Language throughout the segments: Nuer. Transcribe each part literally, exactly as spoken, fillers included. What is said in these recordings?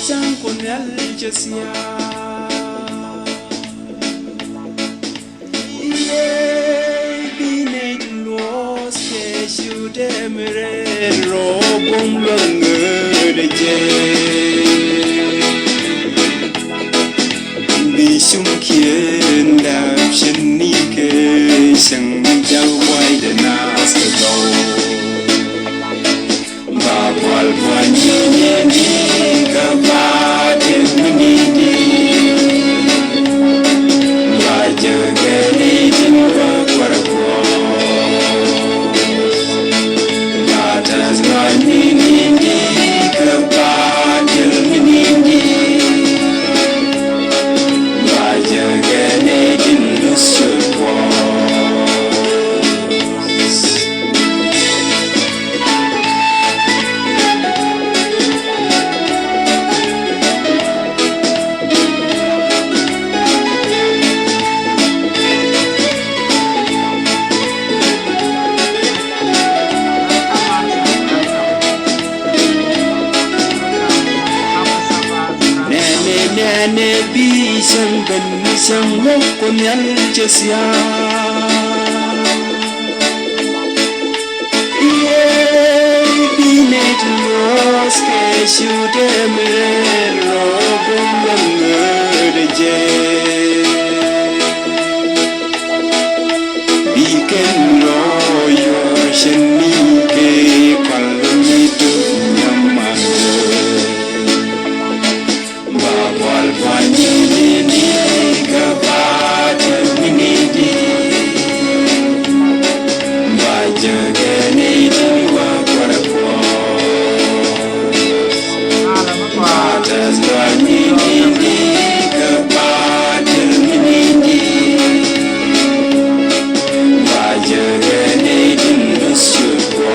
Cäŋ Kuoth Nhial cɛ thia̱a̱. I̱ yee bi nɛy tin luɔ̱ɔ̱th kɛ ciötdɛ mi rɛl rɔ buɔ̱m luäŋ ŋöödɛ jɛ. Bi cuŋkiɛn dap cin ni kɛ cäŋ jal gua̱cdɛ naath kɛ gɔw. Ba buɔl buɔl ni ni ni kɛ ba tëk mi ni di. Ba jɛ kɛ ni tin wä kuɔr kuɔ. Ba tɛth lɔc ni ni ni kɛ ba tëk mi ni di. Ba jɛ kɛ ni tin luth ciöt kuɔ. Nɛnɛ, nɛnɛ bi cäŋ ben ni cäŋ wä Kuoth Nhial cɛ thia̱a̱. I̱ yee bi nɛy tin luɔ̱ɔ̱th kɛ ciötdɛ mi rɛl rɔ buɔ̱m luäŋ ŋöödɛ jɛ. Bi kɛn rɔ yuɔr cin ni kɛ kual mi tuk nyam man. Ba kual kual ni ni ni kɛ ba tëk mi ni di. Ba jɛ kɛ ni tin wä kuɔr kuɔ. Ba tɛth lɔc ni ni ni kɛ ba tëk mi ni di. Ba jɛ kɛ ni tin luth ciöt kuɔ.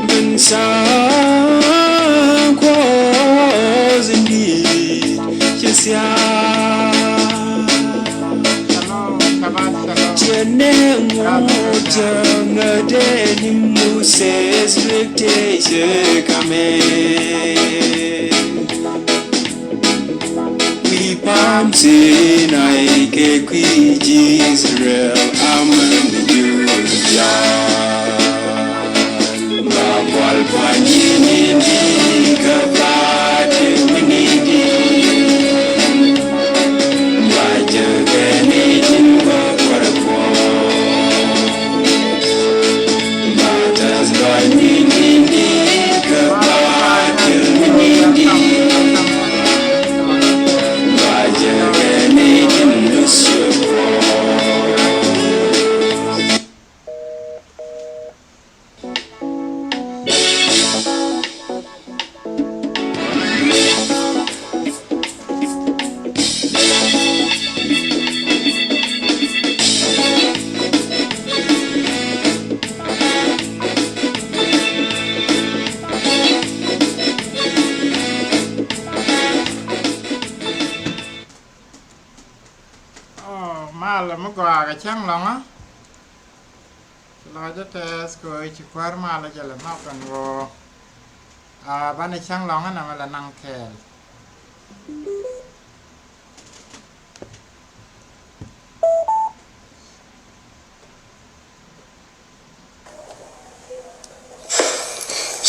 Been some cause indeed, just yeah. Tiene moja ngade ni Moses rikte je kame. Wi pam Sinai kɛ kui̱ ji̱ Israel amän jur ja̱a̱n. Ba buɔl buɔl ni ni ni kɛ ba tëk mi ni di. Ba jɛ kɛ ni tin wä kuɔr kuɔ. Ba tɛth lɔc ni ni ni kɛ ba tëk mi ni di. Ba jɛ kɛ ni tin luth ciöt kuɔ. Ɔ, mal mi gɔaa kɛ cäŋ lɔ̱ŋä. Lɔcdä tɛth kɛ ɣöö ci kuäär mal jɛ lɛ nhɔk ɛn ɣöö a banɛ cäŋ lɔ̱ŋä nɛmɛ lɛ naŋ kɛɛl.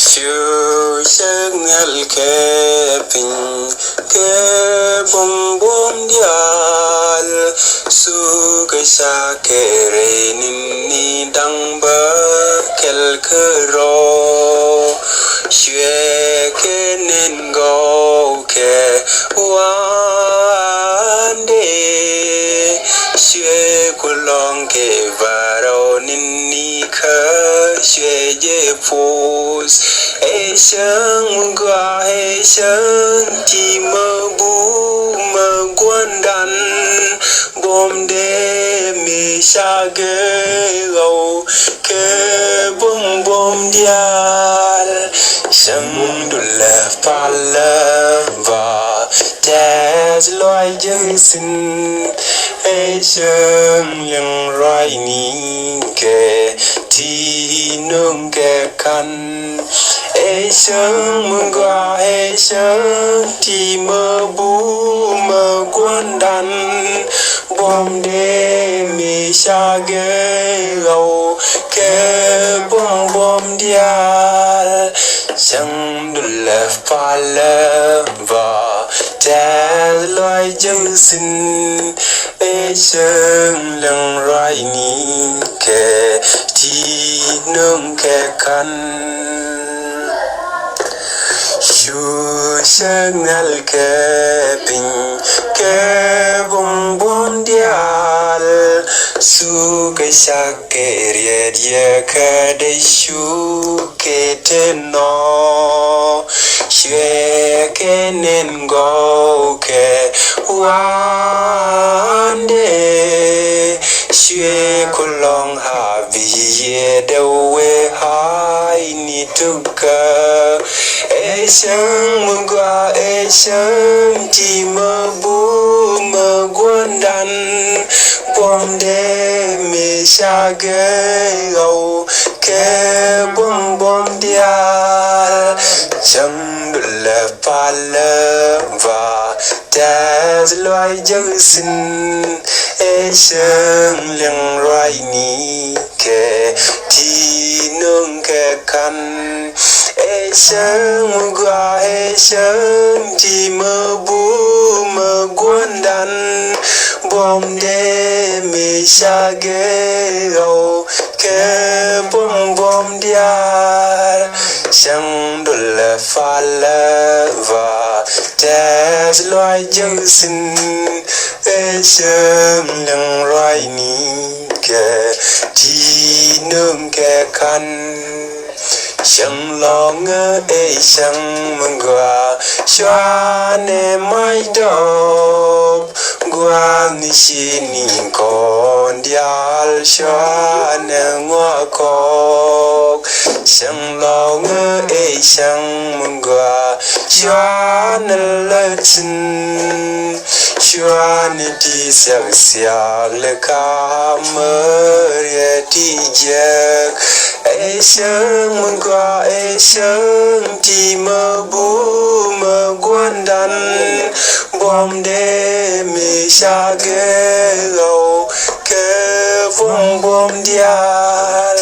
Cu cäŋ nhial kɛ piny kɛ buɔ̱m buɔ̱m diaal. Thukɛ cakɛ rɛy ni̱ni da̱ŋ bä kɛl kärɔ̱. Cuɛ kɛ nɛn gɔw kɛ wa̱a̱ndɛ. Cuɛ ku lɔ̱ŋ kɛ varɔw ni̱ni kä cuɛ jɛ poth. Ɛ cäŋ gɔaa, ɛ cäŋ ti mä bum mä gua̱ndan. Buɔ̱mdɛ mi Ca gee ɣɔw kɛ buɔ̱m buɔ̱m diaal. Cäŋ du lɛ palä ba tɛth lɔac jek thi̱n. Ɛ cäŋ liŋ ruacni kɛ ti nöŋ kɛ ka̱n. Ɛ cäŋ mi gɔaa, ɛ cäŋ ti mi bum mi gua̱ndan. Buɔ̱mdɛ mi ca gee ɣɔw kɛ buɔ̱m buɔ̱m diaal. Cäŋ du lɛ palä ba tɛth lɔac jek thi̱n. Ɛ cäŋ liŋ ruacni kɛ ti nöŋ kɛ ka̱n. Cu cäŋ nhial kɛ piny kɛ buɔ̱m buɔ̱m diaal. Thukɛ cak kɛ riet yɛ kä dee cu kɛ te nɔ. Cuɛ kɛ nɛn gɔw kɛ wandɛ. Cuɛ kulɔŋ ha bi yɛ dee wee ha̱a̱y ni tukä. Ɛ cäŋ mi gɔaa, ɛ cäŋ ti mi bum mi gua̱ndan. Buɔ̱mdɛ mi ca gee ɣɔw kɛ buɔ̱m buɔ̱m diaal. Cäŋ du lɛ palä ba tɛth lɔac jek thi̱n. Ɛ cäŋ liŋ ruacni kɛ ti nöŋ kɛ ka̱n. Ɛ cäŋ mi gɔaa, ɛ cäŋ ti mi bum mi gua̱ndan. Buɔ̱mdɛ mi ca gee ɣɔw kɛ buɔ̱m buɔ̱m diaal. Cäŋ du lɛ palä ba tɛth lɔac jek thi̱n. Ɛ cäŋ liŋ ruacni kɛ ti nöŋ kɛ ka̱n. Cäŋ lɔŋä ɛ cäŋ mi gɔaa. Cuanɛ mac dɔɔp gua̱a̱th ni ci ni kɔn diaal. Cuanɛ ŋɔak kɔk. Cäŋ lɔŋä ɛ cäŋ mi gɔaa. Cuanɛ lät thi̱n. Cuanɛ ti thiak thiak lɛ ka̱m riet ti jiäk. Ɛ cäŋ mi gɔaa, ɛ cäŋ ti mi bum mi gua̱ndan. Buɔ̱mdɛ mi ca gee ɣɔw kɛ buɔ̱m buɔ̱m diaal.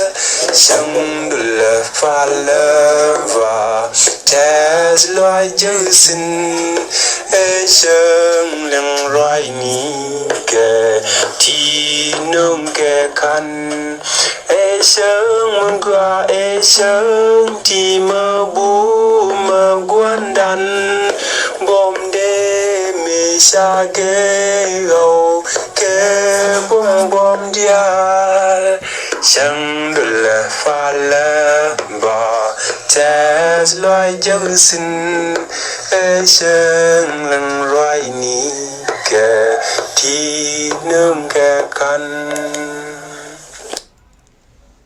Cäŋ du lɛ palä ba tɛth lɔac jek thi̱n. Ɛ cäŋ liŋ ruacni kɛ ti nöŋ kɛ ka̱n. Ɛ cäŋ mi gɔaa, ɛ cäŋ ti mi bum mi gua̱ndan. Buɔ̱mdɛ mi ca gee ɣɔw kɛ buɔ̱m buɔ̱m diaal. Cäŋ du lɛ palä ba tɛth lɔac jek thi̱n. Ɛ cäŋ liŋ ruacni kɛ ti nöŋ kɛ ka̱n.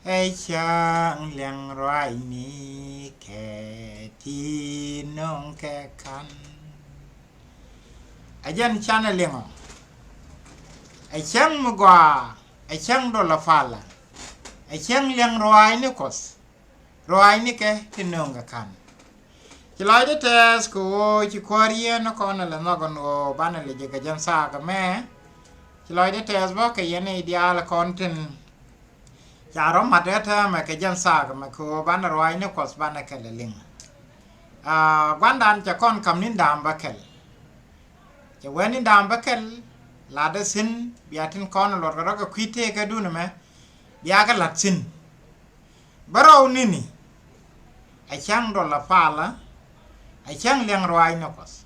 Ɛ cäŋ liŋ ruacni kɛ ti nöŋ kɛ ka̱n. Ɛ jɛn canɛ liŋɔ. Ɛ cäŋ mi gɔaa, ɛ cäŋ du lɛ palä. Ɛ cäŋ liŋ ruacni Kuɔth. Ruacni kɛ ti nöŋ kɛ ka̱n. Ci lɔcdä tɛth kɛ ɣöö ci kuäär yieen ni kɔn lɛ nhɔk ɛn ɣöö banɛ lɛ jɛ kɛ jɛn thaak ɛmɛ. Ci lɔcdä tɛth bä kɛ yɛn i̱ diaal kɔn tin ca rɔ mat ɛ täämɛ kɛ jɛn thaak ɛmɛ kɛ ɣöö banɛ ruacni Kuɔth banɛ kɛ lɛ liŋ. Aa, gua̱ndan cɛ kɔn ka̱m ni̱n da̱a̱m bä kɛl. Cɛ wee ni̱n da̱a̱m bä kɛl latdä thi̱n bia tin kɔn luɔt kɛ rɔ kɛ kui̱ tëëkädun ɛmɛ bia kɛ la̱t thi̱n. Bä rɔw ni̱ni. Ɛ cäŋ du lɛ palä. Ɛ cäŋ liɛŋ ruaacni Kuɔth.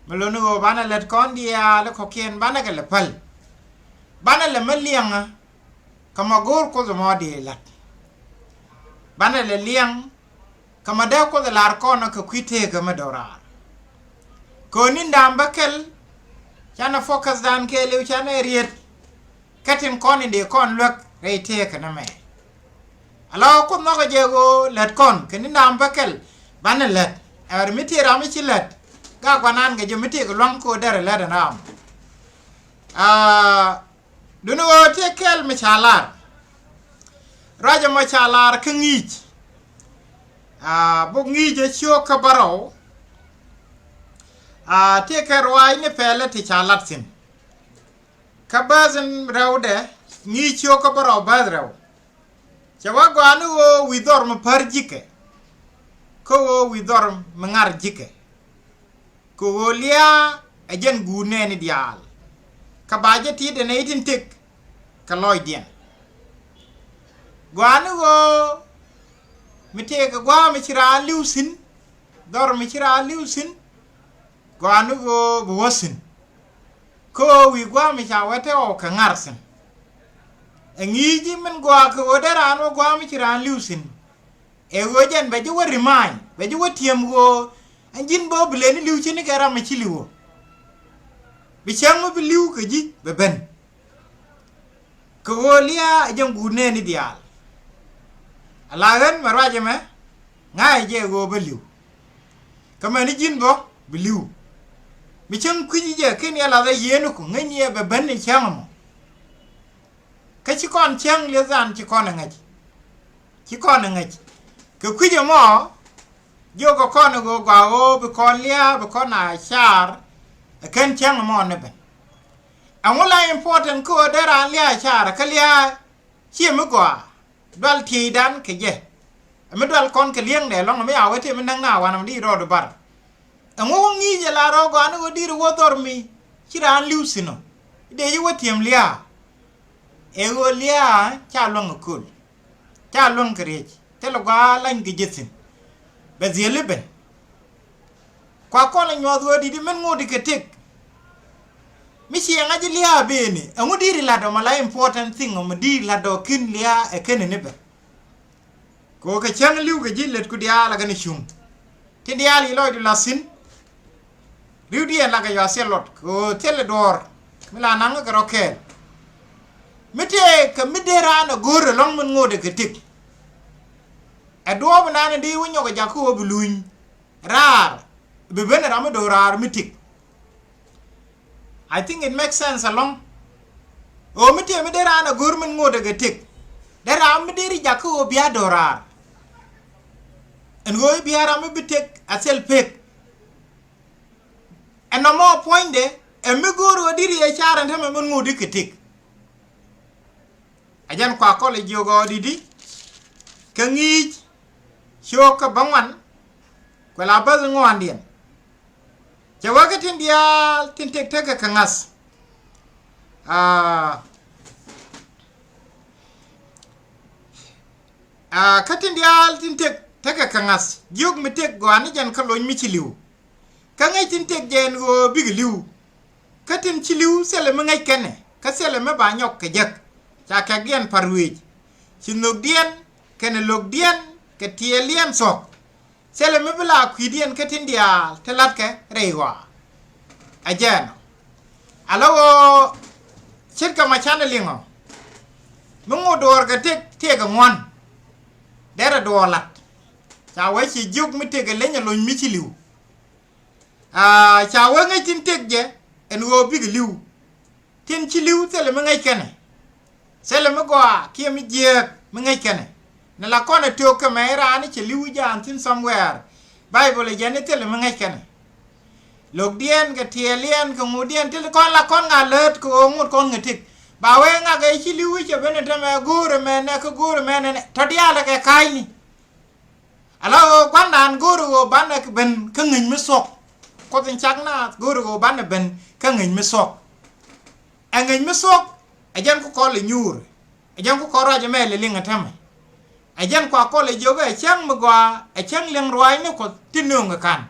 Mi lotni ɣöö banɛ lät kɔn diaal kɔ̱kiɛn banɛ kɛ lɛ päl. Banɛ lɛ mi liɛŋä kä ma go̱o̱r Kuoth ɛmɔ dee la̱t. Banɛ lɛ liɛŋ kä ma dee Kuoth ɛ la̱r kɔn kä kui̱ tëëkä mi do̱raar. Kɛ ɣöö ni̱n da̱a̱m bä kɛl canɛ focus dan kɛɛliw canɛ riet. Kä tin kɔn in dee kɔn luäk rɛy tëëkɛ nɛmɛ. Ala Kuoth nhɔkɛ jɛ ɣöö lät kɔn kɛ ni naam bäkɛl banɛ lät. Ɛr mi tëë ram mi ci lät gak guanan kɛ jɛ mi tëëkɛ luaŋ kɛ ɣöö derɛ lät ɛn ram. Aa, duni ɣöö tëë kɛl mi ca lar. Ruacɛ mɔ ca lar kä Ŋi̱i̱c. Aa, buk Ŋi̱i̱c ɛ ciök kä bärɔw. Aa, tëë kɛ ruaacni pɛlɛ ti ca lat thi̱n. Kä bäth in rɛwdɛ, Ŋi̱i̱c ciök kä bärɔw bäth rɛw. Cɛ wä gɔaa ni ɣöö wi̱i̱ dhɔr mi pär ji̱kɛ, kä ɣöö wi̱i̱ dhɔr mi ŋar ji̱kɛ, kɛ ɣöö lia̱a̱ ɛ jɛn guut nɛɛni diaal. Kä ba jɛ ti̱i̱t ɛ nɛy tin tëk kɛ lɔcdiɛn. Gɔaa ni ɣöö mi tëëkɛ gua̱a̱ mi ci raan li̱w thi̱n, dhɔr mi ci raan li̱w thi̱n, gɔaa ni ɣöö bi wä thi̱n. Kä ɣöö wi̱i̱ gua̱a̱ mi ca wä te ɣɔw kɛ ŋar thi̱n. Ɛ Ŋi̱i̱c ji̱ min gɔaa kɛ ɣöö dee raan wä gua̱a̱ mi ci raan li̱w thi̱n. Ɛ ɣöö jɛn bɛ ji̱ wä rima̱a̱ny, bɛ ji̱ wä ti̱em ɣöö ɛn ji̱n bä bi leni li̱w cini kɛ ram mi ci li̱w ɣöö bi cäŋ mi bi li̱w kɛ ji̱ bɛ ben. Kɛ ɣöö lia̱a̱ ɛ jɛn guut nɛɛni diaal. Ala ɣän mɛ ruac ɛmɛ ŋa̱cɛ jɛ ɣöö bä li̱w. Kä mɛni ji̱n bä bi li̱w. Mi cäŋ kui̱ci jɛ ken yɛ lath ɛ yieen ku ŋäcni ɛ bɛ ben ni cäŋ ɛmɔ. Kä ci kɔn cäŋ lieth an ci kɔn ɛ ŋäc. Ci kɔn ɛ ŋäc. Kɛ kui̱c ɛmɔ jiökɛ kɔn ɛ ɣöö gɔaa ɣöö bi kɔn lia̱a̱ bi kɔn a caar ɛ ken cäŋ ɛmɔ ni ben. Ɛŋu la important kä ɣöö dee raan lia̱a̱ caar kä lia̱a̱ ciɛ mi gɔaa dual tieydan kɛ jɛ. Ɛ mi dual kɔn kɛ li̱eŋdɛ lɔ̱ŋ ɛ mi a wä tëë mi näk na wanɛ mi di rɔɔdu bar. Ɛŋu wä Ŋi̱i̱c ɛ la rɔɔ gɔaa ni ɣöö di̱i̱r wä dhɔr mi ci raan li̱w thi̱n ɔ. Dee ji̱ wä ti̱em lia̱a̱. Ɛ ɣöö lia̱a̱ ca luäŋ ɛ köl. Ca luäŋ kɛ riec thilɛ gɔaa lany kɛ jɛ thi̱n. Bɛ dhiel i̱ ben. Kua kɔn ɛ nyuɔth ɣöö di̱t i̱ min ŋot i̱ kɛ tëk. Mi ciɛ ŋa̱c i̱ lia̱a̱ beni ɛŋu di̱i̱r i̱ la̱t ɔ ma la important thing ɔ ma di̱i̱r i̱ la̱t ɔ kin lia̱a̱ ɛ keni ni ben. Kɛ ɣöö kɛ cäŋ li̱w kɛ ji̱ lät ku diaal ɛ kɛn i̱ cuŋ. Tin diaal i̱ lɔcdu la̱th thi̱n. Ri̱wdiɛn lakɛ yɔa thil luɔt kɛ ɣöö thilɛ duɔ̱ɔ̱r mi la naŋ kɛ rɔ kɛɛl. Mi tëë kɛ mi dee raan ɛ go̱o̱r ɛlɔ̱ŋ min ŋo̱o̱dɛ kɛ tëk. Ɛ duɔ̱ɔ̱p inan in dee wä nyɔk ɛ jakä ɣöö bi luny raar bi ben ɛ ram mi do̱r raar mi tëk. I think it makes sense ɛlɔ̱ŋ. Ɣöö mi tëë mi dee raan ɛ go̱o̱r min ŋo̱o̱dɛ kɛ tëk dee raan mi dee ri jakä ɣöö bia do̱r raar. Ɛn ɣöö i̱ bia ram mi bi tëk a thil pek. Ɛn nɔmɔ puɔ̱nydɛ ɛ mi go̱o̱r ɣöö di̱t yɛ car ɛn tämɛ min ŋo̱o̱di kɛ tëk. A jɛn kua kɔl i̱ jiök ɣɔɔ di̱t i̱ kɛ Ŋi̱i̱c ciök kä bäŋuan. Kuɛ la bäth ŋuandiɛn. Cɛ wä kä tin diaal tin tëk tekɛ kɛ ŋa̱th. Aa, aa, kä tin diaal tin tëk tekɛ kɛ ŋa̱th jiök mi tëk gɔaa ni jɛn kä lony mi ci li̱w. Kä ŋäc tin tëk jɛ ɛn ɣöö bikɛ li̱w. Kä tin ci li̱w thilɛ mi ŋäc kɛnɛ kä thilɛ mi ba nyɔk kɛ jek. Ca kɛkdiɛn pa̱r wëëc ci nhökdiɛn kɛnɛ lo̱kdiɛn kɛ tiɛɛliɛn thuɔ̱k. Thilɛ mi bi la kui̱diɛn kä tin diaal ti la̱tkɛ rɛy ɣɔaa. Ɛ jɛɛn ɔ ala ɣöö ce̱tkɛ ma canɛ liŋ ɔ mi ŋot duɔɔr kɛ tëk tëëkɛ ŋuan. Derɛ duɔɔr la̱t ca wee ci jiök mi tëkɛ leny ɛ lony mi ci li̱w. Aa, ca wee ŋäc tin tëk jɛ ɛn ɣöö bikɛ li̱w. Tin ci li̱w thilɛ mi ŋäc kɛnɛ. Thilɛ mi gɔaa kiɛ mi jiääk mi ŋäc kɛnɛ. Ni la kɔn ɛ tëök kɛ mɛ i̱ raan i̱ cɛ li̱w i̱ jaan thi̱n somewhere. Baibol ɛ jɛn i̱ thilɛ mi ŋäc kɛnɛ. Lo̱kdiɛn kɛ tiɛɛliɛn kɛ ŋudiɛn ti kɔn la kɔn ŋa̱ läät kɛ ɣöö ŋot kɔn ŋɛ tëk. Ba wee ŋa̱k ɛ ci li̱w i̱ cɛ ben ɛ tämɛ go̱o̱r ɛmɛnɛ kä go̱o̱r ɛmɛnɛ tɔ̱ diaal ɛ kɛ ka̱a̱cni. Ala ɣöö gua̱ndan go̱o̱ri ɣöö banɛ ben kä ŋäc mi thuɔ̱k. Kuoth in cak naath go̱o̱ri ɣöö banɛ ben kä ŋäc mi thuɔ̱k. Ɛ ŋäc mi thuɔ̱k ɛ jɛn ku kɔl i̱ nyuur. Ɛ jɛn ku kɔl ruac ɛmɛ lɛ liŋ ɛ tämɛ. Ɛ jɛn kua kɔl ɛ jiök ɛ cäŋ mi gɔaa ɛ cäŋ liŋ ruaacni Kuɔth ti nööŋ ɛ ka̱n.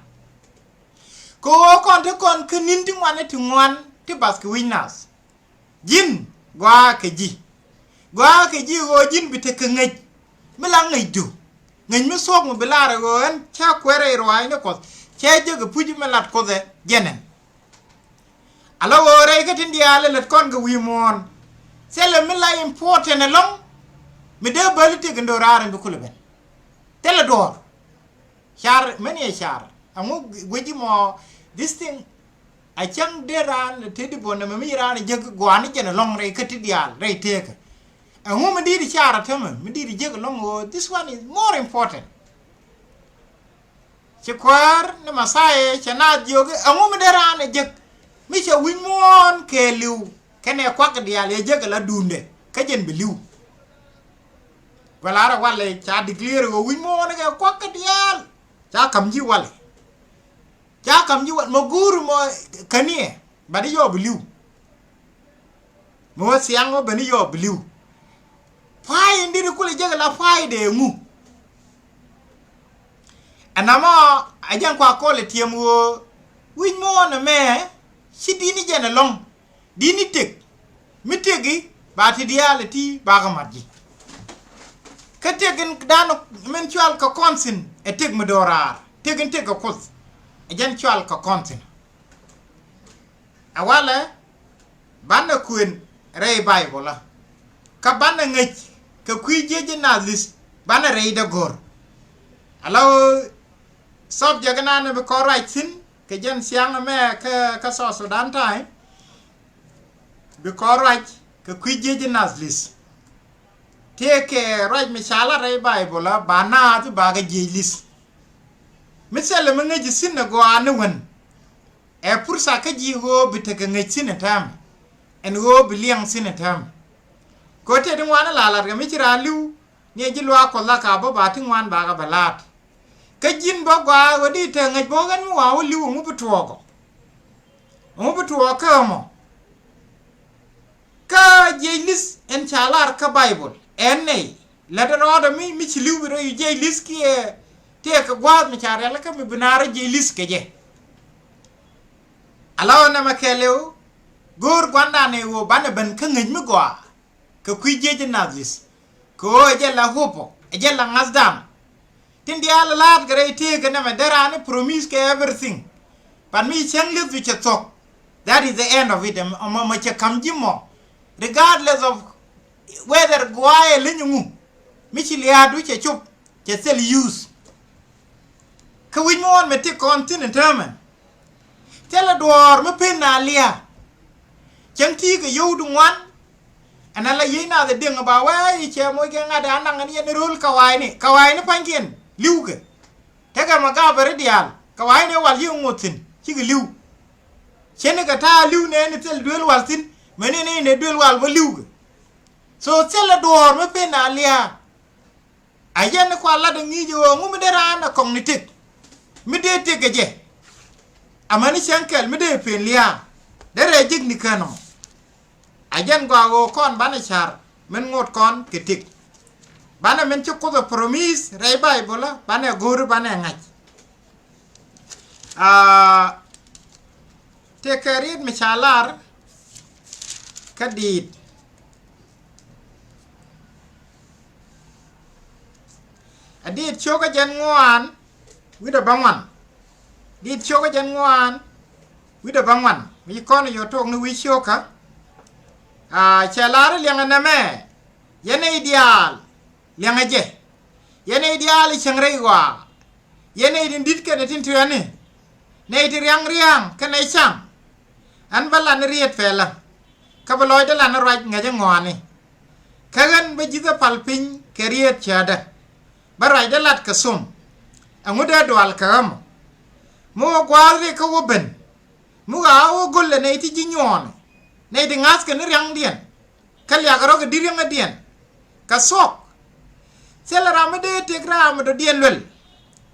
Kɛ ɣöö kɔn te kɔn kä ni̱n ti ŋuan ti ŋuan ti bath kɛ wi̱c naath. Ji̱n gɔaa kɛ ji̱. Gɔaa kɛ ji̱ ɣöö ji̱n bi tekɛ ŋäc mi la ŋäcdu. Ŋäc mi thuɔ̱k mi bi lar ɛ ɣöö ɛn cä kuɛrɛ i̱ ruaacni Kuɔth cɛ jek i̱ puc mi lat Kuoth ɛ jɛn ɛn. Ala ɣöö rɛy kä tin diaal ɛ lät kɔn kɛ wi̱i̱ muɔ̱ɔ̱n. Thilɛ mi la important ɛlɔ̱ŋ mi dee bäli tëk in do̱raar in bi kulɛ ben. Thilɛ duɔ̱ɔ̱r. Car mɛn yɛ car. Ɛŋu guic imɔ this thing. A cäŋ dee raan te di bɔ nɛmɛ mi raan jek gɔaa ni jɛn ɛlɔ̱ŋ rɛy kä ti diaal rɛy teekä. Ɛŋu mi di̱i̱t car a tämɛ mi di̱i̱t jek ɛlɔ̱ŋ ɣöö this one is more important. Ci kuäär ni Mɛthia cɛ naath jiök i̱ ɛŋu mi dee raan ɛ jek mi cɛ wi̱c muɔ̱ɔ̱n kɛɛliw kɛnɛ kuak diaal yɛ jek ala duundɛ kä jɛn bi li̱w. Guɛl arɛ walɛ ca declare ɣöö wi̱c muɔ̱ɔ̱n kɛ kuak diaal ca ka̱m ji̱ walɛ. Ca ka̱m ji̱ walɛ mɔ guur mɔ käniɛ bat i̱ yɔɔp bi li̱w. Mi wä thiaŋ wä ben i̱ yɔɔp bi li̱w. Pay in dit i̱ kulɛ jek ala pay dee ŋu. Ɛn amɔ a jɛn kua kɔl ɛ tiɛm ɣöö wi̱c muɔ̱ɔ̱n ɛmɛ ci di̱t ni jɛn ɛlɔ̱ŋ. Di̱t ni tëk mi tëk i̱ ba ti diaal ɛ ti bakɛ mat ji̱. Kä tëk in dan min cual kɛ kɔn thi̱n ɛ tëk mi do̱raar tëk in tëk kɛ Kuoth. Ɛ jɛn cual kɛ kɔn thi̱n. Ɛ walɛ banɛ kuën rɛy Bayböl kä banɛ ŋäc kɛ kui̱ jiec ji̱ Nath li̱th banɛ rɛy dee go̱r. Ala ɣöö subject nan bi kɔn ruac thi̱n kɛ jɛn thiaŋ ɛmɛ kä kä South Sudan Times. Bi kɔn ruac kɛ kui̱ jiec ji̱ Nath li̱th. Tëëkɛ ruac mi ca lat rɛy Bayböl ɛ ba naath bakɛ jiec li̱th. Mi thilɛ mi ŋäc ji̱ thi̱n ɛ gɔaa ni wän. Ɛ pursa kä ji̱ ɣöö bi tekɛ ŋäc thi̱n ɛ täämɛ ɛn ɣöö bi liɛŋ thi̱n ɛ täämɛ. Kɛ ɣöö tëë ti ŋuan ɛ la latkɛ mi ci raan li̱w ni ɛ ji̱ luaak Kuɔth la ka bä ba ti ŋuan bakɛ bɛ laat. Kä ji̱n bä gɔaa ɣöö di tekɛ ŋäc bä ɣän mi wa̱a̱ wä li̱w ɛŋu bi tuɔɔk ɔ. Ɛŋu bi tuɔɔk kä ɛmɔ. Kä jiec li̱th ɛn ca lar kä Bayböl ɛn nɛy. Lät rɔɔdɛ mi mi ci li̱w bi rɔ yi jiec li̱th kiɛ tëëkɛ gua̱a̱th mi ca rialikä mi bi naar jiec li̱th kɛ jɛ. Ala ɣöö nɛmɛ kɛɛliw go̱o̱r gua̱ndan ɛ ɣöö banɛ ben kä ŋäc mi gɔaa kɛ kui̱ jiec ji̱ Nath li̱th. Kɛ ɣöö ɛ jɛ la hope ɔ ɛ jɛ la ŋa̱thdan. Tin diaal la̱a̱t kɛ rɛy tëëkɛ nɛmɛ dee raan i̱ promise kɛ everything. But mi cäŋ li̱th bi cɛ thuɔ̱k. That is the end of it. Ɛmɔ mɔ cɛ ka̱m ji̱ mɔ. Regardless of whether gua̱a̱ ɛ leny ŋu mi ci lia̱a̱du cɛ cop cɛ thil use. Kä wi̱c mi ɣɔn mi ti kɔn thi̱n in täämɛ. Thilɛ duɔ̱ɔ̱r mi pen na lia̱a̱. Cäŋ ti̱i̱ kɛ yio̱w di ŋuan. Ɛn ala yiey nath ɛ diŋ ba wee i̱ cɛ moc kɛ ŋa̱t ɛ anaŋ ɛn yɛn ro̱l kawaayni kawaayni pa̱nykiɛn li̱wkɛ. Tekɛ ma gaabäri diaal kawaayni wal yi ŋoth thi̱n cikɛ li̱w. Cɛn kɛ ta̱a̱ li̱w nɛɛni thil duel wal thi̱n mɛni nɛɛni duel wal bä li̱wkɛ. So thilɛ duɔ̱ɔ̱r mi pen na lia̱a̱. A yɛn ni kua lat ɛ ŋi̱i̱c ɣöö ŋu mi dee raan a kɔŋ ni tëk mi dee tëk kɛ jɛ. Amäni cäŋ kɛl mi dee pen lia̱a̱ dee rɛɛ jek ni kän ɔ. A jɛn gɔaa ɣöö kɔn banɛ ca̱r min ŋot kɔn kɛ tëk. Banɛ min ci Kuoth ɛ promise rɛy Bayböl ɛ banɛ go̱o̱ri banɛ ŋa̱c. Aa, tëëkɛ riet mi ca lar kä diit. A diit cio̱kä jɛn ŋuan wi̱cdɛ bäŋuan. Diit cio̱kä jɛn ŋuan wi̱cdɛ bäŋuan mi ci kɔn yɔ tok ni wi̱c cio̱kä. Aa, cɛ lar i̱ liɛŋɛ nɛmɛ yɛn nɛy diaal liɛŋɛ jɛ. Yɛn nɛy diaal i̱ cieŋ rɛy ɣɔaa. Yɛn nɛy tin di̱t kɛnɛ tin tiɛɛni nɛy ti ria̱ŋ ria̱a̱ŋ kɛnɛ ca̱ŋ. Ɣän bä lan ni riet pɛlä kä bi lɔcdä lan ni ruac ŋäcä ŋɔaani. Kä ɣän bä ji̱thä pal piny kɛ riet cäätdä. Bä ruacdä lat kɛ thom. Ɛŋu dee dual kɛ ɣä mɔ? Mi wä gua̱a̱th ri kä wä ben mi ɣaa wä go̱l ɛ nɛy ti ji̱ nyuɔɔni nɛy ti ŋa̱thkɛ ni ria̱ŋdiɛn. Kä liak rɔ kɛ di̱t riäŋädiɛn kɛ thuɔ̱k. Thilɛ ram mi dee tëk ram mi dɔ̱diɛn luɛl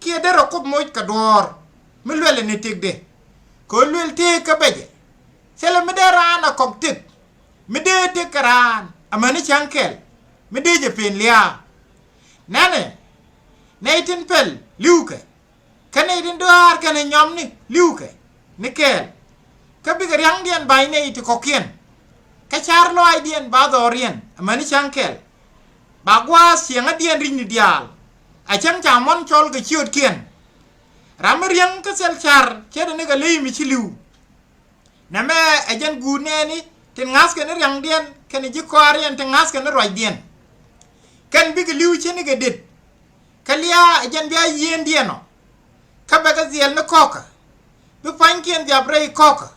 kiɛ dee rɔ kuoth moc kɛ duɔ̱ɔ̱r mi luɛl ni tëkdɛ. Kɛ ɣöö luɛl tëëk kä bɛcɛ. Thilɛ mi dee raan a kɔk tëk mi dee tëk kɛ raan amäni cäŋ kɛl mi dee jɛ pen lia̱a̱. Nɛnɛ nɛy tin pɛl li̱wkɛ. Kä nɛy tin dɔaar kɛnɛ nyɔmni li̱wkɛ ni kɛɛl. Kä bikɛ ria̱ŋdiɛn ba̱ny nɛy ti kɔ̱kiɛn. Kä ca̱r lɔaacdiɛn ba dhɔriɛn amäni cäŋ kɛl. Ba gua̱a̱th cieŋädiɛn ri̱cni diaal a cäŋ ca muɔ̱n cɔl kɛ ciötkiɛn. Ram mi riäŋ kä thil ca̱r ce̱tdɛ ni kɛ ley mi ci li̱w. Nɛmɛ ɛ jɛn guut nɛɛni tin ŋa̱thkɛ ni ria̱ŋdiɛn kɛnɛ ji̱ kɔaariɛn ti ŋa̱thkɛ ni ruacdiɛn. Kɛn bikɛ li̱w ce̱tnikɛ det. Kä lia̱a̱ ɛ jɛn bia yiëëndiɛn ɔ. Kä bɛ kɛ dhiɛl ni kɔ̱kä. Bi pua̱nykiɛn dhiap rɛy kɔ̱kä.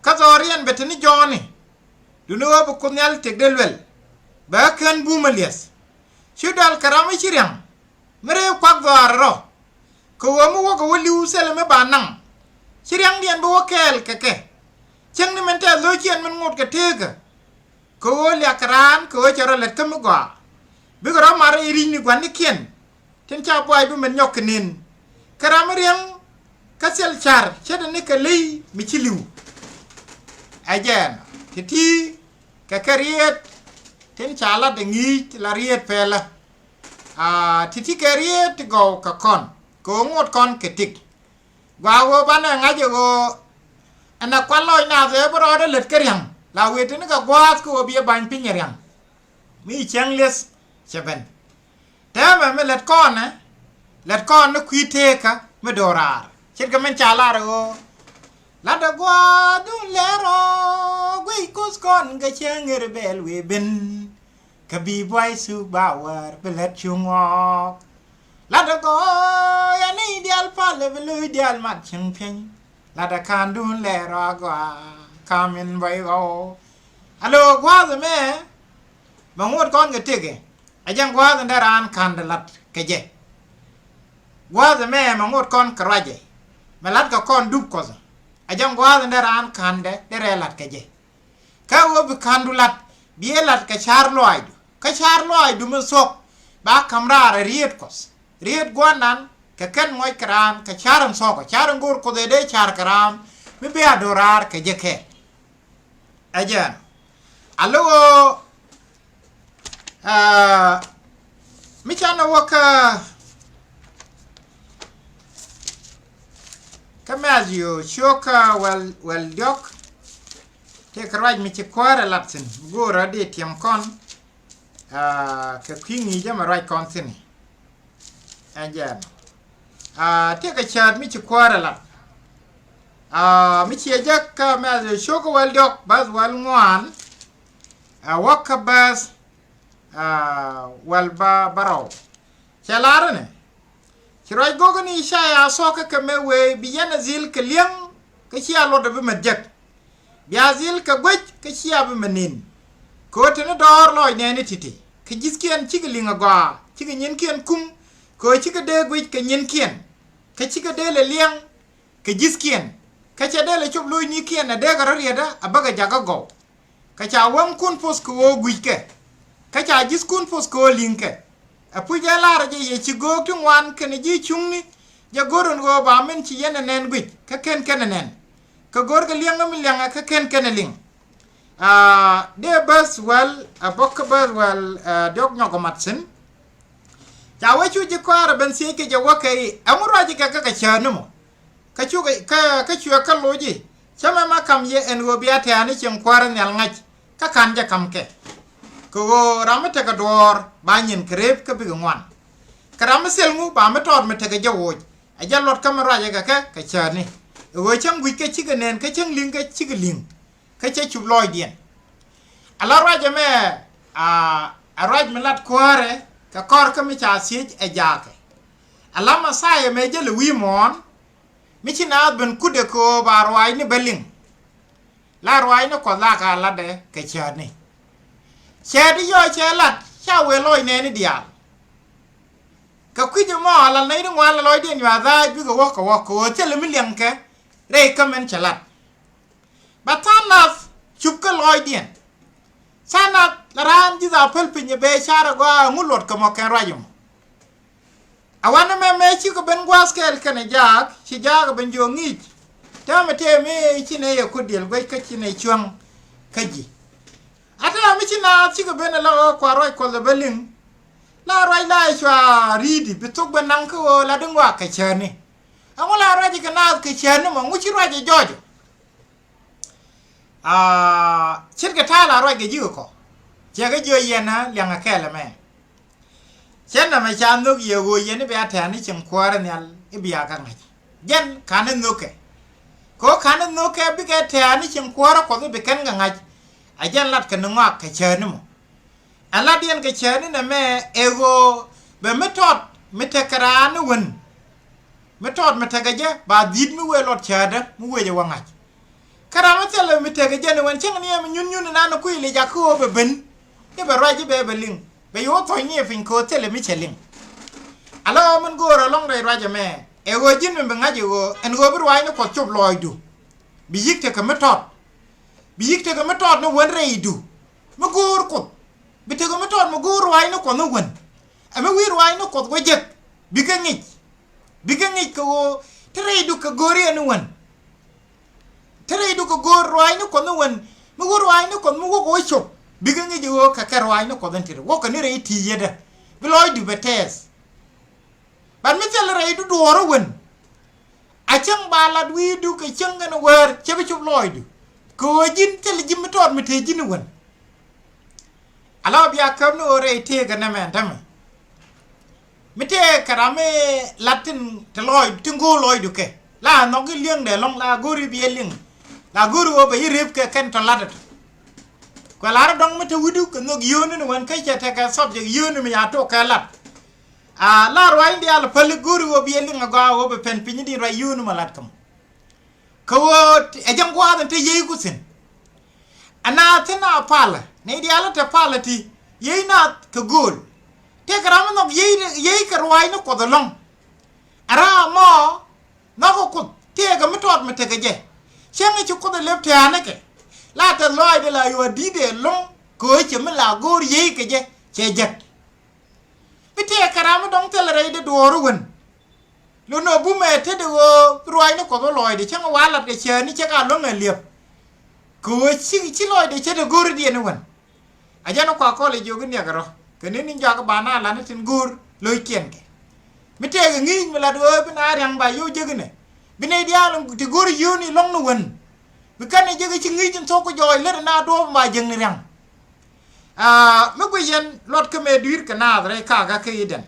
Kä dhɔriɛn bɛ te ni jɔɔni. Duundɛ ɣöö bi Kuoth Nhial tëkdɛ luɛl. Bɛ ɣä kän bumä liɛth. Cu dal kɛ ram mi ci ria̱ŋ. Mi rëë kuak dhɔaar rɔ. Kɛ ɣöö mi wäkɛ wä li̱w thilɛ mi ba naŋ. Ci ria̱ŋdiɛn bi wä kɛɛl kɛ kɛ. Cäŋ ni min tɛth lo̱ckiɛn min ŋot kɛ teekä. Kɛ ɣöö liak kɛ raan kɛ ɣöö cɛ rɔ lät kä mi gɔaa. Bikɛ rɔ mar i̱ ri̱cni gua̱nikiɛn. Tin ca buay bi min nyɔk kɛ nin. Kɛ ram mi riäŋ kä thil car ce̱tdɛ ni kɛ ley mi ci li̱w. Ɛ jɛɛn ti̱ti̱ kɛ kɛ rieet. Tin ca lat ɛ ŋi̱i̱c la rieet pɛlä. Aa, ti̱ti̱ kɛ rieet ti gɔw kɛ kɔn kɛ ɣöö ŋot kɔn kɛ tik. Gɔaa ɣöö banɛ ŋa̱c ɛ ɣöö ɛn ɛ kual lɔc naath ëë bi rɔɔdɛ lät kä ria̱ŋ la wëë tini kɛ gua̱a̱th kä ɣöö bi ɛ ba̱ny piny ɛ ria̱ŋ. Mi cäŋ lieth cɛ ben. Täämɛ mi lät kɔn ɛ lät kɔn ni kui̱ teekä mi do̱raar ce̱tkɛ min ca lar ɛ ɣöö latdɛ gua̱a̱th dun lɛr ɔ guic kuth kɔn kɛ cäŋ ɣer bɛɛl wëë ben. Kä bi buay thuk ba wäär bi lät cuŋ ɣɔɔk. Latdɛ gɔɔy ani diaal palɛ bi lo̱c diaal mat cieŋ piɛny. Latdɛ ka̱n dun lɛ rɔ agɔaa ka̱m in bɔy ɣɔw. Alo gua̱a̱th ɛmɛ mɛ ŋot kɔn kɛ tëkɛ. Ɛ jɛn gua̱a̱th in dee raan ka̱n dee lat kɛ jɛ. Gua̱a̱th ɛmɛ mɛ ŋot kɔn kɛ ruacɛ mɛ lat kɛ kɔn dup kɔth. Ɛ jɛn gua̱a̱th in dee raan ka̱n dee dee rɛɛ lat kɛ jɛ. Kä ɣöö bi ka̱ndu lat bi ɛ lat kɛ ca̱r lɔaacdu kä ca̱r lɔaacdu mi thuɔ̱k. Ba ka̱m raar ɛ rieet kuɔth rieet gua̱ndan kɛ kɛn ŋɔc kɛ raan kɛ ca̱r in thuɔ̱k ɔ ca̱r in go̱o̱r kuoth ɛ dee ca̱r kɛ raan mi bi a do̱raar kɛ jɛ kɛɛl. Ɛ jɛn a lo̱k ɣöö aa mi canɛ wä kä kä Mɛthiu cio̱kä wäl wäl diɔ̱k. Tëëkɛ ruac mi ci kuäärɛ lat thi̱n go̱o̱rä dee tiɛm kɔn. Aa kɛ kui̱ ŋi̱i̱cä mɛ ruac kɔn thi̱n. Ɛn jɛn aa tëëkɛ cäät mi ci kuäärɛ lat. Aa mi ciɛ jek kä Mɛthiu cio̱kä wäl diɔ̱k bäth wäl ŋuan. Aa wäk kä bäth aa wäl bä bärɔw. Cɛ lar inɛ ci ruac go̱o̱k ni Icaya thuɔ̱k kä kɛ mëë wëë bi yɛn a dhil kɛ li̱eŋ kä cia luɔtdɛ bi mɛ jek. Bia dhil kɛ guec kä cia bi mɛ nin. Kɛ ɣöö te ni dɔɔr lɔɔc nɛɛni ti̱ti̱ kɛ ji̱thkiɛn cikɛ li̱ŋ agɔaa cikɛ nyinkiɛn kum. Kɛ ɣöö cikɛ dee guic kɛ nyinkiɛn kä cikɛ dee lɛ li̱eŋ kɛ ji̱thkiɛn. Kä cɛ dee lɛ cop lo̱cnikiɛn a dee kɛ rɔ riɛtdä a bäkɛ jakä gɔw. Kä ca wäŋkun poth kɛ ɣöö gui̱ckɛ. Kä ca ji̱thkun poth kɛ ɣöö li̱ŋkɛ. Ɛ puc ɛ lar jɛ yɛ ci göök ti ŋuan kɛnɛ ji̱ cuŋni. Jɛ go̱r ɛn ɣöö ba min ci yɛn ɛ nɛn guic kä kɛn kɛn ɛ nɛn. Kä go̱r kɛ liɛŋä mi liɛŋɛ kä kɛn kɛn ɛ liŋ. Aa dee bäth wäl ɛ bäk kä bäth wäl ɛ diɔ̱k nyɔk ɛ mat thi̱n. Ca wee cu ji̱ kɔaarɛ ben thiec kɛ jɛ wä kɛ i̱ ɛŋu ruac ikɛ kä kɛ cäätni mɔ. Kä cukɛ kä kä cuɛ kä loc i̱ cä mɛ ma ka̱m yɛ ɛn ɣöö bia tɛ̈ɛ̈ni cieŋ kuäärä nhial ŋa̱c. Kä ka̱n jɛ ka̱m kɛ kɛ ɣöö ram mi tekɛ duɔ̱ɔ̱r ba nyin kɛ reep kä bikɛ ŋuan. Kɛ ram mi thil ŋu ba mi tɔɔt mi tekɛ jɛ woc. Ɛ jɛ luɔt kä mi ruacɛ kɛ kɛ kɛ cäätni ɛ ɣöö cäŋ gui̱ckɛ cikɛ nɛn kä cäŋ li̱ŋkɛ cikɛ li̱ŋ. Kä cä cup lɔɔcdiɛn. Ala ruac ɛmɛ a ruac mi lat kuäärɛ kɛ kɔr kä mi ca thiec ɛ jaakɛ. Ala Mɛthia ɛmɛ jälɛ wi̱i̱ muɔ̱ɔ̱n. Mi ci naath ben kutdɛ kɛ ɣöö ba ruaacni bä liŋ. La ruaacni kuɔth la ka latdɛ kɛ cäätni. Cäätni yɔɔ cɛ lat ca wëë lɔc nɛɛni diaal. Kɛ kui̱c ɛmɔ ala nɛy ti ŋuan la lɔcdiɛn nyuath dhaac bikɛ wä kɛ wä kɛ ɣöö thilɛ mi liɛŋkɛ rɛy kä min cɛ lat. Bä tha̱a̱ŋ nath cupkä lɔɔcdiɛn. Tha̱a̱ŋ nath la raan ji̱th a päl piny ɛ bee carɛ gɔaa ɛŋu luɔt kɛ mɔ kɛn ruac ɛmɔ. A wanɛ mɛmɛ cikɛ ben gua̱a̱th kɛɛl kɛnɛ jaak ci jaak ɛ ben jiök ŋi̱i̱c. Täämɛ tëë mëë ci nɛ yɛ ko̱t diɛl guec kä ci nɛ cuäŋ kä ji̱. A täämɛ ci naath cikɛ ben ɛ la ɣöö kua ruac kuɔth ɛ bä liŋ. La ruac la ɛ cua ri̱i̱di bi thok ben naŋ kä ɣöö la di ŋuak kɛ cäätni. Ɛŋu la ruac ikɛ naath kɛ cäätni mɔ ŋu ci ruac ɛ jɔɔcɔ. Aa ce̱tkɛ ta̱a̱ la ruac kɛ ji̱ kɛ kɔ. Cɛ kɛ jiö yɛn a liɛŋɛ kɛɛl ɛmɛ. Cɛ nɛmɛ ca nhök yɛ ɣöö yɛn i̱ bia tɛ̈ɛ̈n i̱ cieŋ kuäärä nhial i̱ bia kɛ ŋa̱c. Jɛn ka̱n i̱ nhökɛ. Kɛ ɣöö ka̱n i̱ nhökɛ bikɛ tɛ̈ɛ̈n i̱ cieŋ kuäärä kuɔth i̱ bi kɛn kɛ ŋa̱c. Ɛ jɛn lat kɛ ni ŋɔak kɛ cäätni mɔ. Ɛ lat yɛn kɛ cäätni nɛmɛ ɛ ɣöö bɛ mi tɔt mi tekɛ raan ni wen. Mi tɔt mi tekɛ jɛ ba dhi̱i̱t mi wëë luɔt cäätdä mi wëë jɛ wä ŋa̱c. Kä ram mi thilɛ mi tekɛ jɛ ni wen cäŋ ni ɛmɛ nyun nyun inan ni kui̱ lic a kä ɣöö bɛ ben. I̱ bɛ ruac i̱ bɛ bɛ liŋ bɛ yo̱o̱ thɔ̱c ni ɛ piny kɛ ɣöö thilɛ mi cɛ liŋ. Ala ɣöö min go̱o̱r ɛlɔ̱ŋ rɛy ruac ɛmɛ ɛ ɣöö ji̱n mi bi ŋa̱c ɛ ɣöö ɛn ɣöö bi ruaacni Kuɔth cop lɔɔcdu. Bi yi̱k tekɛ mi tɔt. Bi yi̱k tekɛ mi tɔt ni wen rɛydu mi go̱o̱r Kuoth. Bi tekɛ mi tɔt mi go̱o̱r ruaacni Kuɔth ni wen. Ɛ mi wi̱i̱ ruaacni Kuɔth wä jek bikɛ ŋic. Bikɛ ŋic kɛ ɣöö te rɛydu kɛ go̱o̱r yɛn ni wen. Te rɛydu kɛ go̱o̱r ruaacni Kuɔth ni wen. Mi wä ruaacni Kuɔth mi wäkɛ wä cop bikɛ ŋic ɣöö kɛ kɛ ruaacni Kuɔth in tit wäkɛ ni rɛy ti̱i̱ yetdä. Bi lɔcdu bɛ tɛɛth. Bat mi thil rɛydu duɔɔr wen. A cäŋ ba lat wi̱i̱du kɛ cäŋ ɛn wäär cɛ bi cop lɔɔcdu. Kɛ ɣöö ji̱n thil ji̱ mi tɔɔt mi tëë ji̱n wen. Ala bia käp ni ɣöö rɛy tëëkɛ nɛmɛ ɛn tämɛ. Mi tëëkɛ ram mi lat tin te lɔɔc tin go̱o̱r lɔɔcdu kɛ la nhɔk i̱ li̱eŋdɛ lɔ̱ŋ la go̱o̱ri biɛ li̱eŋ. La go̱o̱ri ɣöö bɛ i̱ rep kɛ kɛn tɔ lat ɛ tɔ. Kuɛ lar dɔ̱ŋ mi te wi̱du kɛ nhök yio̱o̱ni ni wen kä cɛ tekɛ subject yio̱o̱ni mi ya tok kɛ lat. A la ruac in diaal päli go̱o̱ri ɣöö biɛ liŋ agɔaa ɣöö bɛ pɛn piny in din ruac yio̱o̱ni mɔ lat kä mɔ. Kɛ ɣöö ɛ jɛn gua̱a̱th in te yiey ku thi̱n. Ɛ naath thi̱n a palä nɛy diaal in te palä ti yiey naath kɛ gööl. Tëëkɛ ram mi nhɔk yiey yiey kɛ ruaacni Kuɔth ɛlɔ̱ŋ. Ɛ ram mɔ nhɔkɛ Kuoth tëëkɛ mi tɔɔt mi tekɛ jɛ. Cäŋ ci Kuoth ɛ lep tɛ̈ɛ̈nikɛ la tɛth lɔaacdɛ la yuɔ di̱i̱tdɛ ɛlɔ̱ŋ kɛ ɣöö cɛ mi la go̱o̱r yiey kɛ jɛ cɛ jek. Bi tëëkɛ ram mi dɔ̱ŋ thilɛ rɛydɛ duɔ̱ɔ̱r wen. Lon ɛ bumɛ tetdɛ ɣöö bi ruaacni Kuɔth wä lɔɔcdɛ cäŋ wa lat kɛ cäätni cɛ ka luäŋ ɛ liɛp. Kɛ ɣöö ci ci lɔɔcdɛ ce̱t ɛ go̱o̱ridiɛn i̱ wen. A jɛn ɛ kua kɔl ɛ jiök i̱ niɛkɛ rɔ kɛ ni ni jɔak i̱ ba na lat ni tin go̱o̱r lo̱ckiɛn kɛ. Mi tëëkɛ ŋi̱i̱c mi lat ɣöö bi na ria̱ŋ ba yio̱w jek inɛ. Bi nɛy diaal ti go̱o̱r yio̱o̱ni lɔ̱ŋ ni wen. Bi kɛn ɛ jek i̱ ci ŋi̱i̱c in thok kɛ jɔɔc lät ina duɔ̱ɔ̱p ba jek ni ria̱ŋ. Aa, mi guic yɛn luɔt kä mëë dui̱r kɛ naath rɛy kakä kä Idɛn.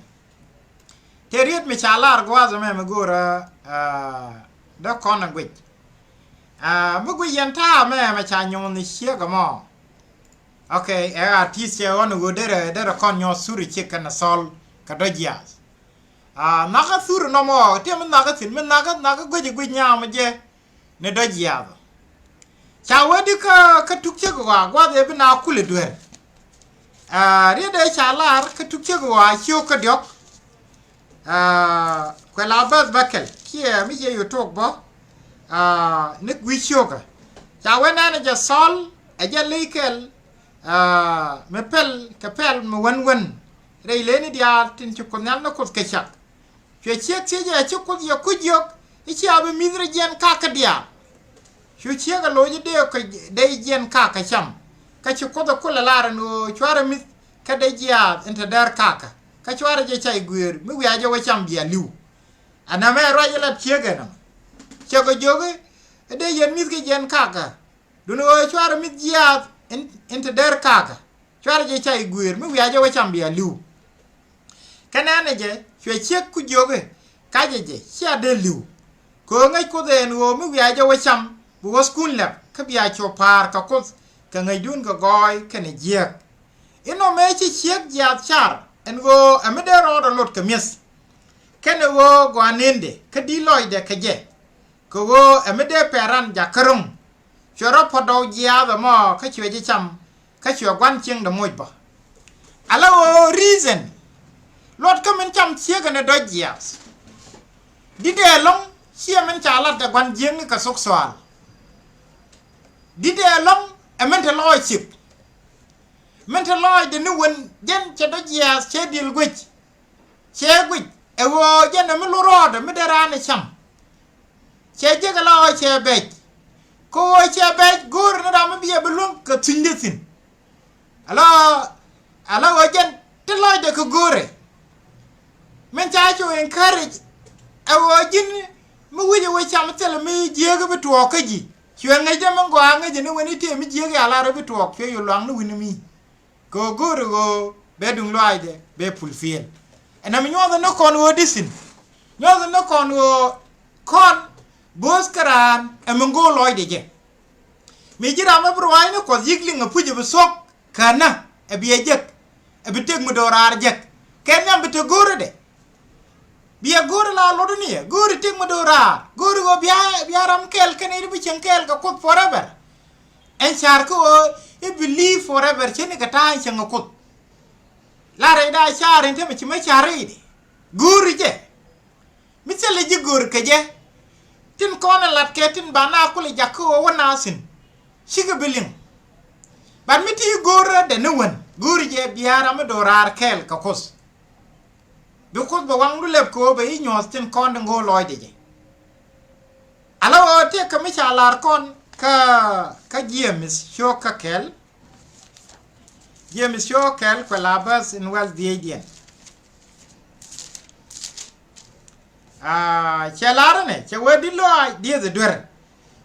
Tëë riet mi ca lar gua̱a̱th ɛmɛ mi go̱o̱rä, aa, dee kɔn ɛ guic. Aa, mi guic yɛn ta̱a̱ mɛ mɛ ca nyuɔ̱th ni ciek ɛmɔ. Ok, ɛ ɣa̱a̱ ti̱i̱th cɛ ɣɔn ɛ ɣöö derɛ derɛ kɔn nyuɔ̱th thuri ciek kɛnɛ thɔl kɛ dɔ̱ jiaath. Aa, nhɔakä thuri nɔmɔ tiɛ mi nhɔakä thi̱n mi nhɔakä nhɔakä guic ɛ guic nyaam jɛ. Ni dɔ̱ jiaath. Ca wee di kä kä tuk ciek ɣɔaa gua̱th ëë bi na kul ɛ duer. Aa, riet ëë ca lar kä tuk ciek ɣɔaa ciök kä diɔ̱k. Aa, kuɛ la bäth bäkɛl kiɛ mi ciɛ yo̱ tok bä. Aa, ni gui̱c ciökä ca wee nɛn ɛ jɛ thɔl ɛ jɛ ley kɛl. Aa, mi pɛl kɛ pɛl mi wän wän rɛy leni diaal tin ci Kuoth Nhial ni Kuoth kɛ cak. Cuɛ ciek thiec ɛ ci Kuoth yɛ kuc yök i̱ cia bi mi̱th rɛy jiɛn kakä diaal. Cu ciek ɛ loc i̱ dee kɛ dee jiɛn kakä cam. Kä ci Kuoth ɛ kulɛ lar ɛn ɣöö cuarɛ mi̱th kä dee jiaath in te däär kakä kä cuarɛ jɛ cay guëër mi wiaa jɛ wä cam bia li̱w. Ɛn ɛmɛ ruac ilat ciek ɛn ɛmɛ. Cɛ kɛ jiök i̱ dee yɛn mi̱th kä jiɛn kakä. Duundɛ ɣöö cuarɛ mi̱th jiaath in, in te däär kakä. Cuarɛ jɛ cay guëër mi wiaa jɛ wä cam bia li̱w. Kɛnɛ ɛn ɛ jɛ cuɛ ciek ku jiök i̱ kacɛ jɛ cia dee li̱w. Kɛ ɣöö ŋäc Kuoth ɛn ɣöö mi wiaa jɛ wä cam bi wäthkun lɛp kä bia cuɔp pa̱a̱r kɛ Kuoth kɛ ŋäcdun kɛ gɔɔy kɛnɛ jiääk. Inɔ mëë ci ciek jiaath car ɛn ɣöö ɛ mi dee rɔɔdɛ lot kɛ mi̱eth. Kɛnɛ ɣöö gɔaa nëndɛ kä di̱t lɔcdɛ kɛ jɛ. Kɛ ɣöö ɛ mi dee pɛr ran jakä ro̱ŋ. Cuɛ rɔ puɔ̱t dɔw jiaath ɛmɔ kä cuɛ jɛ cam kä cuɛ gua̱n cieŋdɛ moc bä. Ala ɣöö reason luɔt kä min cam ciek ɛn ɛ dɔ̱ jiaath. Di̱tdɛ ɛlɔ̱ŋ ciɛ min ca lat ɛ gua̱n jiäkni kɛ thok thuaal. Di̱tdɛ ɛlɔ̱ŋ ɛ min te lɔɔc ciek. Min te lɔɔcdɛ ni wen jɛn cɛ dɔ̱ jiaath cɛ diël guec. Cɛ guic ɛ ɣöö jɛn ɛ mi lot rɔɔdɛ mi dee raan ɛ cam. Cɛ jek ɛ la ɣöö cɛ bɛc. Kɛ ɣöö cɛ bɛc go̱o̱rɛ ni ram mi biɛ bi luäŋ kɛ thunyde thi̱n. Ala, ala ɣöö jɛn ti lɔcdɛ kɛ go̱o̱rɛ. Min ca cu encourage ɛ ɣöö ji̱n mi wi̱c ɛ wee cam thilɛ mi jiääk bi tuɔɔk kä ji̱. Cuɛ ŋäcdɛ min gɔaa ŋäcɛ ni wen i̱ tëë mi jiääk ya lar i̱ bi tuɔɔk cuɛ cu luaŋ ni wi̱n mi. Kɛ ɣöö go̱o̱ri ɣöö bɛ duŋ lɔaacdɛ bɛ fulfill. Ɛn ɛmɛ nyuɔthɛ ni kɔn ɣöö di thi̱n. Nyuɔthɛ ni kɔn ɣöö kɔn bo̱o̱th käraan ɛmɛ go̱o̱r lɔcdɛ jɛ. Mi ji̱ ram ɛ bi ruaacni Kuɔth yi̱k liŋ ɛ puc ɛ bi thuɔ̱k känä ɛ bi ɛ jek, ɛ bi tëk mi do̱raar jek. Kɛ nhiam bi te go̱o̱rädɛ. Bi ɛ go̱o̱rä la lotdä ni ɛ go̱o̱ri tëk mi do̱raar, go̱o̱ri ɣöö bia, bia ram kɛɛl kɛn i̱ bi cieŋ kɛɛl kɛ Kuoth forever. Ɛn ca̱r kä ɣöö i̱ bi li̱i̱p forever, cieŋ ni kɛ ta̱a̱ in cieŋ kɛ Kuoth. La rɛy da̱a̱ ca̱r in te mi ci mi ca̱r rɛy di go̱o̱ri jɛ. Mi thilɛ ji̱ go̱o̱r kɛ jɛ. Tin kɔn ɛ lat kɛ tin ba na kulɛ jak kä ɣöö wä na thi̱n. Cikɛ bi liŋ. Bat mi ti go̱o̱rä dɛ ni wän go̱o̱ri jɛ bia ram mi do̱raar kɛɛl kɛ Kuoth. Bi Kuoth bɛ waŋdu lɛp kɛ ɣöö bɛ i̱ nyuɔ̱th tin kɔn di ŋo̱o̱ lɔcdɛ jɛ. Ala ɣöö tëëkɛ mi ca lar kɔn kä, kä James cio̱k kä kɛl. James cio̱k kɛl kuɛ la bäth in wäl dhiecdiɛn. Aa, cɛ lar inɛ, cɛ wee di̱t lɔaac dieth ɛ duer.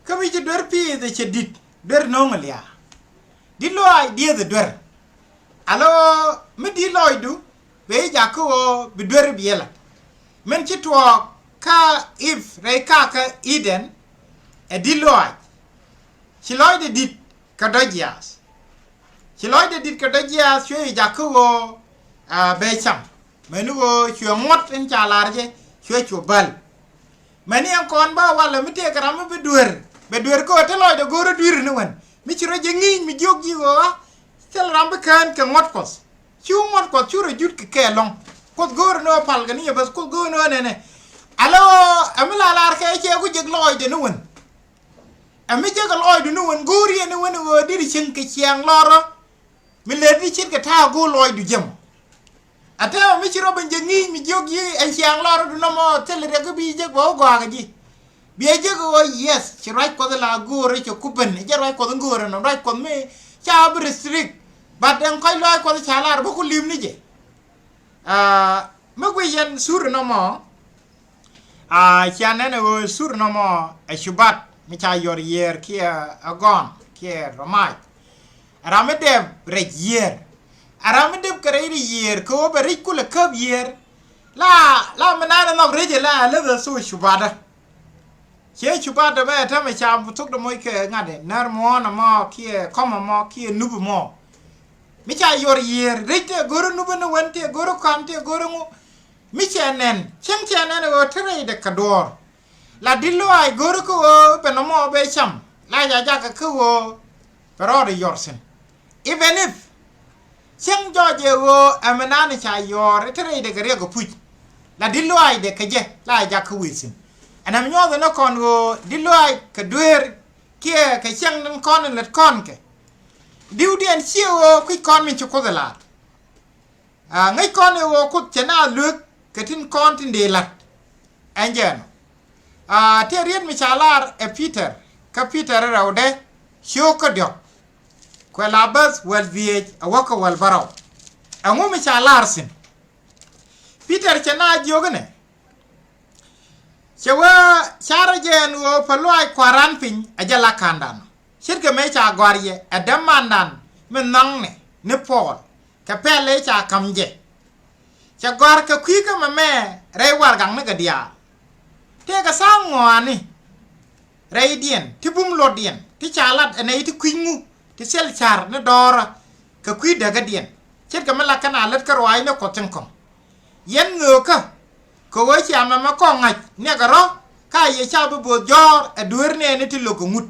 Kä mi ci duer piith ɛ cɛ di̱t, duer no̱o̱ŋ ɛ lia̱a̱. Di̱t lɔaac dieth ɛ duer. Alɔ mi di̱t lɔɔcdu, bɛ i̱ jak kä ɣöö bi duer i̱ biɛ lat. Min ci tuɔɔk kä Eve rɛy kakä Eden, ɛ di̱t lɔaac. Ci lɔcdɛ di̱t kɛ dɔ̱ jiaath. Ci lɔcdɛ di̱t kɛ dɔ̱ jiaath cuɛ i̱ jak kä ɣöö, aa, bɛ cam. Mäni ɣöö cuɛ ŋuɔ̱t in ca lar jɛ, cuɛ cu bäl. Mäni ɛn kɔn bä walɛ mi tëëkɛ ram mi bi duer. Bɛ duer kä ɣöö te lɔcdɛ go̱o̱rä dui̱r ni wän. Mi ci rɔ jɛ ŋi̱i̱c mi jiök ji̱ ɣöö ɣä. Thil ram bi kään kɛ ŋuɔ̱t Kuɔth. Cu ŋuɔ̱t Kuɔth cu rɔ jut kɛ kɛ lɔ̱ŋ. Kuoth go̱o̱rä ni ɣöö pal kɛ ni yɛ bäth, Kuoth go̱o̱rä ni ɣöö nɛnɛ. Alɔ ɣöö ɛ mi la lar kɛ cɛ ku jek lɔcdɛ ni wän. Ɛ mi jek lɔcdu ni wän go̱o̱r yɛn ni wän ɣöö diri cieŋ kɛ ciaŋ lɔrä. Mi lät ni ce̱tkɛ ta̱a̱ go̱o̱r lɔcdu jɛ mɔ. Ɛ tɛmɛ mi ci rɔ ben jɛ ŋi̱i̱c mi jiök ji̱ ɛn ciaŋ lɔrä du nɔmɔ thil riɛk kä bi jek bɛ wä gɔaa kɛ ji̱. Biɛ jek ɣöö yes, ci ruac Kuɔth la go̱o̱r cɛ ku ben, jɛ ruac Kuɔth in go̱o̱r ɛnɔ, ruac Kuɔth mi ca bi restrict. But ɛn kɔc lɔc Kuɔth ca lar bä ku li̱m ni jɛ. Aa, mi guic yɛn thur nɔmɔ. Aa, cia nɛn ɛ ɣöö thur nɔmɔ ɛ cubat mi ca yɔr yiëër kiɛ ɛ gɔn kiɛ rɔmac. Ɛ ram mi dɛp rɛc yiëër. Ɛ ram mi dɛp kɛ rɛc ri yiëër kɛ ɣöö bɛ ric kulɛ käp yiëër. La, la mi naan ɛ nhɔk rɛc ɛ la ɛ läth ɛ thok cubatdä. Ciɛ cubatdä bɛ ɛ täämɛ ca thok dɛ moc kɛ ŋa̱t ɛ nɛr muɔ̱ɔ̱n ɛmɔ kiɛ kɔm ɛmɔ kiɛ nup ɛmɔ. Mi ca yɔr yiëër rɛc tëë go̱rä nup ɛn ɛ wän tëë go̱rä kɔn tëë go̱rä ŋu. Mi cɛ nɛn, cieŋ cɛ nɛn ɣöö te rɛydɛ kɛ duɔ̱ɔ̱r. La di̱t lɔaac go̱o̱rä kä ɣöö bɛ nɔmɔ bɛ cam, la ca jakä kä ɣöö bɛ rɔɔdɛ yɔr thi̱n. Even if cieŋ jɔɔc ɛ ɣöö ɛmɛ nani ca yɔɔr te rɛydɛ kɛ riɛk kɛ puc. La di̱t lɔaacdɛ kɛ jɛ, la ca jakä wëë thi̱n. Ɛn ɛm nyuɔth ɛn ɛ kɔn ɣöö di̱t lɔaac kɛ dueer kiɛ kɛ cieŋ ni kɔn in lät kɔn kɛ. Di̱wdiɛn ciɛ ɣöö kui̱c kɔn min ci Kuoth ɛ la̱a̱t. Aa, ŋäc kɔn i̱ ɣöö Kuoth cɛ naath luek kɛ tin kɔn tin dee la̱t. Ɛn jɛ ɛnɔ. Aa, tëë riet mi ca lar ɛ Peter, kä Peter rɛwdɛ, cio̱o̱k kä diɔ̱k. Kuɛ la bäth wäl dhieec ɛ wäkä wäl bärɔw. Ɛŋu mi ca lar thi̱n? Peter cɛ naath jiök inɛ. Cɛ wee carɛ jɛ ɛn ɣöö pɛ luaac kua̱ran piny ɛ jɛ la ka̱ndan. Ce̱tkɛ mëë ca gɔ̱a̱r yɛ ɛ dämandan mi nhɔ̱ŋnɛ ni Puɔl kɛ pɛl ëë ca ka̱m jɛ. Cɛ gɔ̱a̱r kɛ kui̱ kä mɛmɛ rɛy warɛgaknikɛ diaal. Tëëkɛ tha̱a̱ŋ ŋɔaani rɛydiɛn ti bum luɔtdiɛn ti ca lat ɛ nɛy ti kui̱ny ŋu ti thil ca̱r ni dɔɔrä kɛ kui̱ däkädiɛn. Ce̱tkɛ mi la kɛn a lät kä ruaacni Kuɔth tin kɔ̱ŋ. Yɛn ŋöökä kɛ ɣöö cia mɛmɛ kɔŋ ŋa̱c niɛkɛ rɔ̱ ka yɛ ca bi bo̱o̱th jɔ̱ɔ̱r ɛ dueer nɛɛni ti lo̱k kɛ ŋut.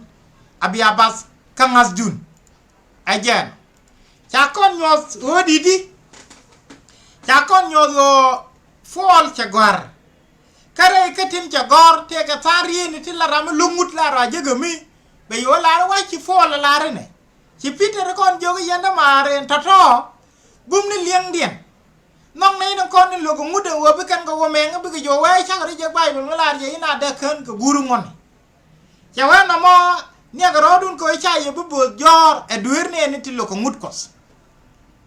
A bia bath kä ŋa̱thdun. Ɛ jɛn ca kɔn nyuɔ̱th ɣöö di̱t i̱ ca kɔn nyuɔ̱th ɣöö Puɔl cɛ gɔ̱a̱r. Kä rɛy kä tin cɛ gɔ̱a̱r tëëkɛ tha̱a̱ŋ rieni ti la ram mi lo̱k ŋut la ruac jek ɛ mi bɛ yo̱o̱ lar i̱ wac ci Puɔl ɛ lar inɛ. Ci Peter kɔn jiök i̱ yɛn dämaar in tɔ̱tɔ̱ bumni liɛŋdiɛn. Nhɔk nɛy ni kɔn in lo̱k kɛ ŋut ɛn ɣöö bi kɛn kɛ wä mɛŋ bikɛ jɔw wee cak ri jɛ Bayböl mi lar jɛ in a dee kään kɛ guur ŋuɔ̱ni. Cɛ wee nɔmɔ niɛkɛ rɔɔdun kɛ ɣöö ca yɛ bi bo̱o̱th jɔ̱ɔ̱r ɛ dueer nɛɛni ti lo̱k kɛ ŋut Kuɔth.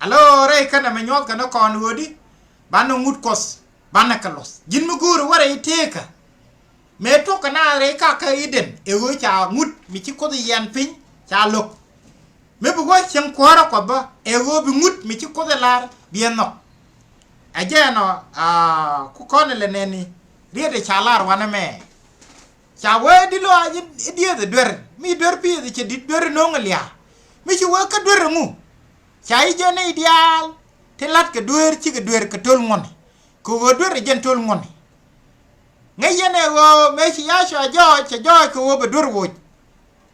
Alo rɛy kɛn ɛmɛ nyuɔ̱th kɛn kɔn ɣöödi banɛ ŋut Kuɔth banɛ kɛ luɔth ji̱n mi guuri wä rɛy tëëkä. Mëë tuɔk kɛ naath rɛy kakä Eden ɛ ɣöö ca ŋut mi ci Kuoth yian piny ca lo̱k. Mi bi wä cieŋ kuäärä Kuɔth bä ɛ ɣöö bi ŋut mi ci Kuoth ɛ lar bi ɛ nhɔk. Ɛ jɛ ɛnɔ, aa, ku kɔn ilɛ nɛni riet ɛ ca lar wanɛ mɛ. Ca wee di lɔaac i̱ dieth ɛ duer mi duer piith cɛ di̱t duer ɛ no̱o̱ŋ ɛ lia̱a̱. Mi ci wee kä duer ɛŋu? Ca i̱ jɛ nɛy diaal ti la̱t kɛ duer cikɛ duer kɛ to̱l ŋuɔ̱ni. Kɛ ɣöö duer ɛ jɛn to̱l ŋuɔ̱ni. Ŋäc yɛn ɛ ɣöö mëë ci Yacua jɔɔc cɛ jɔɔc kɛ ɣöö bɛ duer woc.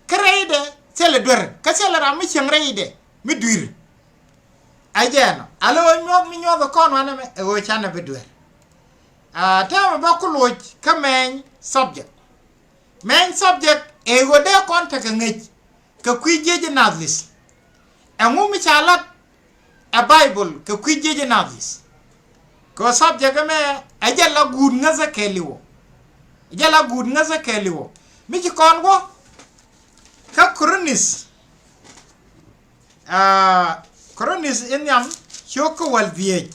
Kä rɛydɛ thilɛ duer kä thilɛ ram mi cieŋ rɛydɛ mi dui̱r. Ɛ jɛɛn ɔ a lo̱ ɣöö nyuɔ̱th mi nyuɔ̱th ɛ kɔn wanɛ mɛ ɛ ɣöö canɛ bi duer. Aa, täämɛ bä ku loc kä main subject. Main subject ɛ ɣöö dee kɔn tekɛ ŋäc kɛ kui̱ jiec i̱ nath li̱th. Ɛŋu mi ca lat ɛ Bible kɛ kui̱ jiec i̱ nath li̱th? Kɛ ɣöö subject ɛmɛ ɛ jɛ la guut ŋäthä kɛɛliwɔ. Ɛ jɛ la guut ŋäthä kɛɛliwɔ. Mi ci kɔn wä kä Korinth. Aa, Korinth in nhiam ciök kä wäl dhieec.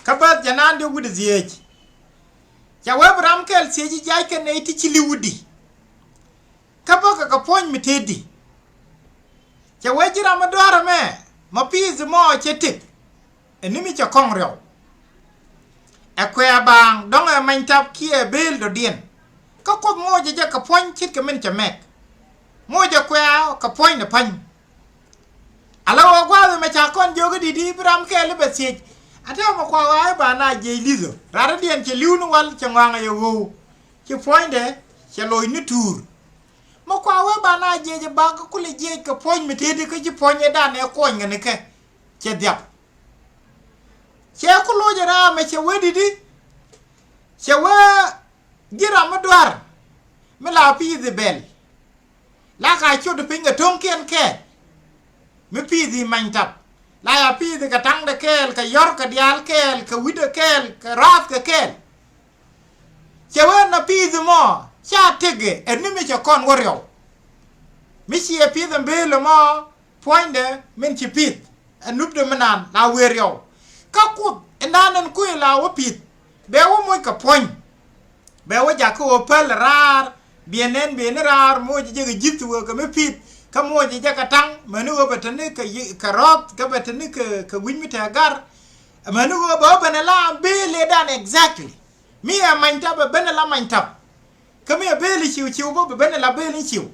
Kä bäth jɛ naan diɔ̱k wi̱cdɛ dhieec. Cɛ wee bi ram kɛl thiec i̱ jiac kɛ nɛy ti ci li̱w wi̱cdi. Kä bäkɛ kɛ puɔ̱ny mi tëëdi. Cɛ wee ji̱ ram mi dua̱r ɛmɛ ma pi̱i̱th mɔ cɛ tëk. Ɛ ni mi cɛ kɔŋ riɔw. Ɛ kuɛ baaŋ dɔ̱ŋ ɛ many tap kiɛ beel dɔ̱diɛn. Kä Kuoth moc ɛ jɛ kɛ puɔ̱ny ce̱tkɛ min cɛ mɛk. Moc ɛ kuɛ kɛ puɔ̱ny ni pa̱ny. Ala wä gua̱a̱th ɛmɛ ca kɔn jiök i̱ di̱t i̱ bi ram kɛɛl i̱ bɛ thiec. Ɛ täämɛ kua ɣaa̱ i̱ ba na jiɛc li̱th ɔ. Raridiɛn cɛ li̱w ni wal cɛ ŋɔaŋ ɛ yɛ ɣöw. Ci puɔ̱nydɛ cɛ loc ni tuur. Mi kua wee ba na jiɛc i̱ ba kä kulɛ jiɛc kɛ puɔ̱ny mi tëëdi kä ci puɔ̱ny ëëdan ɛ kuɔny ŋänikɛ cɛ dhiap. Cɛ ku loc ɛ raamɛ cɛ wee di̱t i̱ cɛ wee ji̱ ram mi dua̱r mi la pi̱i̱th i̱ bɛl. La ka cot piny kɛ to̱ŋkiɛn kɛɛl. Mi pi̱i̱th i̱ many tap la ya pi̱i̱th kɛ taŋdɛ kɛɛl kɛ yɔ̱rkɛ diaal kɛɛl kɛ wi̱cdɛ kɛɛl kɛ rathkɛ kɛɛl. Cɛ wee na pi̱i̱th mɔ ca tëkɛ ɛ ni mi cɛ kɔn wä riɔw. Mi ciɛ pi̱i̱th ɛn bëël ɛmɔ puɔ̱nydɛ min ci pi̱th. Ɛ nupdɛ mi naan la wëë riɔw. Kä Kuoth indan ɛn kuëë la wä pi̱th bɛ wä moc kɛ puɔ̱ny. Bɛ wä jakä ɣöö päl raar biɛ nɛn biɛ ni raar moc jɛ kɛ ji̱th wee kɛ mi pi̱th. Kä moc jɛ kɛ taŋ mäni ɣöö bɛ te ni kɛ rɔth kä bɛ te ni kɛ wi̱c mi te gar. Mäni ɣöö bɛ wä ben ɛ la am bëël ëëdan exactly. Mi ɛ many tap bɛ ben ɛ la many tap. Kä mi ɛ bëël i̱ ciw ciw bä bɛ ben ɛ la bëël i̱ ciw.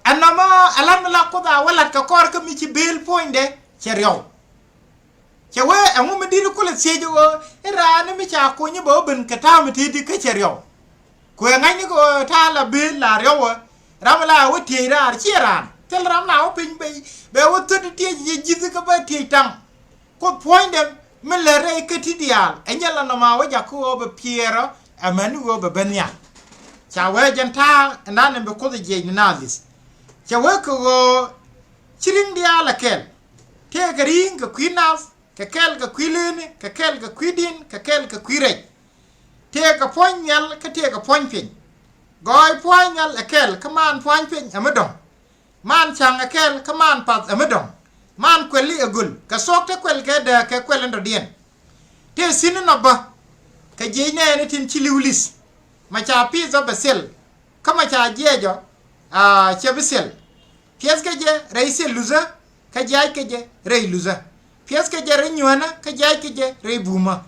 Ɛn nɔmɔ ɛ lat mi la Kuoth a wä lat kɛ kɔr kä mi ci bëël puɔ̱nydɛ cɛ riɔw. Cɛ wee ɛŋu mi di̱t kulɛ thiec ɣöö i̱ raani mi ca kuny i̱ bɛ wä ben kɛ ta̱a̱ mi tëëdi kä cɛ riɔw. Kuɛ ŋa̱cni kɛ ɣöö ta̱a̱ la bëël la riɔw ɛ ram la wä tiec raar ciɛ raan thil ram la wä piny bɛ wä thöt i̱ tiec ji̱ ji̱th kä bä tiec taŋ. Kuoth puɔ̱nydɛ mi lät rɛy kä ti diaal ɛ nyɛ la nɔma wä jakä ɣöö bɛ piɛɛrä. Amäni ɣöö bɛ ben nhial. Ca wee jɛn ta̱a̱ ɛn da̱a̱n ɛn bi Kuoth ɛ jiɛc ni naath li̱th. Cɛ wee kɛ ɣöö ci ri̱ŋ diaal ɛ kɛl. Tëëkɛ ri̱ŋ kɛ kui̱ nath kɛ kɛl kɛ kui̱ lëëni kɛ kɛl kɛ kui̱ di̱n kɛ kɛl kɛ kui̱ rɛc. Tëëkɛ puɔ̱ny nhial kä tëëkɛ puɔ̱ny piny. Gɔɔy pua̱a̱ny nhial ɛ kɛl kä maan pua̱a̱ny piny ɛ mi dɔ̱ŋ. Man ca̱ŋ ɛ kɛl kä man path ɛ mi dɔ̱ŋ. Man kuɛli ɛ göl kɛ thuɔ̱k te kuɛl kɛ dääk kɛ kuɛl in dɔ̱diɛn. Tëë thi̱n inɔ bä kɛ jiëc nɛɛni tin ci li̱w li̱th. Ma ca pi̱i̱th ɔ bɛ thil kä ma ca jiɛɛc ɔ cɛ bi thil. Piɛthkɛ jɛ rɛy thil luthä kä jiackɛ jɛ rɛy luthä. Piɛthkɛ jɛ rɛy nyuäänä kä jiackɛ jɛ rɛy buumä.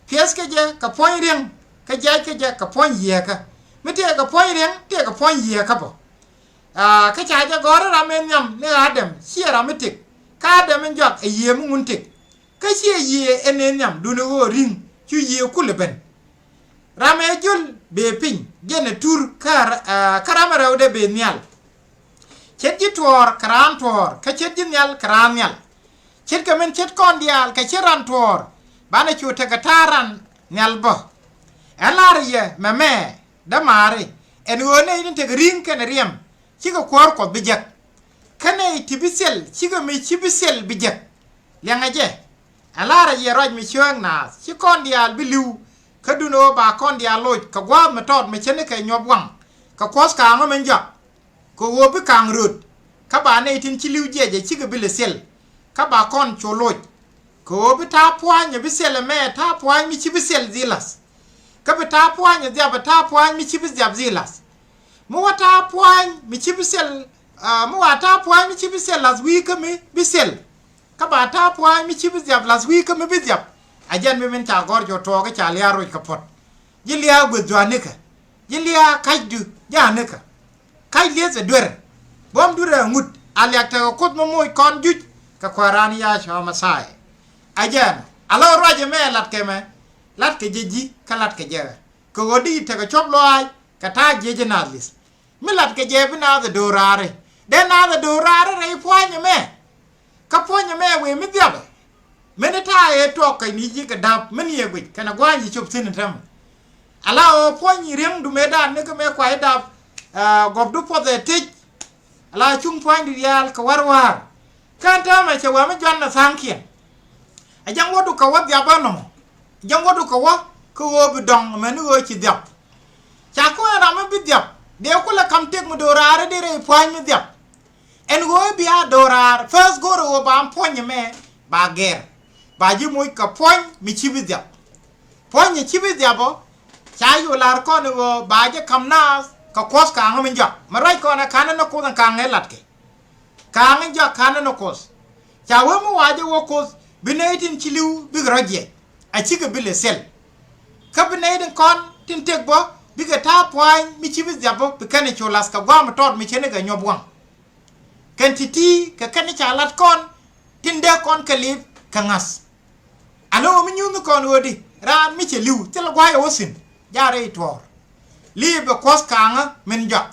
Piɛthkɛ jɛ kɛ puɔ̱ny riäŋ kä jiackɛ jɛ kɛ puɔ̱ny yiëëkä. Mi tëëkɛ puɔ̱ny riäŋ tëëkɛ puɔ̱ny yiëëkä bä. Aa, kä ca jɛ gɔ̱r i̱ ram ëë nhiam ni Adam ciɛ ram mi tëk. Kä Adam in jɔak ɛ yiëë mi ŋun tëk. Kä ciɛ yiëë ɛn ëë nhiam duundɛ ɣöö ri̱ŋ cu yiëë kulɛ ben. Ram ëë jol bëë piny jɛn ɛ tur kä, aa, kä ram ɛ rɛwdɛ bëë nhial. Ce̱t ji̱ tuɔɔr kɛ raan tuɔɔr kä ce̱t ji̱ nhial kɛ raan nhial. Ce̱tkɛ min ce̱t kɔn diaal kɛ ce̱t ran tuɔɔr banɛ cu tekɛ ta̱a̱ ran nhial bä. Ɛn la̱rä yɛ mɛmɛ dämaari ɛn ɣöö nɛy tin tekɛ ri̱ŋ kɛnɛ riɛm cikɛ kuäär Kuɔth bi jek. Kä nɛy ti bi thil cikɛ mi ci bi thil bi jek. Liɛŋɛ jɛ ɛn la̱rä yɛ ruac mi cuääŋ naath ci kɔn diaal bi li̱w. Kä duundɛ ɣöö ba kɔn diaal loc kɛ gua̱a̱th mi tɔt mi ce̱tnikɛ nyuɔp waŋ kɛ kuɔth ka̱a̱ŋä min jɔak. Kɛ ɣöö bi ka̱ŋ röt kä ba nɛy tin ci li̱w jiɛcɛ cikɛ bi lɛ thil. Kä ba kɔn cu loc kɛ ɣöö bi ta̱a̱ pua̱a̱ny ɛ bi thil ɛmɛ ta̱a̱ pua̱a̱ny mi ci bi thil dhil la̱th. Kä bi ta̱a̱ pua̱a̱ny ɛ dhiap ɛ ta̱a̱ pua̱a̱ny mi ci bi dhiap dhil la̱th. Mi wä ta̱a̱ pua̱a̱ny mi ci bi thil, aa, mi wa ta̱a̱ pua̱a̱ny mi ci bi thil la̱th wi̱i̱ kä mi bi thil. Kä ba ta̱a̱ pua̱a̱ny mi ci bi dhiap la̱th wi̱i̱ kä mi bi dhiap. A jɛn mi min ca gɔ̱r jɔ tuɔɔk kä ca lia̱a̱ roc kɛ puɔ̱t. Ji̱ lia̱a̱ gueth jua̱nikä. Ji̱ lia̱a̱ ka̱cdu ja̱a̱nikä. Ka̱c lieth ɛ duer. Buɔ̱mdu rɛɛ ŋut a liak tekɛ Kuoth mi moc kɔn juc kɛ Kuääran Yacua Mɛthia. Ɛ jɛn a lo̱ ruac ɛmɛ latkɛ mɛ, latkɛ jɛ ji̱ kä latkɛ jɛ ɣä kɛ ɣöö di tekɛ cuɔ̱p lɔaac kɛ ta̱a̱ jiec ɛ naath li̱th. Mi latkɛ jɛ bi naath ɛ do̱raari, dee naath ɛ do̱raari rɛy pua̱ny ɛmɛ. Kä puɔ̱ny ɛmɛ wëë mi dhiapɛ. Mini ta̱a̱ ëë tuɔɔk kɛ ni ji̱ kɛ da̱p mi ni ɛ guic kɛnɛ gua̱a̱ny ji̱ cop thi̱n ɛ täämɛ. Ala ɣöö puɔ̱ny ri̱eŋdu mëëdan ni kä mëë kuay da̱p, ɛ, gɔpdu puɔth ɛ tëc. Ala cuŋ pua̱nydu diaal kɛ wa̱r wa̱a̱r. Kä ɛn täämɛ cɛ wee mi juan ɛ tha̱a̱ŋkiɛn. Ɛ jɛn wädu kɛ wä dhiap ɛ nɔmɔ. Ɛ jɛn wädu kɛ wä kä ɣöö bi dɔŋ amäni ɣöö ci dhiap. Ca kä ɣän ram mi bi dhiap dee kulɛ ka̱m tëk mi do̱raari di rɛy pua̱ny mi dhiap. Ɛn ɣöö i̱ bia do̱raar, first go̱o̱rɛ ɣöö ba puɔ̱ny ɛmɛ ba gɛr. Ba ji̱ moc kɛ puɔ̱ny mi ci bi dhiap. Puɔ̱ny ɛ ci bi dhiap ɔ, ca yo̱ la̱r kɔn ɣöö ba jɛ ka̱m naath kɛ Kuɔth ka̱a̱ŋä mi jɔak. Mi ruac kɔn ɛ ka̱n ɛn ɛ Kuoth ɛn ka̱a̱ŋä ɛ latkɛ. Ka̱a̱ŋä jɔak ka̱n ɛn ɛ Kuoth. Ca wee mi wa jɛ wä Kuoth bi nɛy tin ci li̱w bikɛ rɔ jiɛc. A cikɛ bi lɛ thil. Kä bi nɛy tin kɔn tin tëk bä bikɛ ta̱a̱ pua̱a̱ny mi ci bi dhiap bä bi kɛn ɛ cu la̱th kɛ gua̱a̱m ɛ tɔɔt mi ce̱tnikɛ nyuɔ̱p waŋ. Kɛn ti̱ti̱ kɛ kɛn ca lat kɔn tin dee kɔn kɛ li̱p kɛ ŋa̱th. Alɔ mi nyuuth ni kɔn ɣöödi raan mi cɛ li̱w thil gua̱a̱c ɛ wä thi̱n jaarɛ i̱ tuɔɔr. Li̱i̱p ɛ Kuɔth ka̱a̱ŋä min jɔak.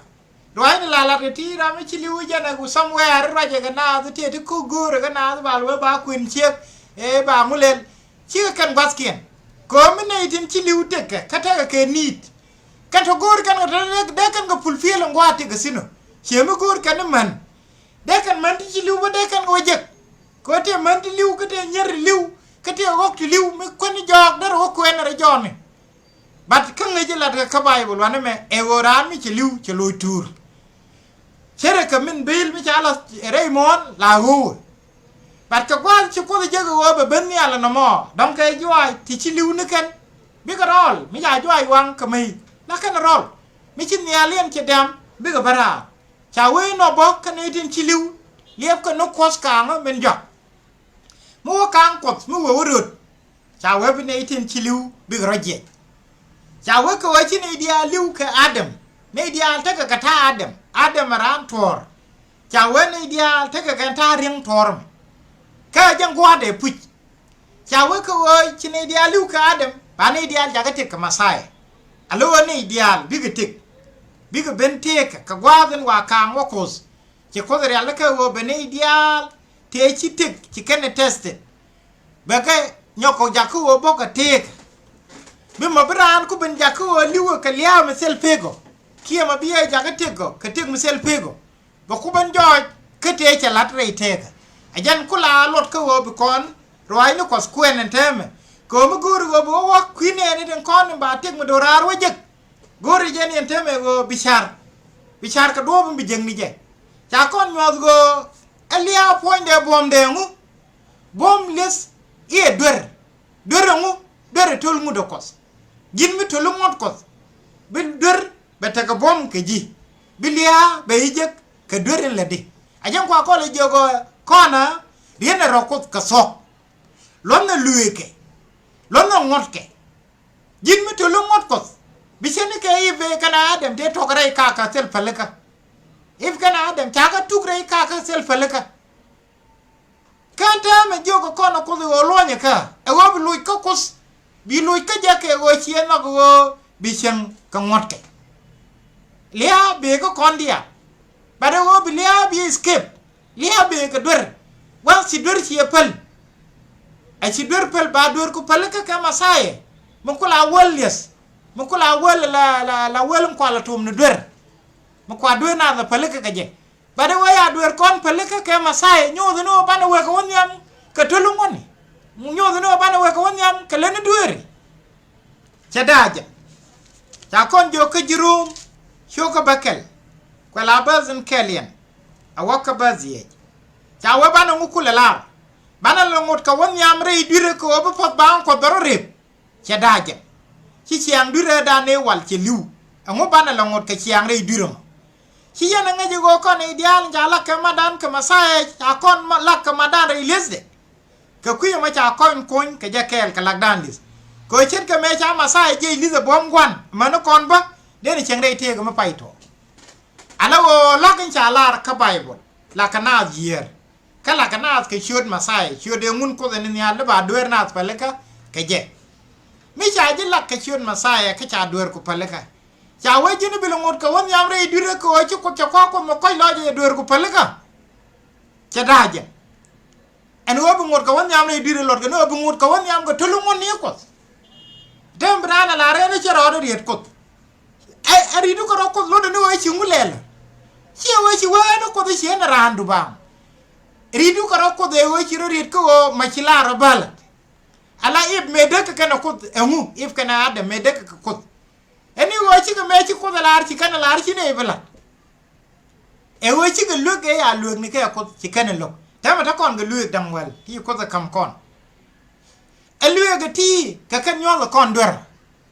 Ruaacni la lat kɛ ti ram mi ci li̱w jɛn ɛ ku somewhere ruacɛ kɛ naath ti ti ko̱k go̱o̱rɛ kɛ naath bal wee ba kuën ciek ëë ba ŋulɛl. Cikɛ kɛn gua̱thkiɛn. Kɛ ɣöö mi nɛy tin ci li̱w tekɛ kä tekɛ kɛ ni̱i̱t. Kɛn tɔ go̱o̱r kɛn kɛ tɔ dee kɛn kɛ fulfill in gua̱a̱th tekɛ thi̱n ɔ. Ciɛ mi go̱o̱r kɛn ni män. Dee kɛn män ti ci li̱w bä dee kɛn kɛ wä jek. Kɛ ɣöö tëë män ti li̱w kä tëë nyier ti li̱w kä tëë ɣɔ̱k ti li̱w mi kuäni jɔɔk derɛ wä kuɛn rɛ jɔɔni. But kä ŋäc ilat kɛ kä Baibol wanɛ mɛ ɛ ɣöö raan mi cɛ li̱w cɛ loc tuur. Cɛ rɛ kɛ min bil mi ca la rɛy muɔ̱ɔ̱n la ɣöö. But kɛ gua̱a̱th ci Kuoth jek ɣöö bɛ ben nhial ɛnɔmɔ dɔ̱ŋ kɛ juaac ti ci li̱w ni kɛn. Bikɛ rɔɔl mi ca juaac waŋ kɛ mäc la kɛn rɔɔl mi ci nhial yɛn cɛ dɛm bikɛ bä raar. Ca wee nɔ bä kä nɛy tin ci li̱w liɛpkɛ ni Kuɔth ka̱a̱ŋä min jɔak. Mi wä ka̱a̱ŋ Kuɔth mi wee wä röt. Ca wee bi nɛy tin ci li̱w bikɛ rɔ jiɛc. Ca wee kɛ wee ci nɛy diaal li̱w kɛ Adam. Nɛy diaal tekɛ kɛ ta̱a̱ Adam. Adam ɛ raan tuɔɔr. Ca wee nɛy diaal tekɛ kɛ ta̱a̱ ri̱eŋ tuɔɔr mɛ. Kä jɛn gua̱a̱thdɛ puc. Ca wee kɛ wee ci nɛy diaal li̱w kɛ Adam ba nɛy diaal jakä tëk kɛ Mɛthia. A lo̱ wee nɛy diaal bikɛ tëk. Bikɛ ben tëëkä kɛ gua̱a̱th in wa ka̱a̱ŋ wä Kuoth. Ci Kuoth rialikä ɣöö bɛ nɛy diaal tëë ci tëk ci kɛn ɛ tested. Bɛ kɛ nyɔk kɔ jakä ɣöö bä kɛ tëëkä. Bi mɔ bi raan ku ben jakä ɣöö li̱wä kɛ lia̱a̱ mi thil pek ɔ. Kiɛ mɔ bi yɛ jakä tëk ɔ kɛ tëk mi thil pek ɔ. Bɛ ku ben jɔɔc kä tëë cɛ la̱t rɛy tëëkä. Ɛ jɛn ku la luɔt kä ɣöö bi kɔn ruaacni Kuɔth kuɛn ɛn täämɛ. Kɛ ɣöö mi go̱o̱ri ɣöö bi wä wä kui̱n ɛn i̱ tin kɔn in ba tëk mi do̱raar wä jek. Go̱o̱ri jɛn yɛn täämɛ ɣöö bi ca̱r. Bi ca̱r kɛ duɔ̱ɔ̱p in bi jek ni jɛ. Ca kɔn nyuɔ̱th ɣöö ɛ lia̱a̱ puɔ̱nydɛ buɔ̱mdɛ ŋu. Buɔ̱m lieth i̱ ɛ duer. Duer ɛŋu? Duer ɛ to̱l ŋut ɛ Kuɔth. Ji̱n mi to̱l i̱ ŋuɔ̱t Kuɔth. Bi duer bɛ tekɛ buɔ̱m kɛ ji̱. Bi lia̱a̱ bɛ i̱ jek kɛ duer in lätdi. A jɛn kua kɔl i̱ jiök ɣöö kɔnä ri̱en ɛ rɔ Kuoth kɛ thuɔ̱k. Luɔ̱nhɛ luëëkɛ. Luɔ̱nhɛ ŋuɔ̱tkɛ. Ji̱n mi to̱l i̱ ŋuɔ̱t Kuɔth. Bi cänikɛ Iv kɛnɛ Adam tëë tuɔ̱k rɛy kakä thil pälikä. Iv kɛnɛ Adam cakä tuk rɛy kakä thil pälikä. Kä ɛn täämɛ jiök ɛ kɔn ɛ Kuoth ɛ ɣöö luɔ̱nyɛ kä ɛ ɣöö bi loc kä Kuoth. Bi loc kä jɛ kɛ ɣöö ciɛ nhɔk ɛ ɣöö bi cieŋ kɛ ŋuɔ̱tkɛ. Lia̱a̱ bëë kä kɔn diaal. Bat ɛ ɣöö bi lia̱a̱ bi escape. Lia̱a̱ bëë kɛ duer. Waŋ ci duer ciɛ päl. Ɛ ci duer päl ba duer ku pälikä kɛ Mɛthia. Mi ku la wäl lieth. Mi ku la wäl la, la, la wäl in kua la tuɔm ni duer. Mi kua duer naath ɛ pälikä kɛ jɛ. Bat ɛ wee ya dueer kɔn pälikä kɛ Mɛthia, nyothɛ ni wä banɛ wek kɛ wä nhiam kɛ to̱l i̱ ŋuɔ̱tni. Nyothɛ ni wä banɛ wek kɛ wä nhiam kɛ lätni dueeri. Cɛ da̱a̱ jɛ. Ca kɔn jiök kä ji̱ Rom cio̱kä bäkɛl. Kuɛ la bäth in kɛl yɛn. A wä kä bäth yɛc. Ca wee banɛ ŋu kulɛ lar. Banɛ lɛ ŋot kɛ wä nhiam rɛy dui̱rä kɛ ɣöö bi puɔ̱th ba ɣän Kuɔth bɛ rɔ rep. Cɛ da̱a̱ jɛ. Ci ciaŋ dui̱rä dan ëë wal cɛ li̱w. Ɛŋu banɛ lɛ ŋot kɛ ciaŋ rɛy dui̱rä mɔ? Ci yɛn ɛ ŋäc i̱ ɣöö kɔn i̱ diaal in ca lak kɛ matdan kɛ Mɛthia ca kɔn lak kɛ matdan rɛy li̱ethdɛ. Kɛ kui̱ ɛmɔ ca kɔn kuny kɛ jɛ kɛɛl kɛ lakdan li̱eth. Kɛ ɣöö ce̱tkɛ mëë ca Mɛthia jiɛc li̱th ɛ buɔ̱m gua̱n, mäni kɔn bä, dee ni cieŋ rɛy tëëkɛ mi pay tuɔɔk. Ala ɣöö la̱k in ca lar kä Baibol, la̱k kɛ naath yiër. Kä la̱k kɛ naath kɛ ciöt Mɛthia, ciöt ëë ŋun Kuoth ɛ ni nhial, di ba dueer naath pälikä kɛ jɛ. Mi ca ji̱ lak kɛ ciöt Mɛthia, kä ca dueerku pälikä. Ca wee ji̱n i̱ bi lɛ ŋot kɛ wä nhiam rɛy dui̱rä kɛ ɣöö ci Kuoth cɛ kɔ̱k Kuoth mi kɔ̱c lɔcdɛ jɛ dueerku pälikä. Cɛ da̱a̱ jɛn. Ɛn ɣöö bi ŋot kɛ wä nhiam rɛy dui̱rä luɔtkɛ ni ɣöö bi ŋot kɛ wä nhiam kɛ to̱l ŋuɔ̱t ni Kuoth. Täämɛ bi naan ɛ lar ɛn i̱ cɛ rɔɔdɛ riet Kuoth. Ɛ, ɛ ri̱tu kɛ rɔ Kuoth luɔtdɛ ni ɣöö ci ŋu lɛl. Ciɛ ɣöö ci wee ɛn i̱ Kuoth i̱ ci ɛn ɛ raandu baaŋ. Ri̱tu kɛ rɔ Kuoth ɛ ɣöö ci rɔ riet kä ɣöö ma ci lar rɔ bälät. Ala Iv mëë däk kɛ kɛn ɛ Kuoth, ɛŋu Iv kɛnɛ Adam mëë däk kɛ Kuoth. Ɛn i̱ ɣöö cikɛ mëë ci Kuoth ɛ lar ci kɛn ɛ lar ci nɛy bi la̱t. Ɛ ɣöö cikɛ luek ëë ya lueekni kɛ Kuoth ci kɛn ɛ lo̱k. Täämɛ te kɔn kɛ lueek da̱ŋ wäl ti Kuoth ɛ ka̱m kɔn. Ɛ lueek ɛ ti kɛ kɛn nyuɔ̱th ɛ kɔn duer.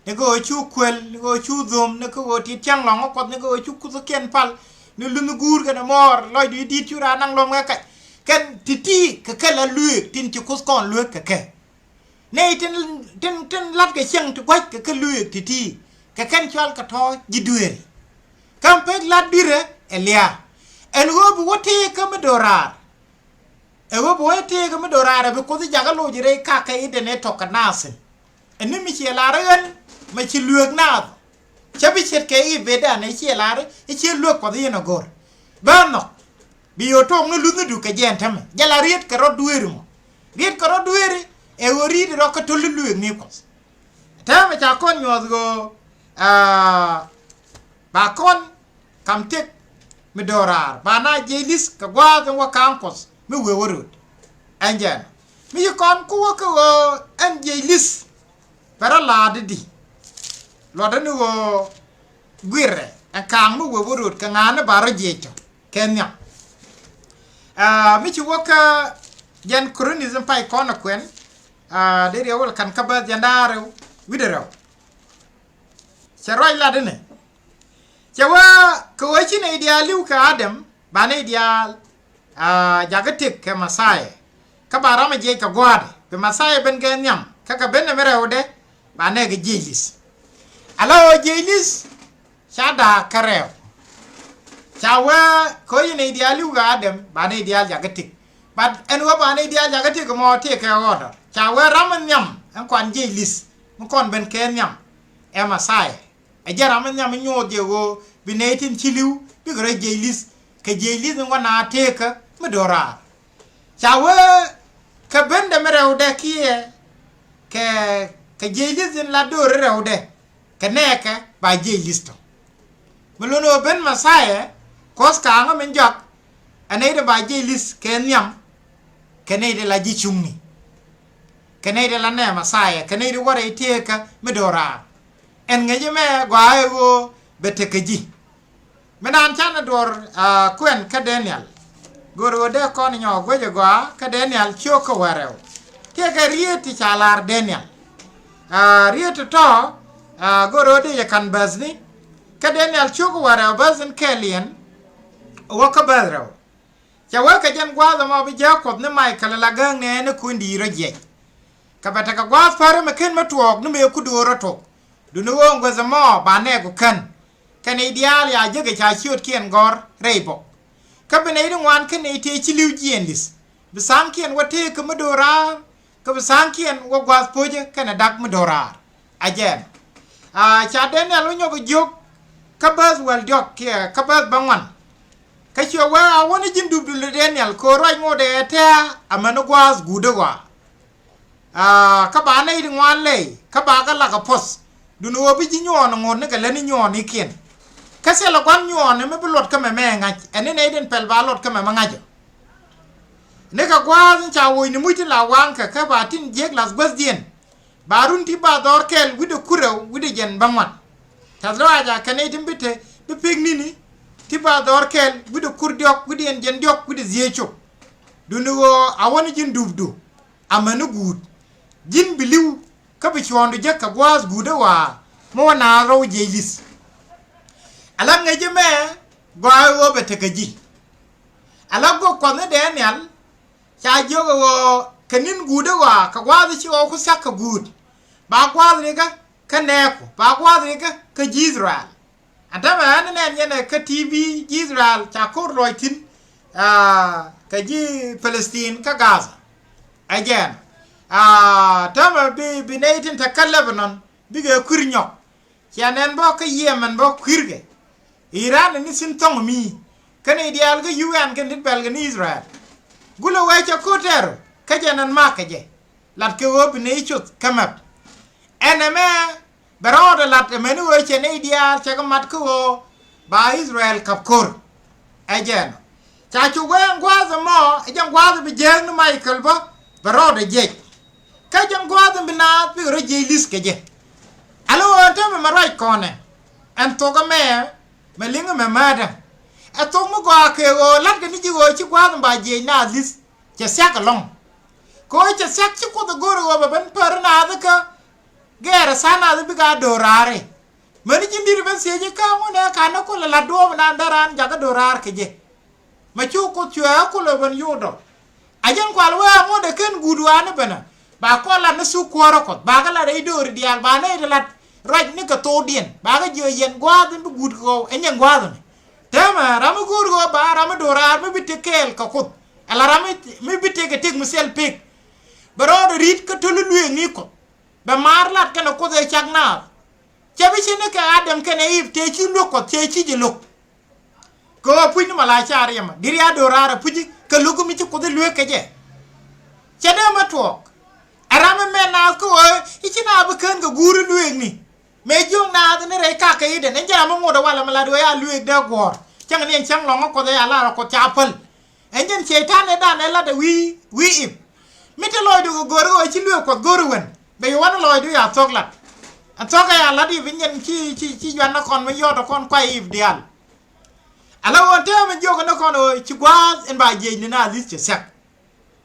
Ni kɛ ɣöö cu kuël, ni kɛ ɣöö cu dhom, ni kɛ ɣöö ti tiaŋ lɔ̱ŋ ɛ Kuɔth, ni kɛ ɣöö cu kuth kɛn pal, ni lunh guur kɛnɛ mɔɔr, lɔcdu i̱ di̱t cu raan naŋ luɔm kɛ kac. Kɛn ti̱ti̱ kɛ kɛ la lueek tin ci Kuoth kɔn lueek kɛ kɛ. Nɛy tin, tin, tin la̱t kɛ cieŋ ti gua̱c kɛ kä lueek ti̱ti̱ kɛ kɛn cɔal kɛ tɔ̱ ji̱ dueeri. Kä pek la̱t dui̱rä ɛ lia̱a̱. Ɛn ɣöö bi wä tëëkä mi do̱raar. Ɛ ɣöö bi wä tëëkä mi do̱raar ɛ bi Kuoth jakä loc rɛy kakä i̱ den ɛ tɔk kɛ naath thi̱n. Ɛn ni mi ciɛ lar ɣän mɛ ci lueek naath. Cä bi ce̱tkɛ i̱ bëëdan ɛ ciɛ lar i̱ ciɛ lueek Kuɔth yɛn ɛ go̱r. Bä nhɔk. Bi yo̱o̱ to̱o̱ŋ ni luthnidu kɛ jɛ ɛn täämɛ. Jɛ la riet kɛ rɔ dueeri mɔ. Riet kɛ rɔ dueeri ɛ ɣöö ri̱t rɔ kä to̱l i̱ lueek ni Kuɔth. Täämɛ ca kɔn nyuɔ̱th ɣöö, aa, ba kɔn ka̱m tëk mi do̱raar ba na jiɛc li̱th kɛ gua̱a̱th in wä ka̱a̱ŋ Kuɔth mi wëë wä rööd. Ɛn jɛn mi ci kɔn ku wä kä ɣöö ɛn jiɛc li̱th. Bɛ rɔ la̱a̱t di di luɔtdä ni ɣöö guirɛ ɛn kaaŋ mi wëë wä rööd kɛ ŋa̱a̱n ni ba rɔ jiɛc tɔ kɛ nhiam. Aa, mi ci wä kä jɛn Korinth in pay kɔn ɛ kuɛn, aa, dee riɛw wä lɛ ka̱n kä bäth jɛn da̱a̱ rɛw wi̱cdɛ rɛw. Cɛ ruac lat inɛ. Cɛ wee kɛ ɣöö ci nɛy diaal li̱w kɛ Adam ba nɛy diaal, aa, jakä tëk kɛ Mɛthia. Kä ba ram ɛ jiɛc kɛ gua̱a̱thdɛ bi Mɛthia ben kɛ nhiam kä kɛ ben nɛmɛ rɛwdɛ ba nɛɛkɛ jiɛc li̱th. Ala ɣöö jiɛc li̱th ca da̱a̱k kä rɛw. Ca wee kɛ ɣöö ci nɛy diaal li̱w kɛ Adam ba nɛy diaal jakä tëk. But ɛn ɣöö ba nɛy diaal jakä tëk mɔ tëëkɛ order. Ca wee ram in nhiam ɛn kɔn jiɛc li̱th mi kɔn ben kɛ nhiam ɛ Mɛthia. Ɛ jɛn ram in nhiam in nyuɔth jɛ ɣöö bi nɛy tin ci li̱w bikɛ rɔ jiɛc li̱th kɛ jiɛc li̱th in wä na tëëkä mi do̱raar. Ca wee kɛ bendɛ mi rɛwdɛ kiɛ kɛ, kɛ jiɛc li̱th in la do̱ri rɛwdɛ kɛ nɛɛkɛ ba jiɛc li̱th tɔ. Mi lon ɣöö ben Mɛthia Kuɔth kaaŋä min jɔak ɛ nɛy ti ba jiɛc li̱th kɛ nhiam kɛ nɛy ti la ji̱ cuŋni kɛ nɛy ti la nɛɛ Mɛthia kɛ nɛy ti wä rɛy tëëkä mi do̱raar. Ɛn ŋäci mɛ gɔaa ɛ ɣöö bɛ tekɛ ji̱. Mi naan canɛ duɔ̱r, aa, kuɛn kä Daniel. Go̱r ɣöö dee kɔn nyɔɔk guecɛ gɔaa kä Daniel ciök kä wäl rɛw. Tëëkɛ riet ti ca la̱r Daniel. Aa, riet ti tɔ̱, aa, go̱r ɣöö dee jɛ ka̱n bäthni. Kä Daniel ciök kä wäl rɛw bäth in kɛɛliɛn. Wä kä bäth rɛw. Cɛ wee kɛ jɛn gua̱a̱th ɛmɔ bi jääk Kuɔth ni Michael la gääŋ nɛɛni kui̱n di̱i̱t rɔ jiɛc. Kɛ bɛ tekɛ gua̱a̱th päri mi ken mi tuɔɔk ni mëë ku do̱o̱r rɔ tok. Duŋni ɣöö guäth ɛmɔ ba nɛɛku kän. Kɛn i̱ diaal ya jek ɛ ca ciötkiɛn gɔ̱r rɛy bok. Kä bi nɛy ti ŋuan kä nɛy tëë ci li̱w jiɛɛn li̱th. Bi tha̱a̱ŋkiɛn wä tëëk kä mi do̱raar. Kä bi tha̱a̱ŋkiɛn wä gua̱a̱th po̱cä kɛnɛ dak mi do̱raar. A jɛn. A ca Daniel wä nyɔk jiök. Kä bäth wäl diɔ̱k kiɛ kä bäth bäŋuan. Kä ciɛ wee a wäni ji̱n dupdu lɛ Daniel kɛ ɣöö ruac ŋotdɛ ɛ tɛ̱̈ɛ̱̈ amäni gua̱a̱th guutdä ɣɔaa. Aa, kä ba nɛy ti ŋuan lɛy kä ba kɛ lak ɛ puɔ̱th. Duŋni ɣöö bi ji̱ nyuɔɔn ŋot ni kɛ lätni nyuɔɔnikiɛn. Kä thilɛ gua̱n nyuɔɔni mi bi luɔt kä mɛmɛ ɛ ŋa̱c ɛn ni nɛy tin pɛl ba luɔt kä mɛmɛ ŋa̱cä. Nikɛ gua̱a̱th in ca woc ni muc ti la waŋkɛ kä ba tin jiäk lath guäthdiɛn. Ba run ti ba dhɔr kɛl wi̱cdɛ kur rɛw wi̱cdɛ jiɛn bäŋuan. Tɛ̈th lɔaac a kɛ nɛy tin bi te bi pek ni̱ni ti ba dhɔr kɛl wi̱cdɛ kur diɔ̱k wi̱cdɛ jiɛn diɔ̱k wi̱cdɛ dhieec cop. Duŋni ɣöö a wäni ji̱n dupdu. Amäni guut. Ji̱n bi li̱w kä bi cuɔ̱ɔ̱ŋdu jek kɛ gua̱a̱th guutdä ɣɔaa mi wä naath rɔw jiɛc li̱th. Ala ŋäci mɛ gɔaa ɣöö bɛ tekɛ ji̱. Ala gök Kuɔth ni Daniel ca jiök ɛ ɣöö kɛ ni̱n guutdä ɣɔaa kɛ gua̱a̱th ci ɣɔw ku thia̱k kɛ guut. Ba gua̱a̱th rikä kä nɛɛku, ba gua̱a̱th rikä kä ji̱ Israel. Ɛn tämɛ ɛn nɛn yɛn ɛ kä T V ji̱ Israel ca ko̱r lɔc thi̱n, aa, kä ji̱ Palestine kä Gaza. Ɛ jɛn, aa, tämɛ bi, bi nɛy tin te kä Lebanon bikɛ kui̱r nyɔk. Cia nɛn bä kä Yemen bä kui̱rkɛ. Iran ni thi̱n thɔŋ mi. Kä nɛy diaal kä U N kɛn tin pɛl kɛ ni Israel. Gulɛ wee cɛ ko̱r tɛɛr kä jɛ nɛn mak kɛ jɛ. Lat kɛ ɣöö bi nɛy coth kä mɛp. Ɛn ɛmɛ bɛ rɔɔdɛ lat ɛmɛni ɣöö cɛ nɛy diaal cɛ kɛ mat kä ɣöö ba Israel ka̱p ko̱r. Ɛ jɛn ɔ. Ca cu wee ɛn gua̱a̱th ɛmɔ, ɛ jɛn gua̱a̱th bi jiääk ni Michael bä, bɛ rɔɔdɛ jiɛc. Kä jɛn gua̱a̱th ɛn bi naath bikɛ rɔ jiɛc li̱th kɛ jɛ. Ala ɣöö ɛn täämɛ mɛ ruac kɔnɛ. Ɛn thok ɛmɛ, mɛ liŋ ɛmɛ määtdä. Ɛ thok mi gɔaa kɛ ɣöö la̱tkɛ ni ji̱ ɣöö ci gua̱a̱th ɛn ba jiɛc naath li̱th. Cɛ thia̱k ɛlɔ̱ŋ. Kɛ ɣöö cɛ thia̱k ci Kuoth ɛ go̱r ɣöö bɛ ben pär naath kä gɛɛr ɛ tha̱a̱ŋ naath bikɛ a do̱raari. Mäni ji̱n di̱t ben thiec ikä ŋunɛ ka̱n ɛ kulɛ la̱t duɔ̱ɔ̱p naan dee raan jakä do̱raar kɛ jɛ. Mɛ cu Kuoth cuɛ ɛ kulɛ ben yordɔ. A jɛn kual wee a ŋot ɛ ken guut waani benä. Ba kɔn lat ni thuk kuäärä Kuɔth. Ba kɛ lat rɛy do̱ri diaal. Ba nɛy ti lat ruac ni kɛ thokdiɛn. Ba kɛ jiök yɛn gua̱a̱th in bi guut kɛ ɣɔw. Ɛ nyɛn gua̱a̱th ɛmɛ. Täämɛ ram mi go̱o̱r ɣöö ba ram mi do̱raar mi bi tëk kɛɛl kɛ Kuoth. Ala ram mi, mi bi tëk kɛ tëk mi thil pek. Bɛ rɔɔdɛ ri̱t kä to̱l i̱ lueekni Kuɔth. Bɛ maar lat kɛnɛ Kuoth ëë cak naath. Cɛ bi ci ni kɛ Adam kɛnɛ Iv tëë ci luäk Kuɔth cɛ ci jɛ lo̱k. Kɛ ɣöö puc ni mɛ la ca riɛmä. Diri a do̱raar a puc kɛ lo̱k mi ci Kuoth i̱ lueek kɛ jɛ. Cɛ dee mɛ tuɔɔk. Ɛ ram ɛmɛ naath kä ɣöö i̱ ci naath bi kään kɛ guur i̱ lueekni. Mëë jiök naath ni rɛy kakä i̱ den ɛn jɛ ram mi ŋot ɛ walɛ mɛ lat ɣöö ya lueek dee guɔ̱ɔ̱r. Cäŋ ni ɛn cäŋ lɔ̱ŋä Kuɔth ɛ ya lar ɛ Kuɔth ca päl. Ɛn jɛn Cɛy-tan ɛ dan ɛ lat ɛ wi̱i̱, wi̱i̱ Iv. Mi te lɔcdu kɛ go̱r ɣöö ci lueek Kuɔth go̱r i̱ wen. Bɛ yɛ wä ni lɔcdu ya thok lat. Ɛn thok ɛ ya lat Iv in jɛn ci, ci, ci juan ni kɔn mi yɔt ɛ kɔn kuay Iv diaal. Ala ɣöö täämɛ jiök ni kɔn ɣöö ci gua̱a̱th in ba jiɛc ni na li̱th cɛ thia̱k.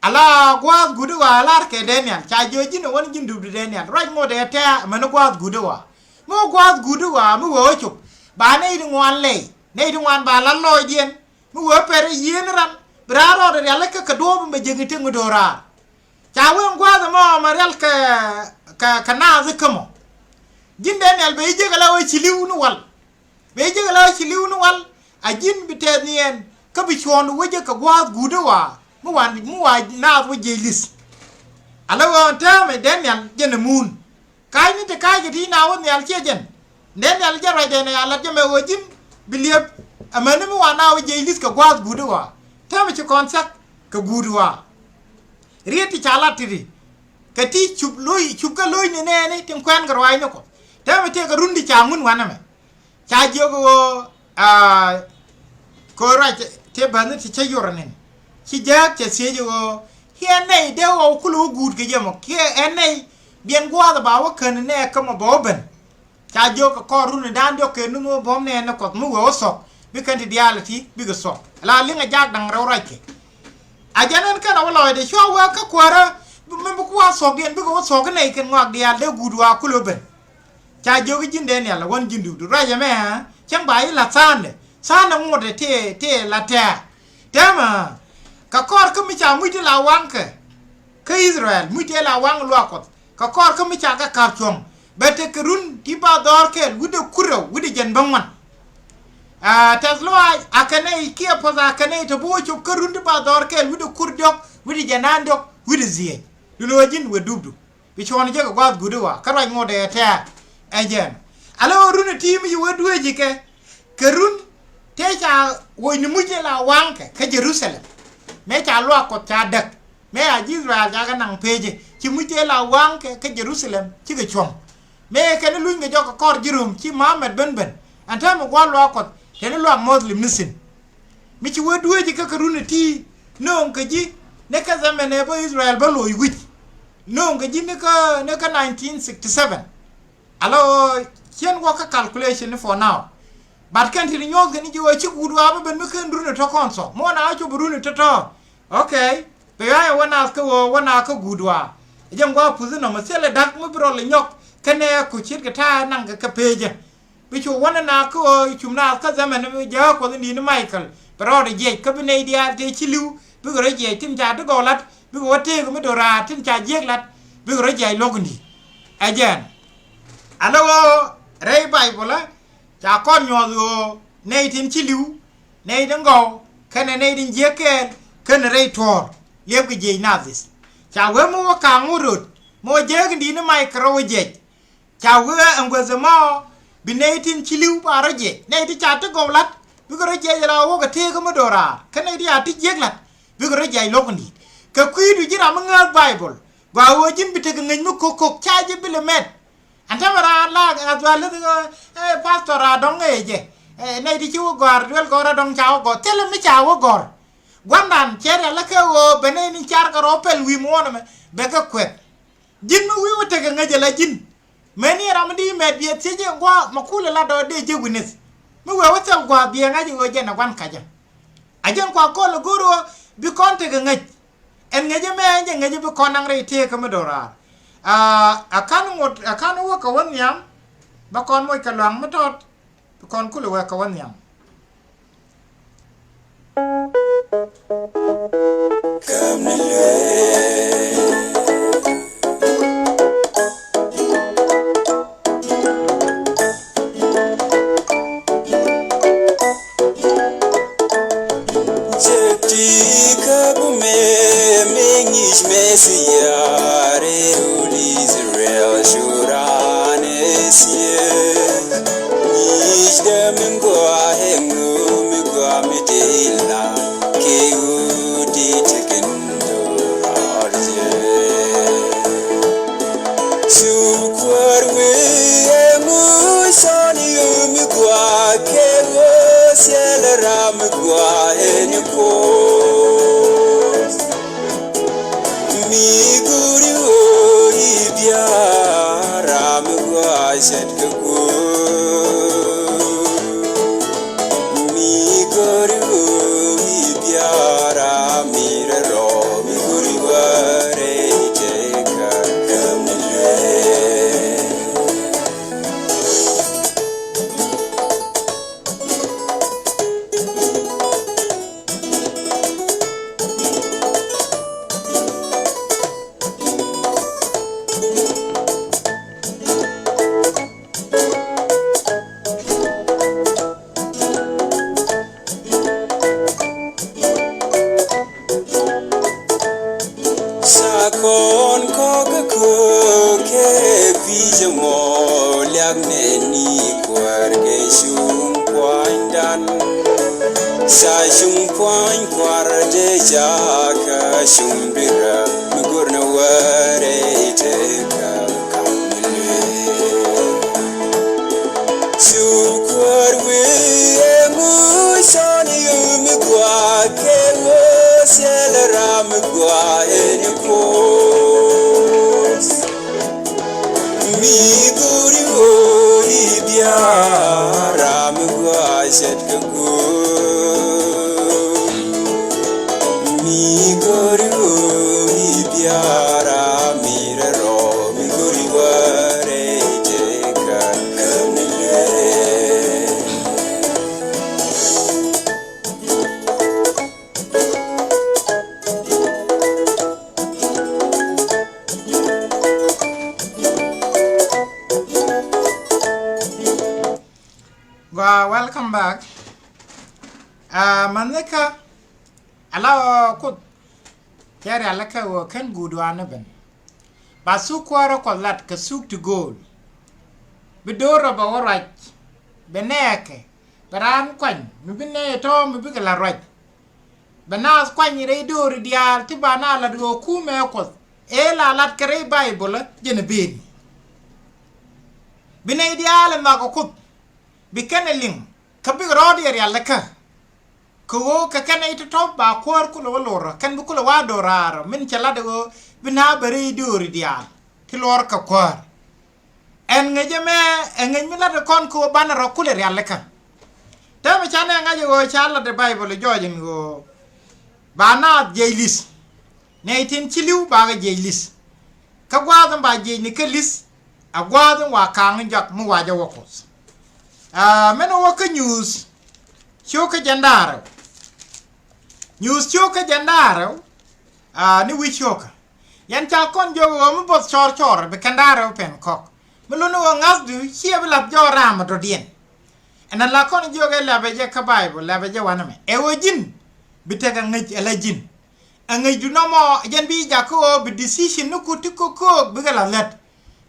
Ala gua̱a̱th guut i̱ ɣɔaa lar kɛ Daniel. Ca jiök ji̱n ɛ wä ni ji̱n dup di Daniel. Ruac ŋot ɛ tɛ̈ɛ̈ amäni gua̱a̱th guut i̱ ɣɔaa. Mi wä gua̱a̱th guut i̱ ɣɔaa mi wee wä cop. Ba nɛy ti ŋuan lɛy. Nɛy ti ŋuan ba la lɔɔcdiɛn. Mi wee pɛr i̱ yieen ran bi raar rɔɔdɛ rialikä kɛ duɔ̱ɔ̱p in bɛ jiäk ni tëk mi do̱raar. Ca wee ɛn gua̱a̱th ɛmɔ mɛ rial kɛ, kɛ, kɛ naath i̱ kä mɔ. Ji̱n Daniel bɛ ji̱ jek ala ɣöö ci li̱w ni wal. Bɛ ji̱ jek ala ɣöö ci li̱w ni wal. A ji̱n bi tɛth ni ɛn kä bi cuɔ̱ɔ̱ŋdu wä jek kɛ gua̱a̱th guut i̱ ɣɔaa. Mi wa, mi wa naath wä jiɛc li̱th. Ala ɣöö ɛn täämɛ Daniel jɛn ɛ muun. Ka̱a̱cni ti ka̱a̱c kɛ ti na wä nhial ciɛ jɛn. Nɛ nhial jɛ ruacdɛ nɛ a lat jɛ mɛ ɣöö ji̱n bi liep. Amäni mi wa na wä jiɛc li̱th kɛ gua̱a̱th guut i̱ ɣɔaa. Täämɛ ci kɔn thia̱k kɛ guut i̱ ɣɔaa. Riet ti ca lat ti̱ti̱. Kɛ ti cup lo̱c, cup kä lo̱c ni nɛɛni tin kuɛn kɛ ruaacni Kuɔth. Täämɛ tëëkɛ run ti ca ŋun wanɛ mɛ. Ca jiök ɣöö, aa, kɛ ɣöö ruac tëë bäthni ti cä yor nin. Ci jääk cɛ thiec ɣöö, kiɛ nɛy dee ɣɔw kulɛ wä guut kɛ jɛ mɔ, kiɛ ɛn nɛy biɛn gua̱a̱th ba wä kän nɛ kä mɔ bɛ wä ben. Ca jiök kɛ kɔr runi da̱a̱n diɔ̱k kɛ nuth wä buɔ̱m nɛɛni Kuɔth mi wee wä thuɔ̱k, bi kɛn ti diaal ti bikɛ thuɔ̱k. La liŋ a jaak da̱ŋ rɛw ruac kɛ. A jɛn ɛn kɛn a wä lɔcdɛ cua wee kä kuäärä, mi bi kua̱r thuɔ̱kdiɛn bikɛ wä thuɔ̱k kä nɛy kɛn ŋɔak diaal dee guut wa kulɛ wä ben. Ca jiök i̱ ji̱n Daniel ɛ wän ji̱n duut ruac ɛmɛ, cäŋ ba i̱ la tha̱a̱ŋdɛ. Tha̱a̱ŋdɛ ŋotdɛ tëë, tëë la tɛ̈ɛ̈. Täämɛ, kɛ kɔr kä mi ca muc ti la waŋkɛ. Kä Israel, muc tëë la waŋ luaak Kuɔth. Kɛ kɔr kä mi ca kɛ ka̱p cuɔ̱ŋ. Bɛ tekɛ run ti ba dhɔr kɛɛl, wi̱cdɛ kur rɛw, wi̱cdɛ jiɛn bäŋuan. Aa, tɛth lɔaac, a kɛ nɛy kiɛ puɔth a kɛ nɛy te bi wä cop kä run ti ba dhɔr kɛɛl, wi̱cdɛ kur diɔ̱k, wi̱cdɛ jiɛn naan diɔ̱k, wi̱cdɛ dhieec. Duundɛ ɣöö ji̱n wee dupdu. Bi cuɔ̱ɔ̱ŋ jɛ kɛ gua̱a̱th guut i̱ ɣɔaa, kä ruac ŋotdɛ tɛ̈ɛ̈. Ɛ jɛn. Ala ɣöö run ɛ ti mi ci wee dueec ikɛ. Kɛ run tëë ca woc ni muc tëë la waŋkɛ kä Jerusalem. Mëë ca luaak Kuɔth ca däk. Mëë a ji̱ Israel ca kɛ naŋ pecä. Ci muc tëë la waŋkɛ kä Jerusalem cikɛ cuɔ̱ŋ. Mëë kɛn i̱ luny kɛ jɔk kɛ kɔr ji̱ Rom ci Muhammad ben ben. Ɛn täämɛ gua̱a̱th luaak Kuɔth. Teni luaak Muslim ni thi̱n. Mi ci wee dueeci kä kɛ run ɛ ti nööŋ kɛ ji̱ ni kä thamɛn ɛ bä Israel bä loc wi̱c. Nööŋ kɛ ji̱ ni kä, ni kä nineteen sixty seven. Ala ɣöö cien wä kä calculation ni for now. But kɛn ti ri nyuɔ̱th kɛ ni ji̱ ɣöö ci guut waa bä ben mi ken run ɛ tɔ̱ kɔn thɔk. Mi wä na ɣä cop run ɛ tɔ̱ tɔ̱. Okay. Bɛ yua̱c ɛ wä naath kä ɣöö wä naath kä guut waa. Ɛ jɛn gua̱a̱th puth inɔmɔ thilɛ da̱k mi bi rɔl ɛ nyɔk kɛnɛ ku ce̱tkɛ ta̱a̱ naŋkɛ kɛ pecä. Bi cu wänä na kä ɣöö cum naath kä thamɛn ni jääk Kuɔth in di̱t ni Michael. Bɛ rɔɔdɛ jiɛc kä bi nɛy diaal tëë ci li̱w bikɛ rɔ jiɛc tin ca ti gɔw lat bikɛ wä tëëk mi do̱raar tin ca jiäk lat bikɛ rɔ jiɛc luɔ̱k in di̱t. Ɛ jɛn. Ala ɣöö rɛy Baibol ɛ ca kɔn nyuɔth ɣöö nɛy tin ci li̱w, nɛy tin gɔw, kɛnɛ nɛy tin jiäk kɛɛl, kɛnɛ rɛy tuɔ̱ɔ̱r liɛpkɛ jiɛc nath. Ca wee mi wä ka̱a̱ŋ wä röt mi wä jiäk in di̱t ni mac kɛ rɔw wä jiɛc. Ca wee ɛn guäth ɛmɔ bi nɛy tin ci li̱w ba rɔ jiɛc, nɛy ti ca ti gɔw la̱t bikɛ rɔ jiɛc ala wä kɛ tëëkä mi do̱raar, kä nɛy ti ca ti jiäk la̱t bikɛ rɔ jiɛc lo̱k in di̱t. Kɛ kui̱du ji̱n ram mi ŋääth Baibol, gɔaa ɣöö ji̱n bi tekɛ ŋäc mi ko̱k ko̱k ca ji̱ bi lɛ mɛt. Ɛn täämɛ raan la ŋa̱th bä läth ɣöö, eh, pastor a dɔ̱ŋ ëë jɛ. Eh, nɛy ti ci wä gɔ̱a̱r duel gɔ̱r a dɔ̱ŋ ca wä gɔ̱r. Thilɛ mi ca wä gɔ̱r. Gua̱ndan cɛ rial lä kɛ ɣöö bɛ nɛy ni car kɛ rɔ pɛl wi̱i̱ muɔ̱ɔ̱n ɛmɛ bɛ kɛ kuɛth. Ji̱n mi wi̱i̱ wä tekɛ ŋäc ala ji̱n. Mɛni ram mi di mɛt biɛ thiec jɛ gua̱a̱ mɛ kulɛ la dɔɔk dee jɛ wi̱nith. Mi wee wä thil gua̱a̱ biɛ ŋa̱c ɣöö jɛn ɛ gua̱n kacä. A jɛn kua kɔl ɛ go̱r ɣöö bi kɔn tekɛ ŋäc. Ɛn ŋäcä mɛ ɛn jɛ ŋäcä bi kɔn naŋ rɛy tëëkä mi do̱raar. Aa, a ka̱n ŋot, a ka̱n wä kɛ wä nhiam. Bä kɔn moc kɛ luaŋ mi tɔt. Bi kɔn kulɛ wä kɛ wä nhiam. Käm ni luee. Jek ti kä bi mɛ mi ŋi̱i̱c Mɛsia rɛy rul Israel cu raan ɛ thiee. Ŋi̱i̱cdä mi gɔaa ɛŋu mi gɔaa mi dee la kɛ ɣöö dee tekɛ ni do̱raar jɛ. Cu kuäär wee ɛŋu cɔl yio̱w mi gɔaa kɛ ɣöö thilɛ ram mi gɔaa ɛn Kuoth. Mi go̱ri ɣöö i̱ bia ram mi gɔaa ce̱tkɛ Kuoth. Mi go̱ri ɣöö i̱ bia ram mi rɛ rɔ mi go̱ri wärɛ i̱ tëëkä käm ni luee. Ca kɔn kɔk kä köök kɛ pi̱i̱ jɛ mɔ liak nɛni kuäär kɛ cuŋ pua̱nydan. Ca cuŋ pua̱ny kua̱r dee ca kä cuŋ dui̱rä mi go̱r ni wärɛ i̱ tëëkä ka̱m ni luee. Cu kuäär wee ɛŋu cɔl yio̱w mi gɔaa kɛ ɣöö thilɛ ram mi gɔaa ɛn Kuoth. Mi go̱ri ɣöö i̱ bia ram mi gɔaa ce̱tkɛ Kuoth. Mi go̱ri ɣöö i̱ bia ram mi rɛ rɔ mi go̱ri wärɛ i̱ tëëkä käm ni luee. Gɔaa, welcome back. Aa, mani kä ala ɣöö Kuoth cɛ rial lä kɛ ɣöö kän guut wanɛ ben. Ba thuk kuäärä Kuɔth lat kɛ thuk ti gööl. Bi do̱r rɔ bɛ wä ruac. Bɛ nɛɛkɛ bɛ raan kuany mi bi nɛy tɔ̱ mi bikɛ la ruac. Bɛ naath kuany rɛy dööri diaal ti ba na lat ɣöö kumɛ Kuɔth ëë la lat kɛ rɛy Baibol jɛn ɛ ben. Bi nɛy diaal ɛ nhɔakɛ Kuoth bi kɛn ɛ liŋ kä bikɛ rɔɔdiɛ rial ɛ kä. Kɛ ɣöö kɛ kɛn nɛy tɔ̱tɔ̱ ba kuäär kulɛ wä lorä kɛn bi kulɛ wä do̱raar min cɛ lat ɛ ɣöö bi na bɛ rɛy dööri diaal ti luɔr kɛ kuäär. Ɛn ŋäcä mɛ ɛ ŋäc mi lat ɛ kɔn kɛ ɣöö banɛ rɔ kulɛ rialikä. Täämɛ canɛ ŋa̱c ɛ ɣöö ca lat ɛ Baibol ɛ jɔɔc ɛn ɣöö ba naath jiɛc li̱th. Nɛy tin ci li̱w bakɛ jiɛc li̱th. Kä gua̱a̱th in ba jiɛc ni kä li̱th a gua̱a̱th in wa ka̱a̱ŋ in jɔak mi wacä wä Kuoth. Aa, mɛn wä kä Nyuuth cio̱kä jiɛn da̱ŋ rɛw. Nyuuth cio̱kä jiɛn da̱ŋ rɛw, aa, ni wi̱c cio̱kä. Yɛn ca kɔn jiök ɣöö mi both cɔɔr cɔɔr bi kɛn da̱a̱r rɛw pɛn kɔk. Mi luni ɣöö ŋa̱thdu ciɛ bi lath jɔɔk raam ɛ dɔ̱diɛn. Ɛn ala kɔn jiök ɛ lɛpɛ jɛ kä Baibol, lɛpɛ jɛ wanɛ mɛ. Ɛ ɣöö ji̱n bi tekɛ ŋäc ala ji̱n. Ɛ ŋäcdu nɔmɔ jɛn bi jakä ɣöö bi decision ni kut ti ko̱k köök bikɛ lath lät.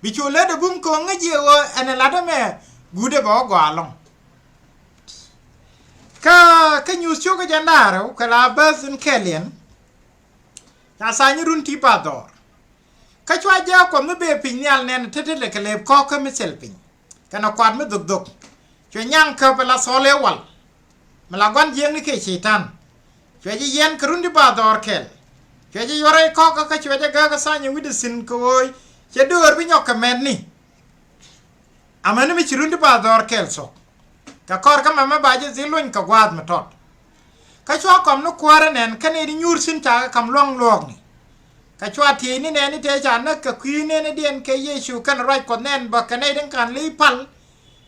Bi cu lät ɛ bum kɛ ɣöö ŋäc jiɛ ɣöö ɛn ɛ lat ɛmɛ guut ɛ bɛ wä gɔaa ɛlɔ̱ŋ. Kä, kä nyuuth cio̱kä jɛn da̱a̱r rɛw kɛ la bäth in kɛɛliɛn. Ca tha̱a̱ny run ti ba dhɔr. Kä cua jɛ Kuɔth mi bëë piny nhial nɛn tetdä lɛ kɛ lëëp kɔ̱kä mi thil piny kɛnɛ kuat mi dhokdhok. Cuɛ nyaŋ käp ala thɔl ëë wal. Mi la gua̱n jiäkni kɛ Cɛy-tan. Cuɛ jɛ yiɛn kɛ run ti ba dhɔr kɛl. Cuɛ jɛ yuɔr rɛy kɔ̱kä kä cuɛ jɛ gäk kä tha̱a̱ny wi̱cdɛ thi̱n kɛ ɣöö cɛ döör bi nyɔk kɛ mɛtni. Amäni mi ci run ti ba dhɔr kɛl thuɔ̱k. Kɛ kɔr kä mɛmɛ ba jɛ dhil luny kɛ gua̱a̱th mi tɔt. Kä cua kɔm ni kuäärä nɛn kä nɛy ti nyuur thi̱n cakɛ ka̱m lua̱ŋ luɔ̱ɔ̱kni. Kä cua tieyni nɛn i̱ tëë ca näk kɛ kui̱ nɛɛnidiɛn kɛ Yecu kɛnɛ ruac Kuɔth nɛn bä kɛ nɛy tin ka̱n li̱i̱ pal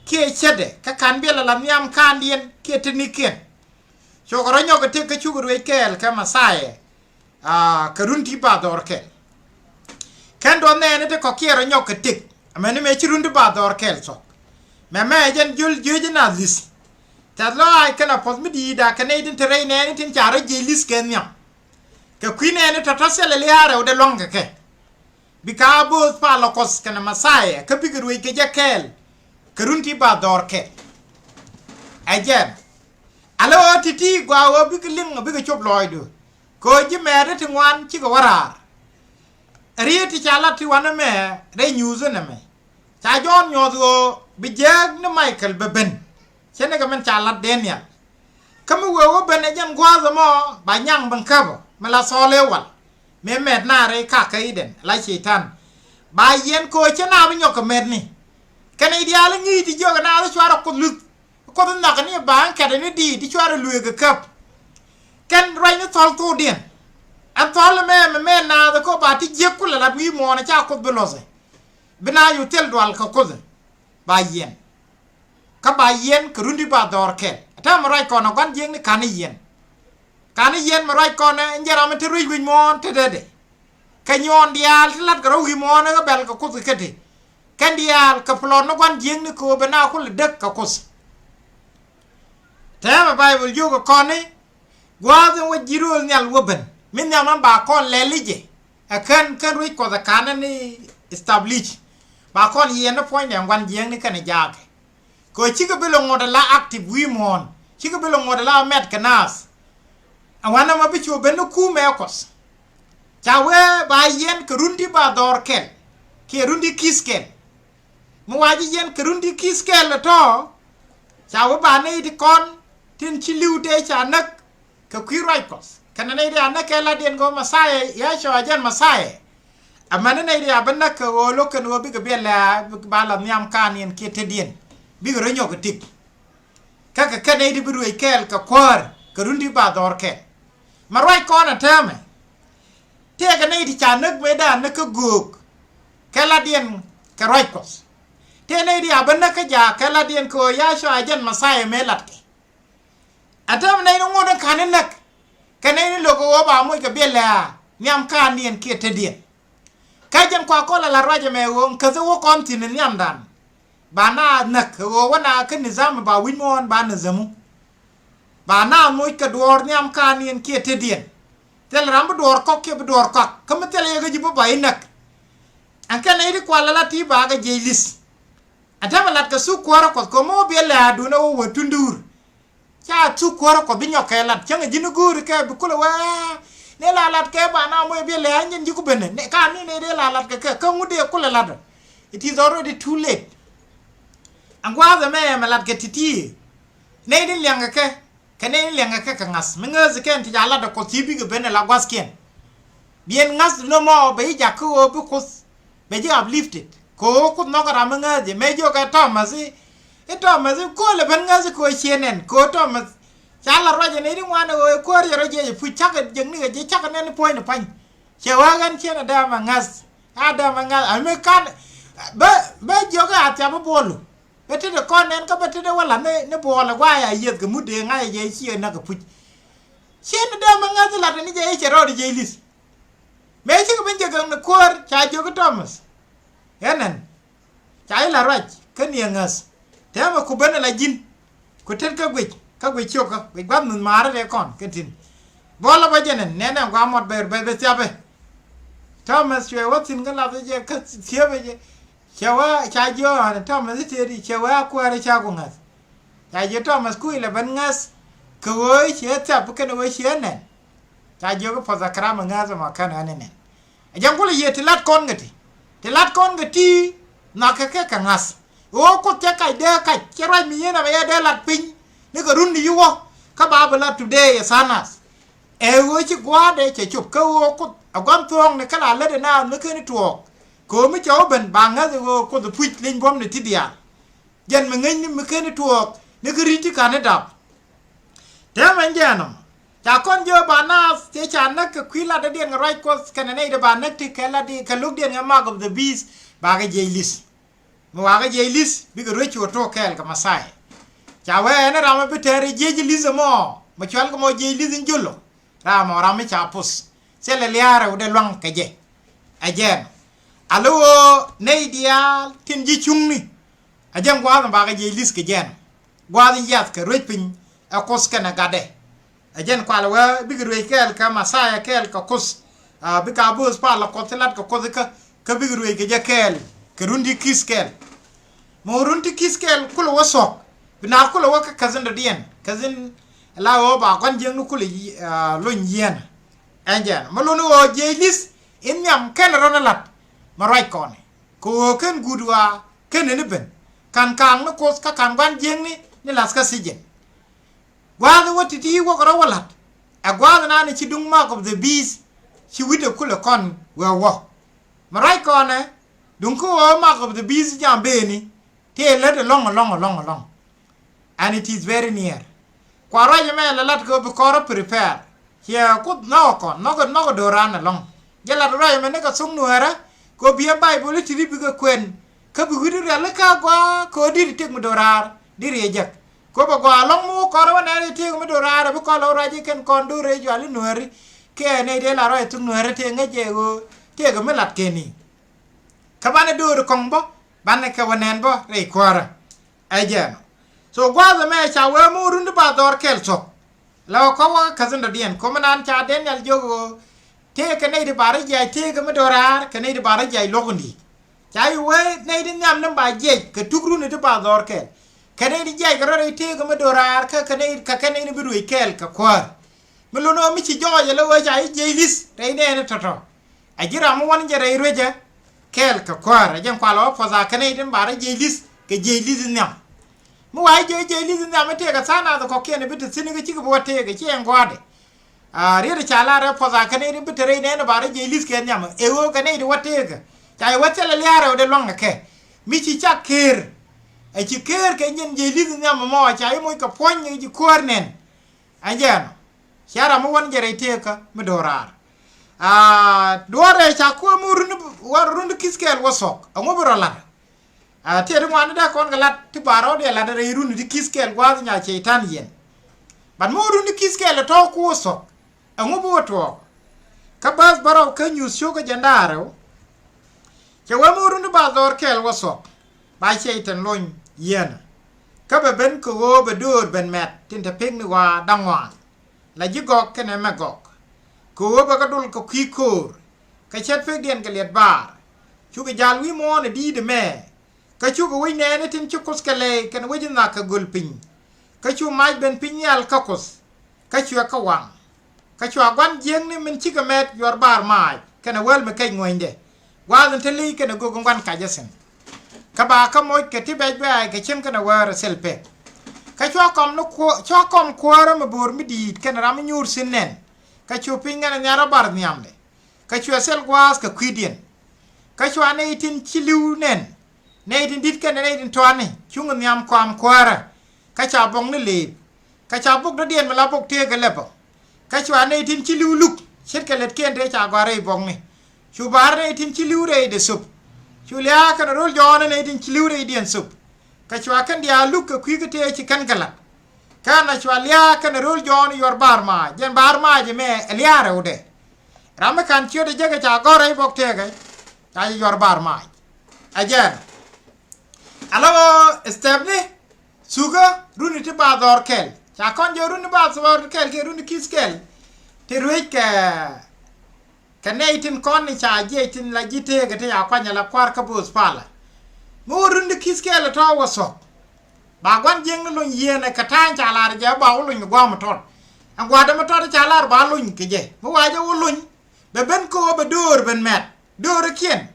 kiɛ cätdɛ kä ka̱n biɛl ala nhiam ka̱ndiɛn kiɛ tetnikiɛn. Cukɛ rɔ nyɔk kɛ tëk kä cukɛ ruëëc kɛɛl kɛ Mɛthia. Aa, kɛ run ti ba dhɔr kɛl. Kɛn duɔth nɛɛni ti kɔ̱kiɛn rɔ nyɔk kɛ tëk. Amäni mëë ci run ti ba dhɔr kɛl thuɔ̱k. Mɛmɛ ɛ jɛn jiöl jiöc in a li̱th. Tɛth lɔaac kɛnɛ puɔ̱th mi di̱i̱t a kɛ nɛy tin te rɛy nɛɛni tin ca rɔ jiɛc li̱th kɛ nhiam. Kɛ kui̱ nɛɛni tɔ̱tɔ̱ thilɛ lia̱a̱ rɛwdɛ lua̱ŋ kɛ kɛ. Bikɛ a bööth palä Kuɔth kɛnɛ Mɛthia kä bikɛ ruëëc kɛ jɛ kɛɛl. Kɛ run ti ba dhɔr kɛl. Ɛ jɛn. Ala ɣöö ti̱ti̱ gɔaa ɣöö bikɛ liŋ bikɛ cop lɔɔcdu. Kɛ ɣöö ji̱ mɛɛtdä ti ŋuan cikɛ wä raar. Riet ti ca lat ti wanɛ mɛ rɛy nyuuthä nɛmɛ. Ca Jɔ̱ɔ̱n nyuɔ̱th ɣöö bi jääk ni Michael bɛ ben. Ce̱tnikɛ min ca lat Daniel. Kä mi wee wä ben ɛ jɛn gua̱a̱th ɛmɔ ba nyaŋ ben käpä mi la thɔɔl ëë wal. Mëë mɛt naar i̱ kakä i̱dɛn la Cɛy-tan. Ba yiɛn kɛ ɣöö cä naath bi nyɔk kɛ mɛtni. Kɛnɛ i̱ diaal i̱ ŋi̱i̱c ti jiök ɛ naath i̱ cuarɛ Kuoth luth. Kuoth in nhɔakɛ ni ba ɛn kɛtɛ ni di̱i̱t ti cuarɛ lueek kɛ käp. Kɛn ruacni thɔl thokdiɛn. Ɛn thɔl ɛmɛ mɛ mɛ naath ɛ kä ba ti jiäk kulɛ lat wi̱i̱ muɔ̱ɔ̱n ɛ ca Kuoth bi luɔthɛ. Bi naath cu thil dual kɛ Kuoth ɛ. Ba yiɛn. Kä ba yiɛn kɛ run ti ba dhɔr kɛl. Ɛ täämɛ ruac kɔn ɛ gua̱n jiäkni ka̱n i̱ yiɛn. Ka̱n i̱ yiɛn mɛ ruac kɔn ɛ ɛn jɛ ram mi te ruec wi̱c muɔ̱ɔ̱n tetdɛ. Kɛ nyuɔɔn diaal ti la̱tkɛ rɔ wi̱i̱ muɔ̱ɔ̱n ɛ ɣä bɛl kɛ Kuoth kɛ käti. Kɛn diaal kɛ plɔt ni gua̱n jiäkni kɛ ɣöö bɛ na kulɛ däk kɛ Kuoth. Täämɛ Baibol jiök ɛ kɔn i̱ gua̱a̱th in wä ji̱ rööl nhial wä ben mi nhiam ɛn ba kɔn lɛl i̱ jɛ. Ɛ kän kän ruec Kuɔth ɛ ka̱n ɛn i̱ establish. Ba kɔn yiɛn ni puɔ̱nydɛ ɛn gua̱n jiäkni kɛnɛ jaakɛ. Kɛ ɣöö cikɛ bi lɛ ŋot ala active wi̱i̱ muɔ̱ɔ̱n. Cikɛ bi lɛ ŋot ala mɛt kɛ naath. Ɛ wanɛ mɔ bi cu ben ni kumɛ ɛ Kuɔth. Ca wee ba yiɛn kɛ run ti ba dhɔr kɛl kiɛ run ti ki̱th kɛl. Mi wa ji̱ yiɛn kɛ run ti ki̱th kɛl ɛ tɔ̱. Ca wee ba nɛy ti kɔn tin ci li̱w tëë ca näk kɛ kui̱ ruac Kuɔth kɛnɛ nɛy ti a näk kɛ latdiɛn kɛ ɣöö Mɛthia, Yacua jɛn Mɛthia. Amäni nɛy ti a bi näk kɛ ɣöö lo̱k kɛn ɣöö bikɛ biɛl lɛ a ba la nhiam ka̱n yɛn kiɛ tetdiɛn. Bikɛ rɔ nyɔk kɛ tik. Kä kɛ kɛn nɛy ti bi ruëëc kɛɛl kɛ kuäär kɛ run ti ba dhɔr kɛl. Mɛ ruac kɔn ɛ täämɛ. Tëëkɛ nɛy ti ca näk mëëdan ni kä göök kɛ latdiɛn kɛ ruac Kuɔth. Tëë nɛy ti a bä näk kä jaak kɛ latdiɛn kɛ ɣöö Yacua jɛn Mɛthia mëë latkɛ. Ɛ täämɛ nɛy ni ŋot in ka̱n in näk. Kɛ nɛy ni lo̱k ɣöö ba moc kɛ biɛl lɛ a nhiam ka̱ndiɛn kiɛ tetdiɛn. Kä jɛn kua kɔl ala ruac ɛmɛ ɣöö in käth i̱ wä kɔn thi̱n in nhiamdan. Ba na näk kɛ ɣöö wä na kä nidham ba wi̱c muɔ̱ɔ̱n ba nidhamu. Ba na moc kɛ duɔ̱ɔ̱r nhiam ka̱ndiɛn kiɛ tetdiɛn. Thil ram bi duɔ̱ɔ̱r kɔk kiɛ bi duɔ̱ɔ̱r kɔak kä mi thil yɛ kä ji̱ bä ba i̱ näk. Ɛn kɛn nɛy ti kual ala ti ba kɛ jiɛc li̱th. Ɛn täämɛ lat kɛ thuk kuäärä Kuɔth kɛ mɔ biɛl lɛ a duundɛ wä wä tunduur. Ca thuk kuäärä Kuɔth bi nyɔk kɛ lat cäŋ ji̱n go̱o̱ri kɛ bi kulɛ wee. Ni la lat kɛ ba na moc biɛl lɛ a nyin ji̱ ku ben ni ka ni ni dee la lat kɛ kɛ kä ŋut dee kulɛ lat. It is already too late. Ɛn gua̱a̱th ɛmɛ ɛmɛ lat kɛ ti̱ti̱. Nɛy ni liɛŋkɛ kɛ kɛ nɛy ni liɛŋkɛ kɛ kɛ ŋa̱th mi ŋääthi kɛn ti ca lat ɛ Kuɔth ci bikɛ ben ɛ la gua̱thkiɛn. Biɛn ŋa̱th nɔmɔ bɛ ji̱ jak kä ɣöö bi Kuoth bɛ ji̱ uplifted. Kɛ ɣöö Kuoth nhɔkɛ ram mi ŋääthi mëë jiök ɛ Thomas i̱, i̱ Thomas i̱ köölɛ ben ŋäthi kɛ ɣöö ciɛ nɛn kɛ ɣöö Thomas. Ca la ruac ɛ nɛy ti ŋuan ɛ ɣöö kuäär yɛ rɔ jiɛc ɛ puc cakɛ jiäkni kɛ ji̱ cakɛ nɛn i̱ puɔ̱ny ni pa̱ny. Cɛ ɣä ɣän ciɛn ɛ dämɛ ŋäth. A dämɛ ŋäth a mi kan bä, bä jiök i̱ a thiap i̱ buɔlu. Bɛ tetdɛ kɔn nɛn kä bɛ tetdɛ wä la̱th ni, ni buɔɔl ɛ gua̱a̱c a yiëth kɛ mut dee ŋa̱c ɛ jɛ i̱ ciɛ näk kɛ puc. Ciɛ ni dee mi ŋäth i̱ la̱t ni jɛ i̱ cɛ rɔɔd i̱ jɛ i̱ li̱th. Mëë cikɛ ben jɛ gäŋ ni kuäär ca jiök i̱ Thomas. Ɛnɛn ca i̱ la ruac kä ni ɛ ŋäth. Tɛmɛ ku ben ala ji̱n. Ku tet kä guic kä guic ciokä guic gua̱th muth maarä rɛɛ kɔn kä tin. Buɔlä bä jɛ nɛn nɛn ɛn gua̱a̱ muɔt bɛ bɛ thiapɛ. Thomas cuɛ wä thi̱n kä lath jɛ kä thiepɛ jɛ. Cɛ wä ca jiök ɣän Thomas i̱ tëëdi cɛ wä a kuäärä ca ku ŋäth. Ca jiök Thomas ku ilɛ ben ŋäth. Kɛ ɣöö i̱ ciɛ thiap kɛnɛ ɣöö ciɛ nɛn. Ca jiök i̱ puɔth a kɛram a ŋäth ɛmɔ kɛn ɣän inɛn. Ɛ jɛn kulɛ yiëë ti lat kɔn kɛ ti ti lat kɔn kɛ ti. Nhɔakɛ kɛ kɛ ŋa̱th ɣöö Kuoth cɛ kac dee kac cɛ ruac mi yieen ɛmɛ yɛ dee lat piny. Ni kɛ run ni yi wä kä ba bi lat today ɛ tha̱a̱ŋ nath. Ɛ ɣöö ci gua̱a̱dɛ cɛ cop kä ɣöö Kuoth ɛ gua̱n thuɔ̱ɔ̱ŋ ni kä la lätdɛ naath mi ken tuɔɔk. Kɛ ɣöö mi cɛ wä ben ba ŋäth ɛ ɣöö Kuoth ɛ puc leny buɔ̱m ni ti diaal. Jɛn mi ŋäcni mi ken tuɔɔk ni kä ri̱c ti ka̱n i̱ dap. Täämɛ jɛɛn ɔ ca kɔn jiök ba naath tëë ca näk kɛ kui̱ latdädiɛn kɛ ruac Kuɔth kɛnɛ nɛy ti ba näk ti kɛ latdi kɛ lo̱kdiɛn kɛ mark of the beast. Bakɛ jiɛc li̱th. Mi wakä jiɛc li̱th bikɛ ruec ci wä tok kɛɛl kɛ Mɛthia. Ca wee ɛn ram mi bi tɛɛr jiɛc li̱th ɛmɔ mi cual kɛ mɔ jiɛc li̱th in jol ɔ. Ram ɔ ram mi ca poth. Thilɛ lia̱a̱ rɛw dee luaŋ kɛ jɛ. Ɛ jɛɛn ɔ. Ala ɣöö nɛy diaal tin ji̱ cuŋni. Ɛ jɛn gua̱a̱th in bakɛ jiɛc li̱th kɛ jɛɛn ɔ. Gua̱a̱th in yiath kɛ ruec piny ɛ Kuoth kɛnɛ gatdɛ. Ɛ jɛn kual wee bikɛ ruec kɛɛl kɛ Mɛthia kɛɛl kɛ Kuoth. Bikɛ a bo̱o̱th pal ɛ Kuoth ti lat kɛ Kuoth ikä kä bikɛ ruec kɛ jɛ kɛɛl kɛ run ti ki̱th kɛɛl. Mɛ run ti ki̱th kɛɛl kulɛ wä thuɔ̱k bi naath kulɛ wä kä käthin dɔ̱diɛn käthin. La ɣöö ba gua̱n jiäkni kulɛ lony yieenä. Ɛn jɛn mɛ luni ɣöö jiɛc li̱th in nhiam kɛn rɔ̱n ɛ la̱t. Mɛ ruac kɔni kɛ ɣöö ken guut ɣɔaa ken ni ben ka̱n ka̱a̱ŋ ni Kuoth kä ka̱n gua̱n jiäkni ni la̱th kä thi̱ji̱n. Gua̱a̱th wä ti̱ti̱ wäkɛ rɔ wä la̱t. Ɛ gua̱a̱th naan ci duŋ mark of the beast. Ci wi̱cdɛ kulɛ kɔn wee wä. Mɛ ruac kɔnɛ duŋ kä ɣöö mark of the beast jam beni. Tëë lät ɛlɔ̱ŋ ɛlɔ̱ŋ ɛlɔ̱ŋ ɛlɔ̱ŋ. And it is very near. Kua ruac ɛmɛ lɛ lat kɛ ɣöö bi kɔrä prepare. Ciɛ Kuoth nhɔkɛ kɔn nhɔkɛ nhɔkɛ do̱ran ɛlɔ̱ŋ. Jɛ lat ruac ɛmɛ ni kɛ thok nuäärä kɛ ɣöö bi ɛ Baibol i̱ ti̱ti̱ bikɛ kuɛn. Kä bi wi̱cdu rialikä a gɔaa kɛ ɣöö di̱t i̱ tëk mi do̱raar di̱t i̱ ɛ jek. Kɛ ɣöö bɛ gɔaa ɛlɔ̱ŋ mi wä kɔn rɛ wä nɛɛni tëëk mi do̱raar ɛ bi kɔn lɛ wä ruac i̱ kɛn kɔn do̱r rɛy jual i̱ nuääri. Kɛ nɛy dee la ruac thok nuäärä tëë ŋäc jɛ ɣöö tëëk mi lat kɛn i̱. Kä banɛ do̱r kɔŋ bä banɛ kɛ wä nɛn bä rɛy kuäärä. Ɛ jɛn ɔ. So gua̱a̱th ɛmɛ ca wee mi wä run ti ba dhɔr kɛl thuɔ̱k. La wä kɔn wä kä käthin dɔ̱diɛn komi naan ca Daniel jiök ɣöö tëëkɛ nɛy ti ba rɔ jiac tëëkɛ mi do̱raar kɛ nɛy ti ba rɔ jiac luɔ̱k in di̱i̱t. Ca yi wee nɛy ti nhiam ni ba jiɛc kɛ tuk run ti ba dhɔr kɛl. Kɛ nɛy ti jiac kɛ rɔ rɛy tëëkɛ mi do̱raar kä kɛ nɛy kɛ kɛ nɛy ni bi ruëc kɛɛl kɛ kuäär. Mi lun ɣä mi ci jɔɔc ala ɣöö ca i̱ jiɛc li̱th rɛy nɛɛni tɔ̱tɔ̱. A ji̱ ram mi wän jɛ rɛy ruecä kɛɛl kɛ kuäär a jɛn kual ɣä puɔth a kɛn i̱ tin ba rɔ jiɛc li̱th kɛ jiɛc li̱th in nhiam. Mi wa i̱ jiɛc jiɛc li̱th in nhiam i̱ tëëkɛ tha̱a̱ŋ nath kɔ̱kiɛn i̱ bi te thi̱n i̱ kɛ cikɛ bi wä tëëkɛ ci ɛn gua̱a̱dɛ. A riet i̱ ca lar ɛ puɔth a kɛn i̱ tin bi te rɛy nɛɛni ba rɔ jiɛc li̱th kɛ nhiam ɛ ɣöö kɛn i̱ ti wä tëëkɛ ca i̱ wä thilɛ lia̱a̱ rɛw dee lua̱ŋ ɛ kɛ. Mi ci cak keer. Ɛ ci keer kɛ nyin jiɛc li̱th in nhiam ɛmɔ ca i̱ moc kɛ puɔ̱ny i̱ ci kuäär nɛn. Ɛ jɛn ɔ. Cia ram mi wän jɛ rɛy tëëkä mi do̱raar. Aa duɔ̱ɔ̱rɛ ca kuäär mi run wä run ti ki̱th kɛɛl wä thuɔ̱k ɛŋu bi rɔ la̱t. Aa tëë ti ŋuan ti dee kɔn kɛ la̱t ti ba rɔɔdiɛ la̱t rɛy run ti ki̱th kɛɛl gua̱a̱th nya cɛy-tan yɛn. Bat mi wä run ti ki̱th kɛɛl ɛ tɔ̱ ku wä thuɔ̱k ɛŋu bi wä tuɔɔk. Kä bäth bärɔw kä nyuuth cio̱k kä jɛn da̱ŋ rɛw. Cɛ wee mi wä run ti ba dhɔr kɛɛl wä thuɔ̱k ba cɛy-tan lony yieenä. Kä bɛ ben kɛ ɣöö bɛ döör ben mɛt tin te pekni ɣɔaa da̱ŋ ŋuan. La ji̱ Gɔk kɛnɛ Mɛgɔk. Kɛ ɣöö bɛ kɛ dol kɛ kui̱ ko̱o̱r. Kɛ cät pekdiɛn kɛ liɛt baar. Cukɛ ja̱l wi̱i̱ muɔ̱ɔ̱n ɛ di̱i̱t ɛmɛ. Kä cukɛ wec nɛɛni tin ci Kuoth kɛ lɛy kɛnɛ wec in nhɔak kɛ göl piny. Kä cu mac ben piny nhial kä Kuoth. Kä cuɛ kɛ waŋ. Kä cua gua̱n jiäkni min cikɛ mɛt yuɔr baar maac kɛnɛ wäl mi kɛc ŋuänydɛ. Gua̱a̱th in te li̱c kɛnɛ gök in gua̱n kac ɛ thi̱n. Kä ba kä moc kɛ ti bɛc bɛ̈ɛ̈c kɛ cieŋ kɛnɛ wäär ɛ thil pek. Kä cua kɔm ni kuɔ cua kɔm kuäärä mi bo̱o̱r mi di̱i̱t kɛnɛ ram mi nyuur thi̱n nɛn. Kä cu piny ŋɛn ɛ nhiar rɔ bar nhiamdɛ. Kä cuɛ thil gua̱a̱th kɛ kui̱diɛn. Kä cua nɛy tin ci li̱w nɛn. Nɛy tin di̱t kɛnɛ nɛy tin tɔ̱a̱ni cuŋ nhiam kɔam kuäärä. Kä ca buɔ̱ŋni lëëp. Kä ca buk dɔ̱diɛn mi la buk tëëkɛ lɛpä. Kä cua nɛy tin ci li̱w luk ce̱tkɛ lätkiɛn tëë ca gɔ̱a̱r rɛy buɔ̱ŋni. Cu ba̱a̱r nɛy tin ci li̱w rɛydɛ thöp. Cu lia̱a̱ kɛnɛ ro̱l jɔɔnä nɛy tin ci li̱w rɛydiɛn thöp. Kä cua kɛn diaal luk kɛ kui̱ kä tëë ci kɛn kɛ la̱t. Kä na cua lia̱a̱ kɛnɛ ro̱l jɔɔnä yuɔr ba̱a̱r maac jɛn ba̱a̱r maac ɛmɛ ɛ lia̱a̱ rɛwdɛ. Ram mi kan ciöt ɛ jek ɛ ca gɔ̱r rɛy bɔk tëëkɛ. Ca ci yuɔr bar maac. Ɛ jɛn. Alɔ step ni. Thukä runi ti ba dhɔr kɛl. Ca kɔn jɛ runi ba dhɔr kɛl kiɛ runi ki̱th kɛl. Ti ruec kɛ kɛ nɛy tin kɔn ni ca jiɛc tin la ji̱ tëëkɛ ti ca kuany ala kua̱r kä bo̱o̱th palä. Mi wä runi ki̱th kɛl tɔ̱ wä thuɔ̱k. Ba gua̱n jiäkni luny yieenɛ kɛ ta̱a̱ny ca lar jɛ ba wä luny kɛ gua̱a̱m mi tɔt. Ɛn gua̱a̱dɛ mi tɔt ca lar ba luny kɛ jɛ mi wa jɛ wä luny. Bɛ ben ko̱o̱p bɛ döör ben mɛt döör kiɛn.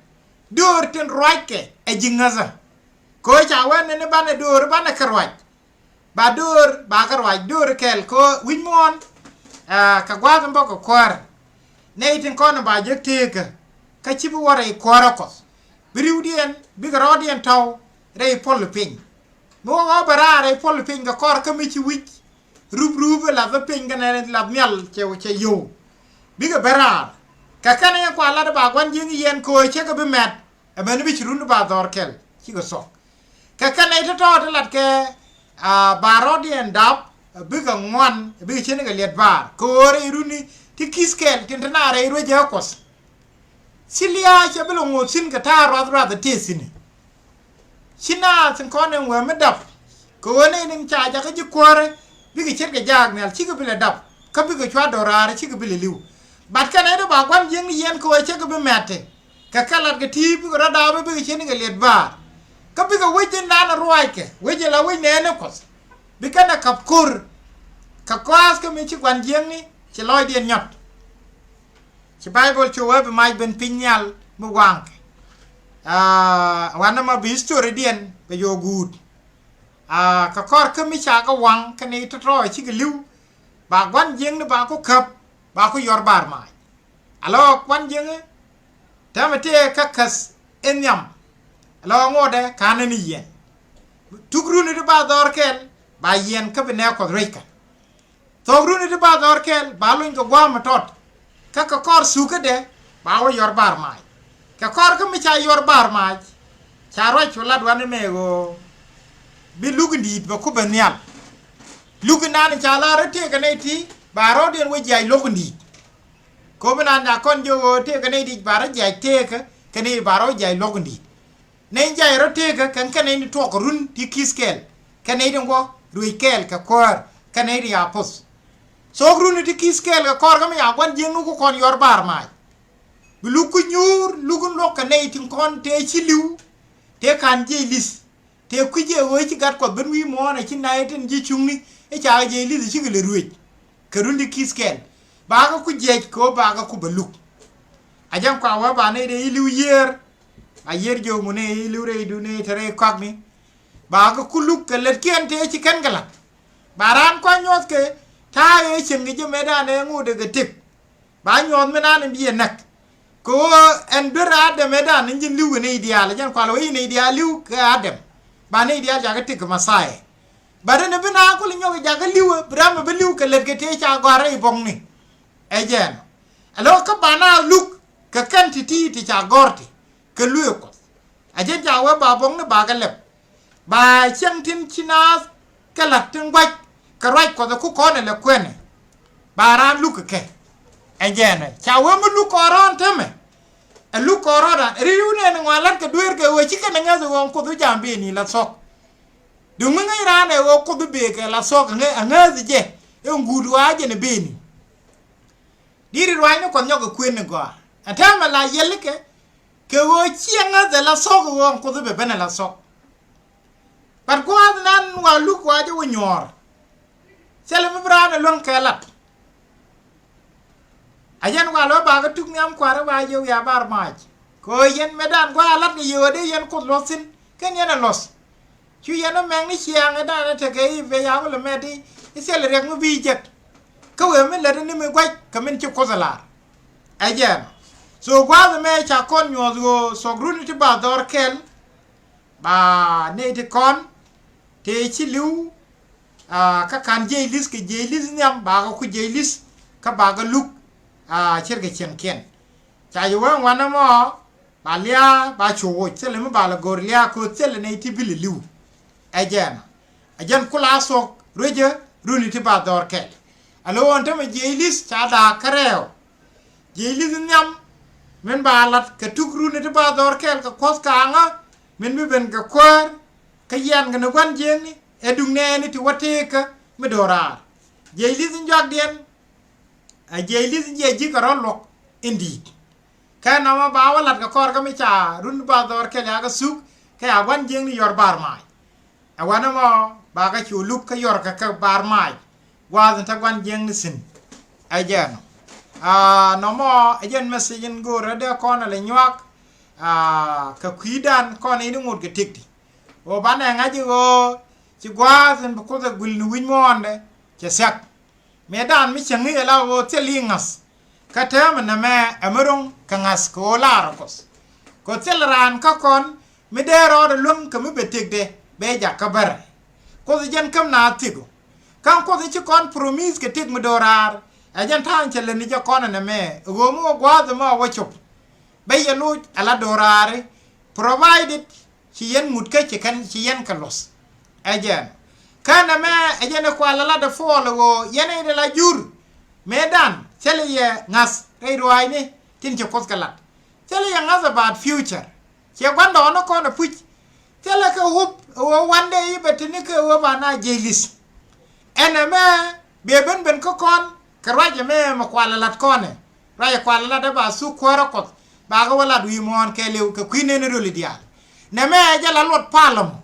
Döör tin ruackɛ ɛ ji̱ ŋäthä. Ko̱o̱p ca wee nɛn i̱ banɛ döör i̱ banɛ kɛ ruac. Ba döör ba kɛ ruac döör kɛl ko̱o̱p wi̱c muɔ̱ɔ̱n. Kɛ gua̱a̱th in bä kɛ kuäär. Nɛy tin kɔn in ba jek teekä kä ci bi wä rɛy kuäärä Kuɔth. Bi ri̱wdiɛn bikɛ rɔɔdiɛn tɔ̱w rɛy puɔl piny. Mi wä ɣɔ̱ bɛ raar rɛy puɔl piny kɛ kɔr kä mi ci wi̱c. Rup rup ɛ lath bä piny kɛnɛ lath nhial cɛ cɛ yio̱w. Bikɛ ben raar kɛ kɛn ɛ kua lat ba gua̱n ji̱ ŋi̱ yɛn köö cɛ kɛ bi mɛt. Ɛ ben bi ci run ba dhɔr kɛl cikɛ thuɔ̱k. Kɛ kɛn ɛ tɔ̱tɔ̱ ti lat kɛ ba rɔɔdiɛn dap. Bikɛ ŋuan bikɛ cin kɛ liɛt baar kɛ ɣöö rɛy runi ti ki̱th kɛl tin te naar rɛy ruec ɛ Kuɔth. Ci liaac cɛ bi lɛ ŋo̱o̱th thi̱n kɛ ta̱a̱ ruath ruath ɛ tëë thi̱n. Ci naath in kɔn in wee mi dap kɛ ɣöö nɛy niŋ ca jakä ji̱ kuäärä. Bikɛ ce̱tkɛ jaak nhial cikɛ bi lɛ dap kä bikɛ cua do̱raarä cikɛ bi lɛ li̱w. Bat kɛn ɛ dee ba gua̱n jiäkni yɛn kɛ ɣöö cä kɛ bi mɛ̈t ti kɛ kɛ lat kɛ ti̱i̱p bikɛ rɔ̱ daapä bikɛ ce̱tni kɛ liɛt baar. Kä bikɛ wec in naan ɛ ruaackɛ wec in la wec nɛɛni Kuɔth. Bi kɛn ɛ ka̱p ko̱r kɛ kɔaath kä mi ci gua̱n jiäkni ci lɔcdiɛn nyɔt. Ci Baibol cu wee bi mac ben piny nhial mi waŋkɛ. Wanɛ ma bi history diɛn bɛ yɔ guut. Kɛ kɔr kä mi ca kɛ waŋ kɛn i̱ tɔ̱tɔ̱ cikɛ li̱w. Ba gua̱n jiäkni ba ku käp ba ku yɔr bar maac. Alɔ gua̱n jiäkni täämɛ tëë kä käth in nhiam. Alɔ ŋotdɛ ka̱n in i̱ yiɛn. Tuk runi ti ba dhɔr kɛl ba yiɛn kä bi nɛɛ Kuɔth rueckɛ. Thok runi ti ba dhɔr kɛl ba luny kɛ gua̱a̱m mi tɔt. Kä kɛ kɔr thukädɛ ba wä yɔr bar maac. Kɛ kɔr kä mi ca yɔr bar maac. Ca ruac cu lat wanɛ mɛ ɣöö bi luk in di̱i̱t bɛ ku ben nhial. Luk in naan ca lar rɔ tëëkɛ nɛy ti ba rɔɔdiɛn wä jiac lo̱k in di̱i̱t. Ko̱p in naan ca kɔn jiök ɣöö tëëkɛ nɛy di̱i̱t ba rɔ jiac tëëkä kɛ nɛy ba rɔ jiac lo̱k in di̱i̱t. Nɛy jay rɔ tëëkä kɛn kɛn nɛy ni tuɔk run ti ki̱th kɛɛl kɛn nɛy ti ŋuɔ ruëc kɛɛl kɛ kuäär kɛn nɛy ti ya poth. Thok run ti ki̱th kɛɛl kɛ kɔr kä mi ya gua̱n jiäkni ku kɔn yɔr bar maac. Bi luk ku nyuur luk in luɔk kɛ nɛy ti kɔn tëë ci li̱w tëë ka̱n jiɛc li̱th. Tëë kui̱c ɛ ɣöö ci gat Kuɔth ben wi̱i̱ muɔ̱ɔ̱n a ci nɛy tin ji̱ cuŋni i̱ ca kɛ jiɛc li̱th cikɛ lɛ ruëc. Kɛ run ti ki̱th kɛɛl bakɛ ku jiɛc kɛ ɣöö bakɛ ku bɛ luk. A jɛn kua wee ba nɛy dee i̱ li̱w yiëër. A yiër jiök ŋun ëë i̱ li̱w rɛydu ni te rɛy kɔakni. Ba kɛ ku luk kɛ lätkiɛn tëë ci kɛn kɛ la̱t. Ba raan kua̱c nyuɔ̱th kɛ ta̱a̱ ëë cieŋ kɛ ji̱ mëëdan ëë ŋot ɛ kɛ tëk. Ba nyuɔ̱th mëëdan in bi ɛ näk. Kɛ ɣöö ɛn duer Adam mëëdan in ji̱n li̱w kɛ nɛy diaal ɛ jɛn kual wee i̱ nɛy diaal li̱w kɛ Adam. Ba nɛy diaal jakä tëk kɛ Mɛthia. Ba den ɛ bi na kul nyɔk jakä li̱w ɛ bi ram ɛ bi li̱w kɛ lät kɛ tëë ca gɔ̱a̱r rɛy buɔ̱kni. Ɛ jɛn ɛ lo̱k kä ba na luk kɛ kɛn ti̱ti̱ ti ca gɔ̱r ti kɛ luëë Kuɔth. A jɛn ca wee ba buɔ̱kni ba kɛ lɛp. Ba cieŋ tin ci naath kɛ la̱t tin gua̱c kɛ ruac Kuɔth ɛ ku kɔn ɛ lɛ kuɛnɛ. Ba raan luk kɛ kɛ. Ɛ jɛn ɛ ca wee mi luk kɔn rɔ̱ɔ̱n tämɛ. Ɛ luk kɔn rɔ̱ɔ̱n raan ri̱w nɛn ŋuan la̱t kɛ dueer kɛ wee ci kɛn ɛ ŋäth ɛ ɣɔ̱ɔ̱ŋ Kuoth wi̱c ja̱a̱m ben i̱ la thuɔ̱k. Duŋ mi ŋäc raan ɛ ɣöö Kuoth i̱ bëë kɛ la thuɔ̱k ɛ ŋäth jɛ ɛ ŋuut ɣɔaa jɛn ɛ ben i̱. Di̱t i̱ ruaacni Kuɔth nyɔk kɛ kuën ni gɔaa ɛn täämɛ la yiɛlikɛ. Kɛ ɣöö ciɛ ŋäth ɛ la thuɔ̱k ɛ ɣöö ɛn Kuoth i̱ bɛ ben ɛ la thuɔ̱k. But gua̱a̱th nan wa luk wa jɛ wä nyuɔ̱ɔ̱r. Thilɛ mi bi raan ɛ luäŋ kɛ lat. A yɛn wa lɔ ba kä tuk nhiam kua̱r i̱ ba yɛ wiaa bar maac. Kɛ ɣöö yɛn mëëdan gua̱a̱ lat kɛ yɛ ɣöö dee yɛn Kuoth luɔ̱th thi̱n kɛn yɛn ɛ luɔ̱th. Cu yɛn ɛ mɛŋ ni ciaaŋ ɛ da̱a̱n ɛ tekɛ i̱ bɛ ya̱a̱ wä lɛ mɛt i̱ thilɛ riɛk mi bi jek. Kä wëë mi lät ni mi gua̱c kɛ min ci Kuoth ɛ la̱r. Ɛ jɛn. So gua̱a̱th ɛmɛ ca kɔn nyuɔ̱th ɣöö thuɔ̱k runi ti ba dhɔr kɛl. Ba nɛy ti kɔn tëë ci li̱w. Kä ka̱n jiɛc li̱th kɛ jiɛc li̱th nhiam ba kɛ ku jiɛc li̱th. Kä ba kɛ luk ce̱tkɛ cieŋkiɛn. Ca yɛ wee ŋuan ɛmɔ. Ba lia̱a̱ ba cu woc thilɛ mi ba lɛ go̱r lia̱a̱ kööth thilɛ nɛy ti bi lɛ li̱w. Ɛ jɛn ɛ jɛn kula thuɔ̱k ruecä runi ti ba dhɔr kɛl. Alo ɣän tämɛ jiɛc li̱th ca da̱a̱k kä rɛɛw. Jiɛc li̱th nhiam min ba lat kɛ tuk runi ti ba dhɔr kɛɛl kɛ kuɔth ka̱a̱ŋä min bi ben kɛ kuäär kä yian kɛ ni gua̱n jiäkni ɛ duŋ nɛɛni ti wä tëëkä mi do̱raar. Jiɛc li̱th in juakdiɛn ɛ jiɛc li̱th in jiɛc ji̱ kɛ rɔ̱ luɔ̱k in di̱i̱t. Kɛ nɔmɔ ba wä lat kɛ kɔr kä mi ca run ba dhɔr kɛl yakä suk kɛ a gua̱n jiäkni yɔr bar maac. Ɛ wanɛ mɔ ba kä cu luk kä yɔr kɛ kɛ bar maac. Gua̱a̱th in te gua̱n jiäkni thi̱n. Ɛ jɛn nɔmɔ ɛ jɛn message in go̱o̱r rɛ dee kɔn ɛ lɛ nyuak. Kɛ kui̱dan kɔn in iŋot kɛ tikti ɣöö banɛ ŋa̱c i̱ ɣöö ci gua̱a̱th in bi kuoth ɛ guil ni wi̱c muɔ̱ɔ̱ndɛ cɛ thiak. Mëëdan mi cäŋ i̱ ala ɣöö thil i̱ ŋa̱th. Kä täämɛ nɛmɛ ɛ mi ro̱ŋ kɛ ŋa̱th kɛ ɣöö laarɛ kuɔth. Kɛ thil raan kä kɔn mi dee rɔɔdɛ luäŋ kɛ mi bɛ tëkdɛ bɛ jak kä bärɛ. Kuoth jɛn käm na thiku. Ka̱n kuoth ci kɔn promise kɛ tëk mi do̱raar ɛ jɛn ta̱a̱ŋ cɛ lät ni jɛ kɔn ɛ nɛmɛ ɛ ɣöö mi wä gua̱a̱th ɛmɛ wä cop. Bɛ yɛ loc ala do̱raari provided ci yɛn ŋut kä ci kɛn ci yɛn kɛ luɔth. Ɛ jɛn kä nɛmɛ ɛ jɛn ɛ kual ala dɛ puɔl ɛ ɣöö yɛn ɛ dee la jur. Mëëdan thilɛ yɛ ŋa̱th rɛy ruaacni tin ci kuoth kɛ lat. Thilɛ yɛ ŋa̱th about future. Ciɛ gua̱ndɔɔŋ ni kɔn ɛ puc. Thilɛ kɛ hope ɛ ɣöö one day i̱ bɛ te ni kɛ ɣöö ba na jiɛc li̱th. Ɛn ɛmɛ bɛ ben ben kä kɔn kɛ ruac ɛmɛ mɛ kual ɛ lat kɔn ɛ. Ruac ɛ kual ɛ lat ɛ ba thuk kuäärä kuɔth ba kɛ wä lat wi̱i̱ muɔ̱ɔ̱n kɛɛliw kɛ kui̱ neni röli diaal. Nɛmɛ ɛ jɛ la luɔt palä mɔ.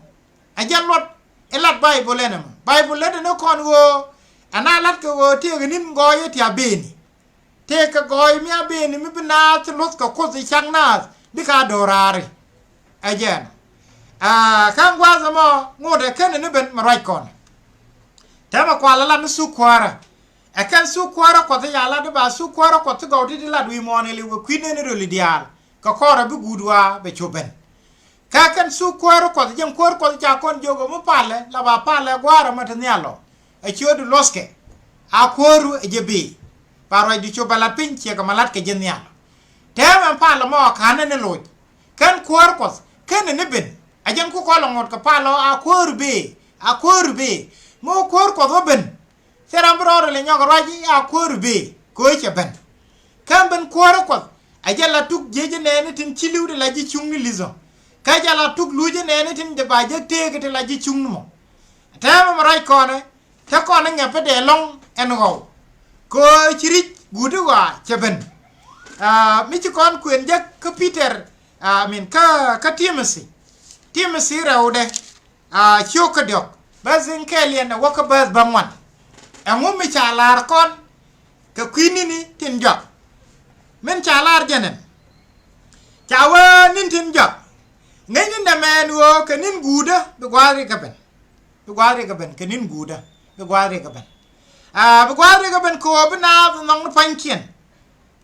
Ɛ jɛ luɔt ɛ lat Baibol ɛn ɛmɔ. Baibol lät ɛn ɛ kɔn ɣöö ɛn a lat kɛ ɣöö tëëkɛ ni̱n gɔɔyä ti a beni. Tëëkɛ gɔɔy mi a beni mi bi naath ti luɔth kɛ kuoth i̱ cak naath bikɛ a do̱raari. Ɛ jɛn ɛ ka̱n gua̱a̱th ɛmɔ ŋot ɛ kɛn ni ben mɛ ruac kɔn. Tɛmɛ kual ala ni thuk kuäärä. Ɛ kɛn thuk kuäärä kuɔth i̱ ya lat i̱ ba thuk kuäärä kuɔth ti gɔw ti ti lat wi̱i̱ muɔ̱ɔ̱n ɛ liw kɛ kui̱ neni röli diaal. Kɛ kɔrɛ bi guut waa bɛ cop ben. Kä kɛn thuk kuäärä kuɔth jɛn kuäär kuɔth ca kɔn jiök ɛ mi palɛ la ba palɛ gua̱a̱r ɛmɛ ti nhial ɔ. Ɛ ciötdu luɔthkɛ a kuääru ɛ jɛ bëë. Ba ruacdu cop bɛ lat piny ciɛ kɛ ma lat kɛ ji̱ nhial. Tɛmɛ palɛ mɔ ka̱n ni loc. Kɛn kuäär kuɔth kɛn ni ben a jɛn ku kɔl ɛ ŋot kɛ palɛ ɔ a kuääru bëë. A kuääru bëë mi wä kuäär kuɔth wä ben. Thil ram bi rɔɔdɛ lɛ nyɔk ruac i̱ a kuäär bëë kɛ ɣöö cɛ ben. Kä ben kuäärä kuɔth a jɛ la tuk jiec inɛɛni tin ci li̱w ti la ji̱ cuŋni li̱th ɔ. Kä jɛ la tuk luc inɛɛni tin jɛ ba jek tëëk ti la ji̱ cuŋni mɔ. Tɛmɛ mɛ ruac kɔnɛ te kɔn iŋɛ pä dee lɔ̱ŋ ɛn ɣɔw. Kɛ ɣöö ci ri̱c guut i̱ ɣɔaa cɛ ben. Mi ci kɔn kuën jek kä Peter, I mean kä kä Timothy. Timothy rɛwdɛ. A ciök kä diɔ̱k bäth in kɛɛliɛn ɛ wäkä bäth bä ŋuan. Ɛŋu mi ca la̱r kɔn kɛ kui̱ ni̱ni tin jɔak? Min ca la̱r jɛn ɛn ca wee ni̱n tin jɔak. Ŋäcni nɛmɛ ɛn ɣöö kɛ ni̱n guutdä bi gua̱a̱th rik ɛ ben. Bi gua̱a̱th rik ɛ ben kɛ ni̱n guutdä bi gua̱a̱th rik ɛ ben. A bi gua̱a̱th rik ɛ ben kɛ ɣöö bi naath nhɔkni pua̱nykiɛn.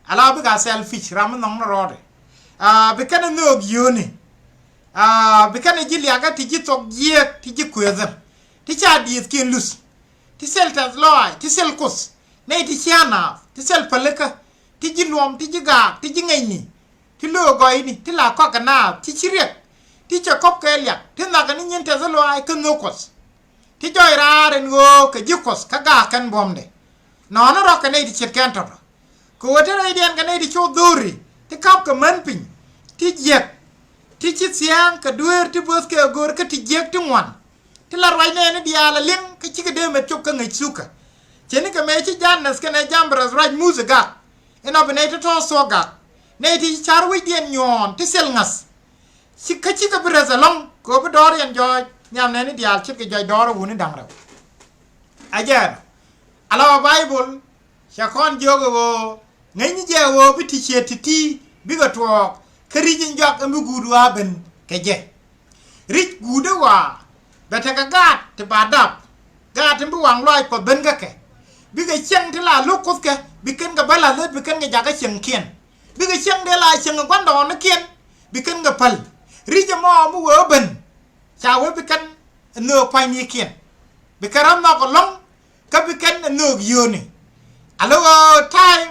Ala bikɛ a selfish ram mi nhɔkni rɔɔdɛ. A bi kɛn ɛ nhöök yio̱o̱ni. A bi kɛn ɛ ji̱ liakä ti ji̱ thok jiääk ti ji̱ kuëëthä. Ti ca diëëthkiɛn luth. Ti thil tɛth lɔaac ti thil kuoth. Nɛy ti cia naath ti thil pälikä. Ti ji̱ luɔm ti ji̱ gaak ti ji̱ ŋäcni. Ti löök gɔyni ti la kɔakɛ naath ti ci riɛk. Ti cɛ kɔp kɛ liak ti nhakɛ ni nyin tɛth lɔaac kä nhök kuɔth. Ti jɔc raar ɛn ɣöö kɛ ji̱ kuɔth kä gaak kɛn buɔ̱mdɛ. Nɔɔni rɔ̱ kɛ nɛy ti ce̱tkɛn tɔ̱tɔ̱. Kɛ ɣöö te rɛydiɛn kɛ nɛy ti cop dho̱ri ti ka̱pkɛ män piny. Ti jiäk ti ci thia̱a̱ŋ kɛ dueer ti böthkɛ ɛ go̱r kä ti jiäk ti ŋuan. Ti la ruac nɛɛni diaal a liŋ kä cikɛ dee met cop kä ŋäc thukä. Ce̱tnikɛ mëë ci Janeth kɛnɛ Jambres ruac muth ɛ gak. Inɔ bi nɛy ti tɔ̱ɔ̱th thuɔ̱k gak. Nɛy ti ci ca̱r wecdiɛn nyuɔ̱ɔ̱n ti thil ŋa̱th. Ci kä cikɛ bi rɛth ɛlɔ̱ŋ kɛ ɣöö bi dɔɔr yɛn jɔɔc nhiam nɛɛni diaal ce̱tkɛ jɔc dɔɔr ɛ wuni da̱ŋ rɛw. Ɛ jɛɛn ala ɣöö Baibol cɛ kɔn jiök ɛ ɣöö ŋäcni jɛ ɛ ɣöö bi ti ciet ti̱ti̱ bikɛ tuɔɔk kä ri̱c in jɔak in bi guut ɣɔaa ben kɛ jɛ. Ri̱c guut i̱ ɣɔaa bɛ tekɛ gaat ti ba dap. Gaat tin bi waŋ lɔaac kuɔth ben kä kɛ bikɛ cieŋ ti la lo̱k kuothkɛ bi kɛn kɛ bä la̱th lät bi kɛn kɛ jakä cieŋkiɛn. Bikɛ cieŋ dee la cieŋ ɛ gua̱ndɔɔŋnikiɛn bi kɛn kɛ päl. Ri̱c ɛmɔ mi wee ɣä ben ca wee bi kɛn ɛ nhöök pa̱nynikiɛn. Bi kɛn rɔ̱ nhɔk ɛlɔ̱ŋ kä bi kɛn ɛ nhöök yio̱o̱ni. Ala ɣöö ta̱a̱y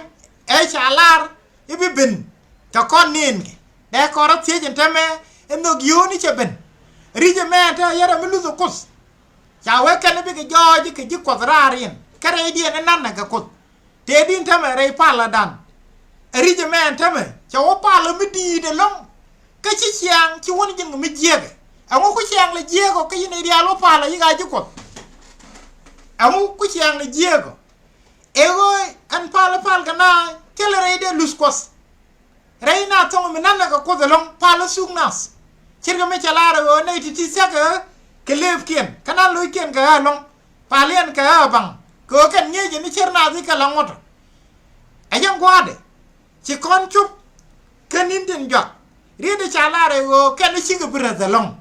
ɛ ca lar i̱ bi ben kɛ kɔn ni̱i̱nkɛ dee kɔn rɔ̱ thiec ɛn täämɛ ɛ nhöök yio̱o̱ni cɛ ben. Ri̱c ɛmɛ ɛn te yɛrɛ mi luth ɛ kuoth. Ca wee kɛn i̱ bikɛ jɔɔc i̱ kɛ ji̱ kuɔth raar in kä rɛydiɛn i̱ na̱n ɛ kɛ kuoth. Tëëdi in täämɛ rɛy palädan. Ɛ ri̱c ɛmɛ ɛn tämɛ cɛ wä palä mi di̱i̱t ɛlɔ̱ŋ. Kä ci ciaŋ ci wä ni ji̱n kɛ mi jiɛkɛ. Ɛŋu ku ciaŋ lɛ jiɛk ɔ kä yɛn nɛy diaal wä palä yik a ji̱ Kuɔth? Ɛŋu ku ciaŋ lɛ jiɛk ɔ? Ɛ ɣöö ɛn palä pal kɛ na thilɛ rɛy dee luth Kuɔth. Rɛy na thɔŋ mi nanɛ kɛ Kuoth ɛlɔ̱ŋ palä thuk nath. Ce̱tkɛ mi cɛ lar ɛ ɣöö nɛy ti̱ti̱ thia̱kɛ ɣä kɛ lëëpkiɛn kä na lo̱ckiɛn kɛ ɣä ɛlɔ̱ŋ. Paliɛn kɛ ɣä ɛ baŋ kɛ ɣöö kɛn ŋi̱eecɛ ni cär nath i̱ kɛ la ŋuɔ̱tɔ. Ɛ jɛn gua̱a̱dɛ ci kɔn cop kä ni̱n tin juak. Riet i̱ ca lar ɛ ɣöö kɛn i̱ cikɛ bi rɛth ɛlɔ̱ŋ.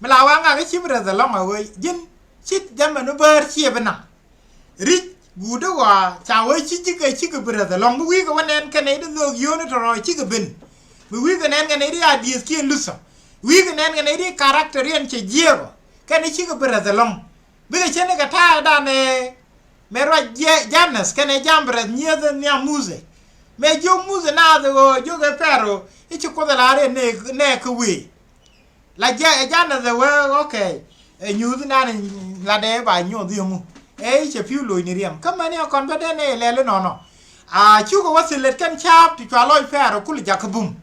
Mi la waŋ ŋak i̱ ci bi rɛth ɛlɔ̱ŋ ɛ ɣöö ji̱n ci jɛmɛn i̱ bäär ciɛ bi naŋ. Ri̱c guut i̱ ɣɔaa ca wee ci ji̱ kɛ cikɛ bi rɛth ɛlɔ̱ŋ mi wi̱i̱ kɛ wä nɛn kɛn nɛy di nhöök yio̱o̱ni tɔ̱rɔ̱ cikɛ ben. Mi wi̱i̱ kɛ nɛn kɛn nɛy di a diëëth kiɛn luthɔ. Wi̱i̱ kɛ nɛn kɛn nɛy di character riɛn cɛ jiɛɛk ɔ kɛn i̱ cikɛ bi rɛth ɛlɔ̱ŋ. Bikɛ cä ni kɛ ta̱a̱ dan ɛ mɛ ruac Janɛth kɛnɛ Jambrɛth nyieth nhiam Muthɛ. Mɛ jiök Muthɛ naath ɛ ɣöö jiök ɛ Pɛro i̱ ci Kuoth ɛ la̱r ɛ nɛ kä wëë. La Janɛth ɛ wee, okay. Ɛ nyuuth nan latdɛ ba nyuɔth yieŋu. Ɛ i̱ cɛ pi̱w lo̱cni riɛm kä mɛni ɛ kɔn bä dee nɛ ilɛl inɔnɔ. A cukɛ wä thil lɛt kɛn ca̱a̱p ti cua lɔc Pɛro kul jakä bum.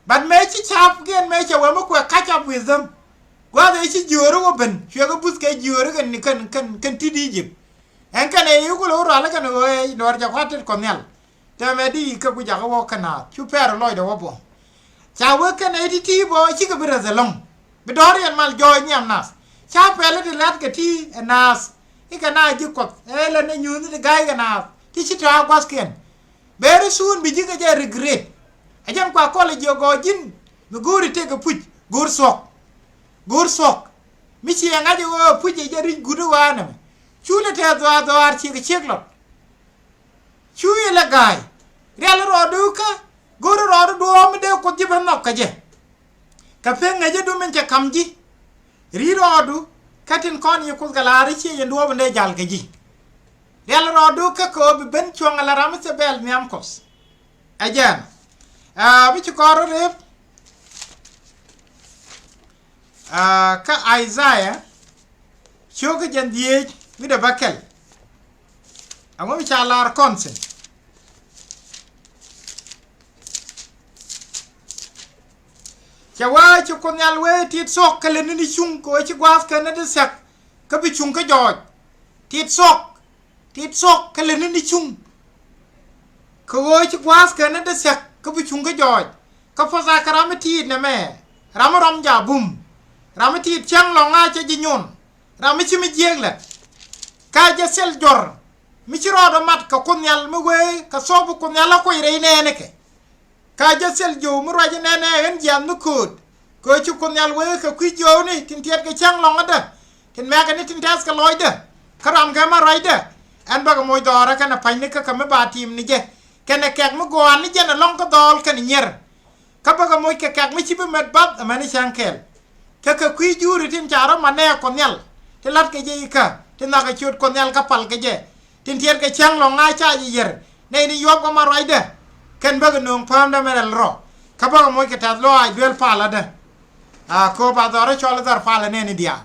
But mëë ci ca̱p kiɛn mëë cɛ wee mi kuɛ catch up with them. Gua̱th ëë ci jiööri wä ben cuɛ kɛ buth kɛ jiööri kɛn kɛn kɛn kɛn ti̱t Egypt. Ɛn kɛn ëë i̱ kulɛ wä rual kɛn ɣöö ëë dɔɔr jɛ kua̱r tet kɔn nhial. Tɛmɛ di kɛ ku jakä wä kɛ naath cu Pɛro lɔcdɛ wä buɔ̱m. Ca wee kɛn ëë ti ti bä cikɛ bi rɛth ɛlɔ̱ŋ. Bi dɔɔr yɛn mal jɔɔc nhiam nath. Ca pɛl i̱ ti lat kɛ ti ɛ naath. I̱ kɛ naath ji̱ Kuɔth ëë lɛ ni nyuuth ni ti ga̱a̱c kɛ naath ti ci tɔ̱ a gua̱thkiɛn. Very soon bi ji̱ kɛ jɛ regret. Ɛ jɛn kua kɔl ɛ jiök ɔ ji̱n mi go̱o̱ri tëk kɛ puc go̱o̱r thuɔ̱k. Go̱o̱r thuɔ̱k mi ci ɛ ŋa̱c ɛ ɣöö puc ɛ jɛ ri̱c guut ɛ ɣöö anɛmɛ. Cu lɛ tɛth dhɔaar dhɔaar ciek ɛ ciek lɔt. Cu yɛ lɛ ga̱a̱y rial rɔɔdu kä go̱o̱r rɔɔdu duɔ̱ɔ̱m mi dee Kuoth ji̱ ben nhɔk kɛ jɛ. Kɛ pek ŋäcädu min cɛ ka̱m ji̱. Ri̱t rɔɔdu kä tin kɔn yi Kuoth kɛ la̱r i̱ ciɛ yɛn duɔ̱ɔ̱p in dee jal kɛ ji̱. Rial rɔɔdu kä kɛ ɣöö bi ben cuɔ̱ŋ ala ram i̱ thil bɛl nhiam Kuɔth. Ɛ jɛn ɛ bi ci kɔr rɔ rep. Kä Isaiah cio̱kä jɛn dhieec wi̱cdɛ bäkɛl. Aŋu mi ca lar kɔn thi̱n? Cɛ wee ci Kuoth Nhial wee tit thuɔ̱k kɛ lɛ ni̱ni cuŋ kɛ wee ci gua̱a̱th kɛn ni ti thia̱k kä bi cuŋ kä jɔɔc. Tit thuɔ̱k, tit thuɔ̱k kɛ lɛ ni̱ni cuŋ. Kɛ ɣöö ci gua̱a̱th kɛn ni ti thia̱k kä bi cuŋ kä jɔɔc. Kä puɔth a kɛ ram mi tiit nɛmɛ ram mi rɔm ja̱ bum. Ram mi tiit cäŋ lɔ̱ŋ a cɛ ji̱ nyuɔn. Ram mi ci mi jiëëk lɛ ka jɛ thil jɔr. Mi ci rɔɔdɛ mat kɛ Kuoth Nhial mi wee kɛ thuɔ̱k bi Kuoth Nhial a kuɔc rɛy nɛɛnikɛ. Ka jɛ thil jiöw mi ruac inɛnɛ ɣän jiath mi kööt. Kɛ ɣöö ci Kuoth Nhial wee kɛ kui̱ jiöwni tin tiɛtkɛ cäŋ lɔ̱ŋädä tin mɛkɛ ni tin tɛthkɛ lɔcdä. Kä ramkɛ ma ruacdä ɛn bäkɛ moc dhɔaarä kɛnɛ pa̱nyni kä kɛ mi ba tiim ni jɛ kɛnɛ kɛk mi gɔaa ni jɛn ɛlɔ̱ŋ kä dhɔɔl kɛnɛ nyier. Kä bäkɛ moc kɛ kɛk mi ci bi mɛt bath amäni cäŋ kɛɛl. Kä kɛ kui̱ juuri tin ca rɔ ma nɛɛk Kuɔth Nhial ti la̱tkɛ jɛ ikä ti nhakɛ ciöt Kuɔth Nhial kä palkɛ jɛ. Tin tiɛtkɛ cäŋ lɔ̱ŋ a ca jɛ yɛr nɛy ni yuɔpkɛ ma ruacdä. Kɛn bäkɛ nööŋ päämdä mɛ rɛl rɔ kä bäkɛ moc kɛ tɛth lɔaac duel palädä. A kööp a dhɔr ɛ cɔl ɛ dhɔr palä nɛni diaal.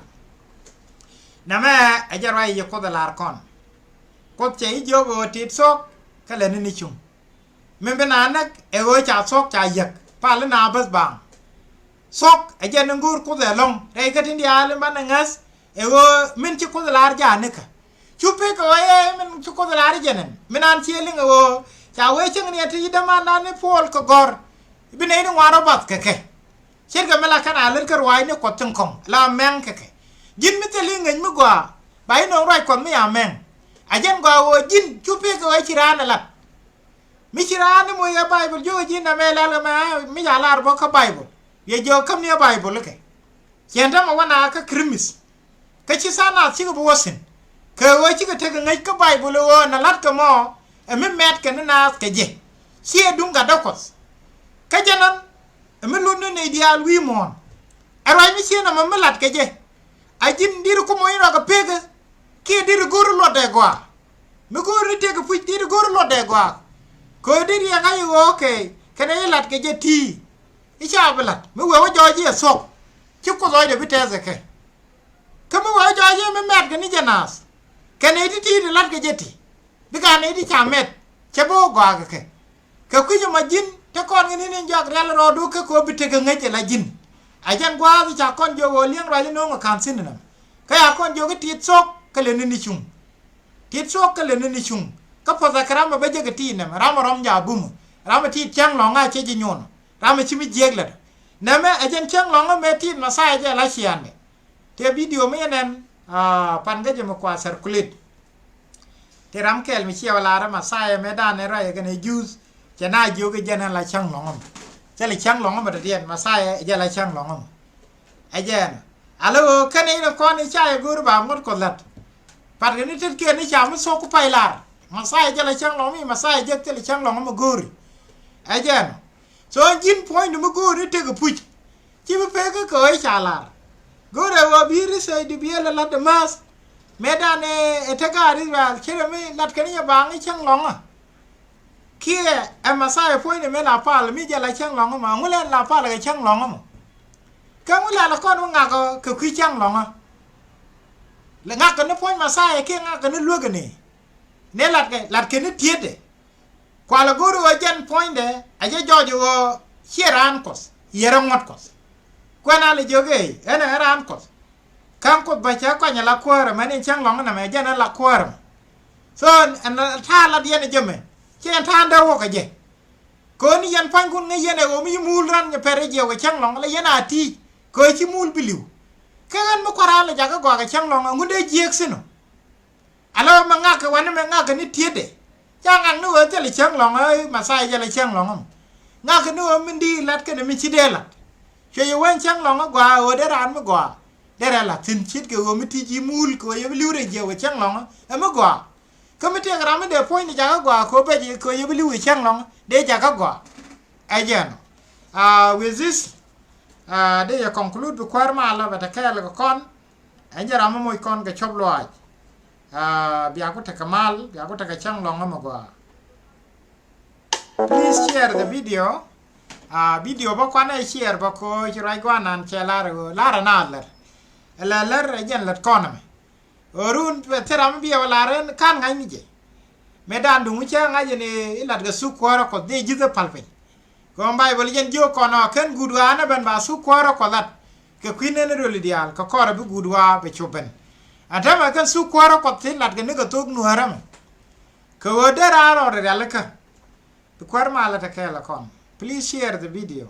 Nɛmɛ ɛ jɛ ruac yɛ Kuoth ɛ la̱r kɔn. Kuoth cɛ i̱ jiök ɣöö tit thuɔ̱k kä lɛ ni̱ni cuŋ. Min bi na näk ɛ ɣöö ca thuɔ̱k ca yäk pal i̱ na bäth baaŋ. Thuɔ̱k ɛ jɛn in go̱o̱r Kuoth ɛlɔ̱ŋ rɛy kä tin diaal in banɛ ŋäth ɛ ɣöö min ci Kuoth ɛ la̱r ja̱a̱nikä. Cu pek ɛ ɣöö ɛ min ci Kuoth ɛ la̱r i̱ jɛn ɛn min an ciëë liŋ ɛ ɣöö ca wee cäŋ ni ɛ ti ci dämandan ni Puɔl kɛ gɔ̱r. Bi nɛy ni ŋuan rɔ bath kɛ kɛ. Ce̱tkɛ mi la kɛn a lät kä ruaacni Kuɔth tin kɔ̱ŋ la mɛŋ kɛ kɛ. Ji̱n mi thil i̱ ŋäc mi gɔaa ba i̱ nööŋ ruac Kuɔth mi a mɛŋ. A jɛn gɔaa ɣöö ji̱n cu pek ɛ ɣöö ci raan ɛ lat. Mi ci raan ni moc ɛ Baibol jiök ɛ ji̱n ɛmɛ lɛl kɛ mɛ mi ca lar bä kä Baibol. Yɛ jiök käm ni ɛ Baibol ikɛ. Ciɛn täämɛ wä na kä Kirimis. Kä ci tha̱a̱ŋ nath cikɛ bi wä thi̱n kɛ ɣöö cikɛ tekɛ ŋäc kä Baibol ɣöö na la̱tkɛ mɔ ɛ mi mɛtkɛ ni naath kɛ jɛ. Ciɛ duŋ gatdä Kuɔth. Kä jɛn ɣän ɛ mi lotni nɛy diaal wi̱i̱ muɔ̱ɔ̱n. Ɛ ruac mi cië nɔmɔ mi la̱tkɛ jɛ. A ji̱n di̱t kum wä in rɔakɛ pekä kiɛ di̱t go̱r luɔtdɛ gɔaa. Mi go̱r ni tëk puc di̱t go̱r luɔtdɛ gɔaa. Kɛ ɣöö di̱t yɛ ŋa̱c i̱ ɣöö kɛ kɛnɛ i̱ la̱tkɛ jɛ ti̱i̱. I̱ ca bi la̱t mi wee wä jɔɔc i̱ ɛ thuɔ̱k. Ci Kuoth ɣɔcdɛ bi tɛth ɛ kɛ. Kä mi wee wä jɔɔc i̱ mi mɛtkɛ ni jɛ naath kɛnɛ i̱ ti ti̱i̱t i̱ la̱tkɛ jɛ ti. Bikɛ anɛ i̱ ti ca mɛt cɛ bi wä gɔaa kɛ kɛ. Kɛ kui̱c ɛmɔ ji̱n te kɔn kɛ ni̱n in jɔak rial rɔɔdu kä kɛ ɣöö bi tekɛ ŋäc ɛ la ji̱n. Ɛ jɛn gua̱a̱th ca kɔn jiök ɣöö liɛŋ ruac ino̱o̱ŋ ɛ ka̱n thi̱n ɛnɛm. Kä ca kɔn jiök i̱ ti̱i̱t thuɔ̱k kä lɛ ni̱n i̱ cuŋ. Ti̱i̱t thuɔ̱k kä lɛ ni̱n i̱ cuŋ. Kä puɔ̱th ɛ kɛ ram ɛ bä jek ɛ ti̱i̱t nɛmɛ, ram ɛ rɔm jaak bumä. Ram ɛ ti̱i̱t cäŋ lɔ̱ŋä a cɛ ji̱ nyuɔnɔ. Ram ɛ ci mi jiɛk lät. Nɛmɛ ɛ jɛn cäŋ lɔ̱ŋä mëë ti̱i̱t Mɛthia jɛ la ciaaŋdɛ. Tëë bidio mi yɛn ɛn, ah, pan kä jɛ mi kua circulate. Tëë ram kɛl mi ciɛ wä lar ɛ Mɛthia mëë dan ɛ ruac ɛ kɛn ɛ Juudh. Cɛ na jiök ɛ jɛn ɛn la cäŋ lɔ̱ŋä mɔ. Cɛ la cäŋ lɔ̱ŋä mɔ tɛ diɛn Mɛthia ɛ jɛ la cäŋ lɔ̱ŋä mɔ. Ɛ jɛn. Ala ɣöö kɛn in kɔn i̱ ca yɛ go̱o̱ri ba ŋuɔ̱t Kuɔth la̱t. Pat kɛ ni tetkiɛn i̱ ca mi thok ku pay lar. Mɛthia jɛ la cäŋ lɔ̱ŋä mi, Mɛthia jɛ thil cäŋ lɔ̱ŋä mɔ go̱o̱ri. Ɛ jɛn. So ji̱n puɔ̱nydu mi go̱o̱ri ni tekɛ puc. Ci bi pek kä kɛ ɣöö i̱ ca lar. Go̱o̱rɛ ɣöö bi research di bi ɛ lɛ la̱t däma̱th. Mëë dan ɛ, ɛ te gaat Israel, ce̱t ɛ mi lat kɛn i̱ nyɛ baaŋ i̱ cäŋ lɔ̱ŋä. Kiɛ ɛ Mɛthia puɔ̱nydɛ mëë la pal mi jɛ la cäŋ lɔ̱ŋä mɔ, ɛŋu lɛn la pal kɛ cäŋ lɔ̱ŋä mɔ. Kä ɛŋu lɛn la kɔn wä ŋak kɛ kui̱ cäŋ lɔ̱ŋä. Lɛ ŋak kɛ ni puɔ̱ny Mɛthia kiɛ ŋak kɛ ni luäk kɛ ni. Ni lat kɛ, lat kɛ ni ti̱etdɛ. Kualɛ go̱o̱ri ɣöö jɛn puɔ̱nydɛ a jɛ jɔɔc ɣöö ciɛ raan Kuɔth, yier ɛ ŋuɔ̱t Kuɔth. Kuɛn a lɛ jiök ëë, ɛn ɛ raan Kuɔth. Ka̱n Kuoth bä cɛ kɔny ala kuäärä mɛn in cäŋ lɔ̱ŋ nɛmɛ jɛn ala kuäärä mɔ. So ɛn ta̱a̱ lat yɛn ɛ jɛ mɛ, cɛ ɛn ta̱a̱ dee wä kɛ jɛ. Kɛ ɣöö ni yɛn pua̱nykun ŋäc yɛn ɛ ɣöö mi ci muul ran nyɛ pɛr ɛ jiɛw kɛ cäŋ lɔ̱ŋ, la yɛn a ti̱i̱c kɛ ɣöö ci muul bi li̱w. Kɛ ɣän mi kua̱r ran lɛ jakä gɔaa kɛ cäŋ lɔ̱ŋ, ɛŋu dee jiääk thi̱n ɔ? Ala mɛ ŋak kɛ wani mɛ ŋak kɛ ni tietdɛ. Ca ŋak ni wee thilɛ cäŋ lɔŋ ɛ Mɛthia jɛ lɛ cäŋ lɔŋ ɛmɔ. Ŋak kɛ ni wee min di lat kɛnɛ mi ci dee lat. Cuɛ yɛ wee cäŋ lɔŋ ɛ gɔaa ɛ wee dee raan mi gɔaa. Dee rɛ lat thi̱n ce̱tkɛ wee mi ti ji̱ muul kɛ wee yɛ bi li̱w rɛ jiɛ wee cäŋ lɔŋ ɛ mi gɔaa. Kä mi tëëk ram mi dee puɔ̱ny ni jakä gɔaa kɛ wee bɛ jiɛ kɛ wee yɛ bi li̱w wee cäŋ lɔŋ dee jakä gɔaa. Ɛ jɛn ɔ. With this, dee yɛ conclude bi kuäär malä bɛ te kɛɛl kɛ kɔn. Ɛn jɛ ram mi moc kɔn kɛ cɔp luaac. Bia ku tekɛ mal, bia ku tekɛ cäŋ lɔŋ ɛmɛ gɔaa. Please share the video. Video bä kuanɛ share bä koc ruac guanan cɛ lar ɣöö lar ɛn a lär. Ɛ lɛ lär ɛ jɛn lät kɔn ɛmɛ. Ɣöö run pɛ thil ram mi biɛ wä lar ɛn ka̱n ŋa̱c mi jɛ. Mëë dan duŋ cä ŋa̱c ɛn ilat kɛ thuk kuäärä Kuɔth dee ji̱th ɛ pal piny. Kɛ ɣöö Baibol jɛn jiök kɔn ɔ kɛn guut ɣa̱a̱n ɛ ben ba thuk kuäärä Kuɔth lat kɛ kui̱ nɛn röli diaal kɛ kɔrɛ bi guut ɣa̱a̱ bɛ cop ben. Ɛn täämɛ kɛn thuk kuäärä Kuɔth thi̱n lat kɛ ni kɛ thok nuäärä mɛ. Kɛ ɣöö dee raan rɔɔdɛ rialikä. Bi kuäär malä te kɛɛl ɛ kɔn. Please share the video.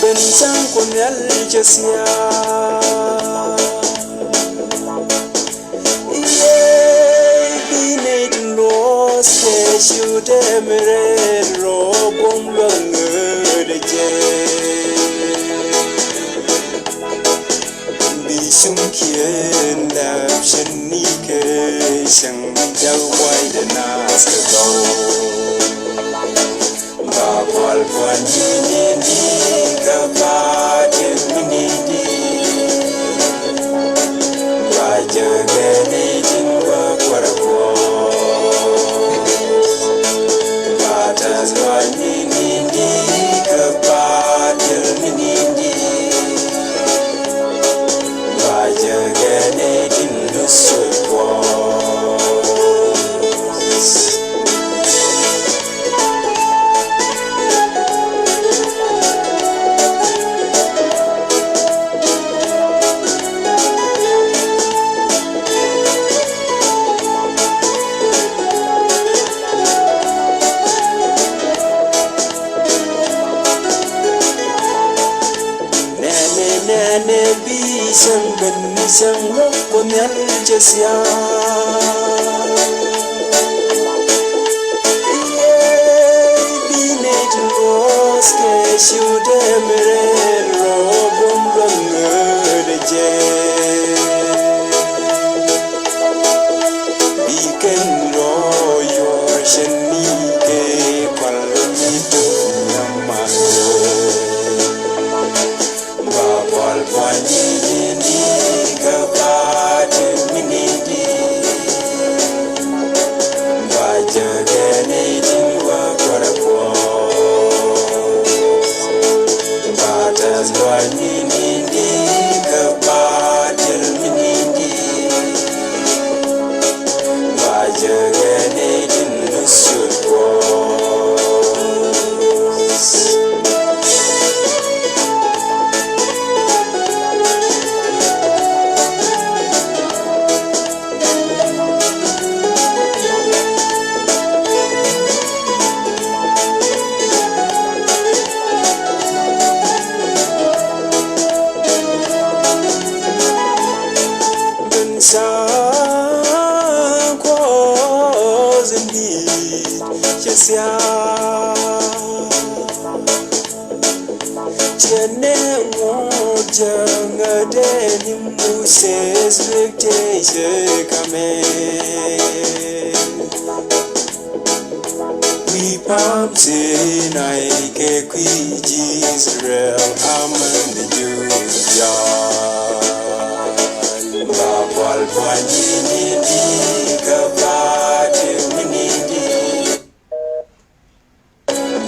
Ben cäŋ Kuoth Nhial cɛ thia̱a̱. I̱ yee bi nɛy tin luɔ̱ɔ̱th kɛ ciu tɛmɛ rɛl rɔ buɔ̱m luäŋ ɣöödɛ jɛ. Bi cuŋkiɛn dap cɛn ni kɛ cäŋ jak wa̱i̱dɛ naath kɛ gɔw. Ba buɔl buɔl ni ni ni kɛ ba jɛ mi ni di. Ba jɛ gɛ ni tin wä kuɔr kuɔr. Ba tas buɔl ni ni ni kɛ ba jɛ mi ni di. Ba jɛ gɛ ni tin du suɔy kuɔr. Nɛnɛ nɛnɛ bi cäŋ ben ni cäŋ wä Kuoth Nhial cɛ thia̱a̱. I̱ yee bi nɛy tin luɔ̱ɔ̱th kɛ ciu tɛmɛ rɛl rɔ buɔ̱m luäŋ ɣöödɛ jɛ. Bi kɛn rɔ yuɔr cɛn ni kɛ kual ni tuk nyaman. Ba buɔl buɔl ni ni ni kɛ ba ti mi ni di. Ba jɛ kɛ ni Tha̱a̱ŋ Kuɔth in di̱i̱t cɛ thia̱a̱ŋ. Tiɛt ni ŋuɔ̱t jäŋä dee ni Moses riɛk tëë cɛ kamɛ. Wi̱i̱ Pa̱a̱m Sinai kɛ kui̱ ji̱ Israel amän ni Juudh diaal. Ba kual pua̱ny ni di kä ba ti mi ni di.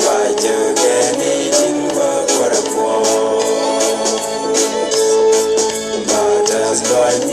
Ba jɛ kɛ ni di ba kual pua̱ny. Ba tɛth lua̱ny